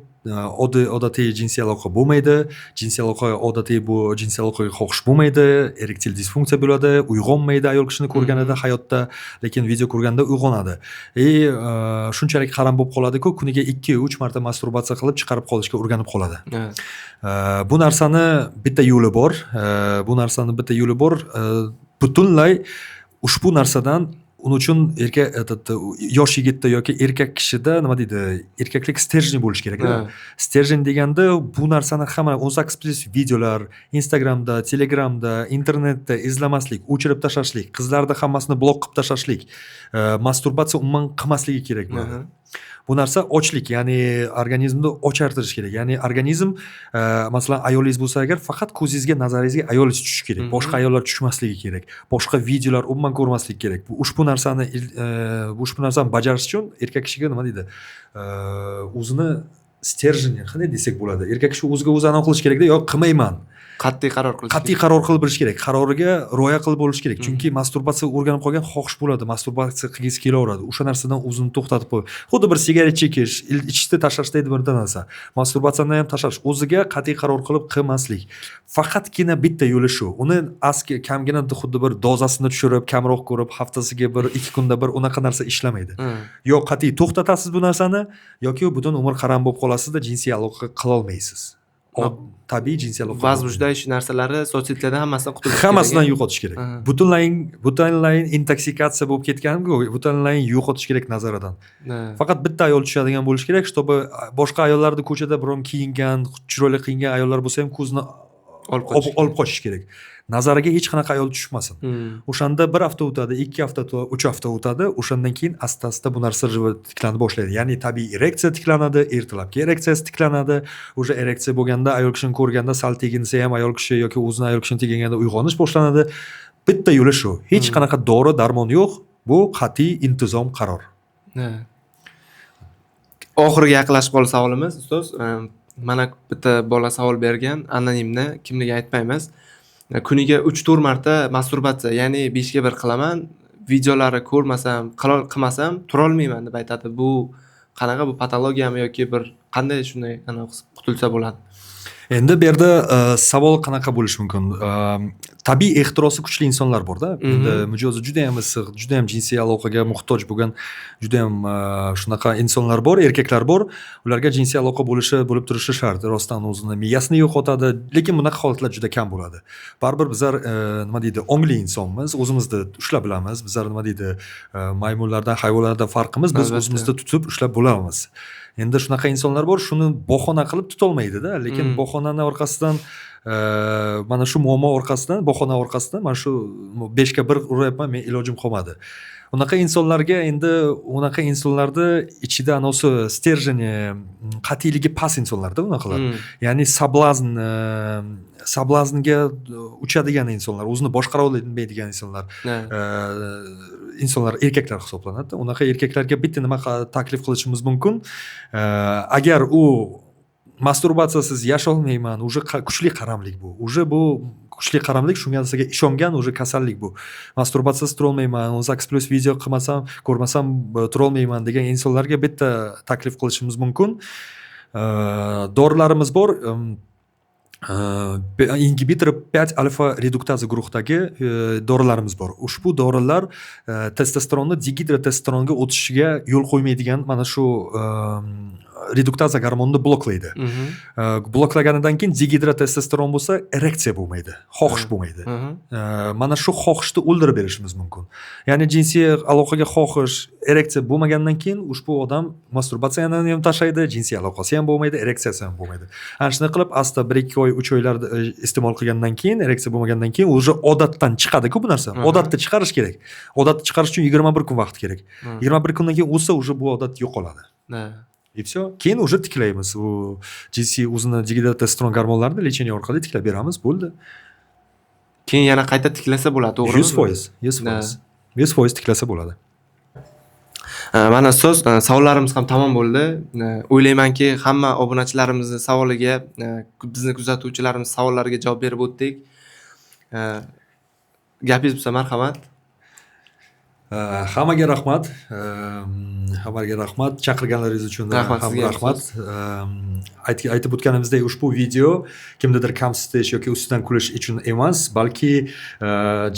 oddiy, odatiy jinsiy aloqa bo'lmaydi, jinsiy aloqa odatiy, bu jinsiy aloqaga xohish bo'lmaydi, erektil disfunksiya bo'ladi, uyg'onmaydi ayol kishini ko'rganida hayotda, lekin video ko'rganda uyg'onadi и shunchalik qaram bo'lib qoladiku, kuniga 2-3 marta masturbatsiya qilib chiqarib qolishga o'rganib qoladi. Bu narsani bitta yo'li bor. Bu narsani bitta yo'li bor. Butunlay ushbu narsadan, uning uchun erkak, этот, yosh yigitda yoki erkak kishida, nima deydi, erkaklik стержень bo'lishi kerakda. Стержень deganda bu narsani hamma 18+ videolar Instagramda, Telegramda, internetda izlamaslik, o'chirib tashlashlik, qizlarni hammasini blok qilib tashlashlik, masturbatsiya umuman qilmasligi kerak bo'ladi. Bu narsa ochlik, ya'ni organizmni ochartirish kerak, ya'ni organizm, masalan, ayolingiz bo'lsa agar, faqat ko'zingizga, nazaringizga ayolingiz tushishi kerak, boshqa ayollar tushmasligi kerak, boshqa videolar umuman ko'rmaslik kerak. Bu ushbu narsani bajarish uchun erkak kishiga, nima deydi, o'zini стержень, qanday desak bo'ladi, erkak kishi o'ziga o'zi anaqa qilish kerakda, yo'q, qilmayman. Qat'iy qaror qilish. Qat'iy qaror qilib bilish kerak, qaroriga rioya qilib bo'lish kerak, chunki masturbatsiya o'rganib qolgan, xohish bo'ladi, masturbatsiya qilgisi kelaveradi. O'sha narsadan o'zini to'xtatib qo'yib, xuddi bir sigaret chekish, ichishni tashlashday bir narsa, masturbatsiyani ham tashlash, o'ziga qat'iy qaror qilib qilmaslik. Faqatgina bitta yo'li shu. Uni aski kamgina, xuddi bir dozasini tushirib, kamroq ko'rib, haftasiga bir, 2 kunda bir, unaqa narsa ishlamaydi. Yo qat'iy to'xtatasiz bu narsani, yoki butun umr qaram bo'lib qolasizda, jinsiy aloqa qilolmaysiz, tabiiy jinsiy aloqa. Возбуждающий narsalari, соцсеть lardan hammasidan qutulish kerak, Hammasidan a? yo'qotish kerak. Butunlay, butunlay intoksikatsiya bo'lib ketganku, butunlay yo'qotish kerak nazaridan. Faqat bitta ayol tushadigan bo'lishi kerak, чтобы boshqa ayollarni ko'chada biron kiyingan, chiroyli kiyingan ayollar bo'lsa ham ko'zini Olib qochish. Olib qochish kerak, nazariga hech qanaqa ayol tushmasin. O'shanda bir hafta o'tadi, 2 hafta, 3 hafta o'tadi, o'shandan keyin asta asta bu narsa tiklanib boshlaydi, ya'ni tabiiy ereksiya tiklanadi, ertalabki ereksiyasi tiklanadi. O'sha ereksiya bo'lganda, ayol kishini ko'rganda sal teginsa ham ayol kishi yoki o'zini ayol kishini teginganda uyg'onish boshlanadi. Bitta yo'li shu, hech qanaqa dori darmon yo'q, bu qat'iy intizom, qaror. Oxiriga yaqinlashib qoldi savolimiz, ustoz. Mana bitta bola savol bergan, anonimni, kimligini aytmaymiz. Kuniga 3-4 marta masturbatsiya, ya'ni 5:1 qilaman, videolari ko'rmasam, qilmasam turolmayman deb aytadi. Bu qanaqa, bu patologiyami yoki bir qanday, shunday anaqa qilib qutulsa bo'ladi? Endi bu yerda savol qanaqa bo'lishi mumkin? Tabiiy ehtirosi kuchli insonlar borda. Endi mijozi judayam issiq, judayam jinsiy aloqaga muhtoj bo'lgan, judayam shunaqa insonlar bor, erkaklar bor. Ularga jinsiy aloqa bo'lishi, bo'lib turishi shart. Rostdan o'zini miyasini yo'qotadi, lekin bunaqa holatlar juda kam bo'ladi. Baribir bizlar, nima deydi, ongli insonmiz, o'zimizni ushlab bilamiz. Bizlar, nima deydi, maymunlardan, hayvonlardan farqimiz, biz o'zimizni tutib ushlab bo'lamiz. Endi shunaqa insonlar bor, shuni bahona qilib tutolmaydida, lekin bahonani orqasidan, mana shu muammo orqasidan, bahona orqasidan mana shu 5:1 uryapman, men ilojim qolmadi. Unaqa insonlarga endi, unaqa insonlarni ichida anavisi стержень, qat'iyligi past insonlarda unaqalar. Ya'ni соблазн ga uchadigan insonlar, o'zini boshqara olmaydigan insonlar, insonlar, erkaklar hisoblanadi. Unaqa erkaklarga bitta nima taklif qilishimiz mumkin. Agar u masturbatsiyasiz yasholmayman, уже kuchli qaramlik bu. Уже bu kuchli qaramlik, shunga narsaga ishongan, уже kasallik bu. Masturbatsiyasiz turolmayman, 18+ video qilmasam, ko'rmasam turolmayman degan insonlarga bitta taklif qilishimiz mumkin. Dorilarimiz bor. Ingibitor 5 alfa reduktaza guruhdagi dorilarimiz bor. Ushbu dorilar testosteronni degidrotestosteronga o'tishiga yo'l qo'ymaydigan mana shu reduktaza gormonini bloklaydi. Bloklaganidan keyin degidrotestosteron bo'lsa, ereksiya bo'lmaydi, xohish bo'lmaydi. Mana shu xohishni o'ldirib berishimiz mumkin. Ya'ni jinsiy aloqaga xohish, ereksiya bo'lmagandan keyin ushbu odam masturbatsiyani ham tashlaydi, jinsiy aloqasi ham bo'lmaydi, ereksiyasi ham bo'lmaydi. Ana shunday qilib asta 1-2 oy, 3 oylar iste'mol qilgandan keyin, ereksiya bo'lmagandan keyin уже odatdan chiqadi-ku bu narsa. Odatni chiqarish kerak. Odatni chiqarish uchun 21 kun vaqt kerak. 21 kundan keyin o'tsa, уже bu odat yo'qoladi. И все. Keyin уже tiklaymiz. U jinsiy o'zini degidrotestosteron gormonlarini лечение orqali tiklab beramiz, bo'ldi. Keyin yana qayta tiklasa bo'ladi, to'g'rimi? 100%, 100%. 100% tiklasa bo'ladi. Mana ustoz, savollarimiz ham tamom bo'ldi. O'ylaymanki, hamma obunachilarimizni savoliga, bizni kuzatuvchilarimiz savollariga javob berib o'tdik. Gapingiz bo'lsa, marhamat. Hammaga rahmat. Hammaga rahmat. Chaqirganlaringiz uchun Rahmat ham sizga ham, rahmat. ustoz. Aytib o'tganimizdek, ushbu video kimnidir kamsitish yoki ustidan kulish uchun emas, balki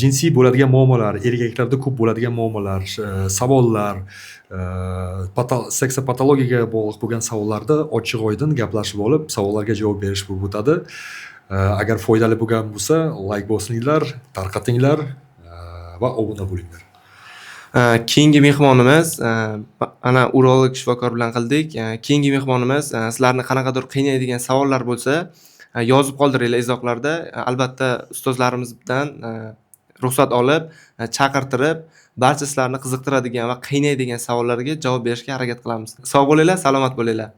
jinsiy bo'ladigan muammolar, erkaklarda ko'p bo'ladigan muammolar, savollar, seksopatologiyaga bog'liq bo'lgan savollarda ochiq oydin gaplashib olib, savollarga javob berish bo'lib o'tadi. Agar foydali bo'lgan bo'lsa, layk bosinglar, tarqatinglar va obuna bo'linglar. Keyingi mehmonimiz, ana urolog shifokor bilan qildik. Keyingi mehmonimiz, sizlarni qanaqadir qiynaydigan savollar bo'lsa, yozib qoldiringlar izohlarda. Albatta ustozlarimizdan ruxsat olib, chaqirtirib, barcha sizlarni qiziqtiradigan va qiynaydigan savollarga javob berishga harakat qilamiz. Sog' bo'linglar, salomat bo'linglar.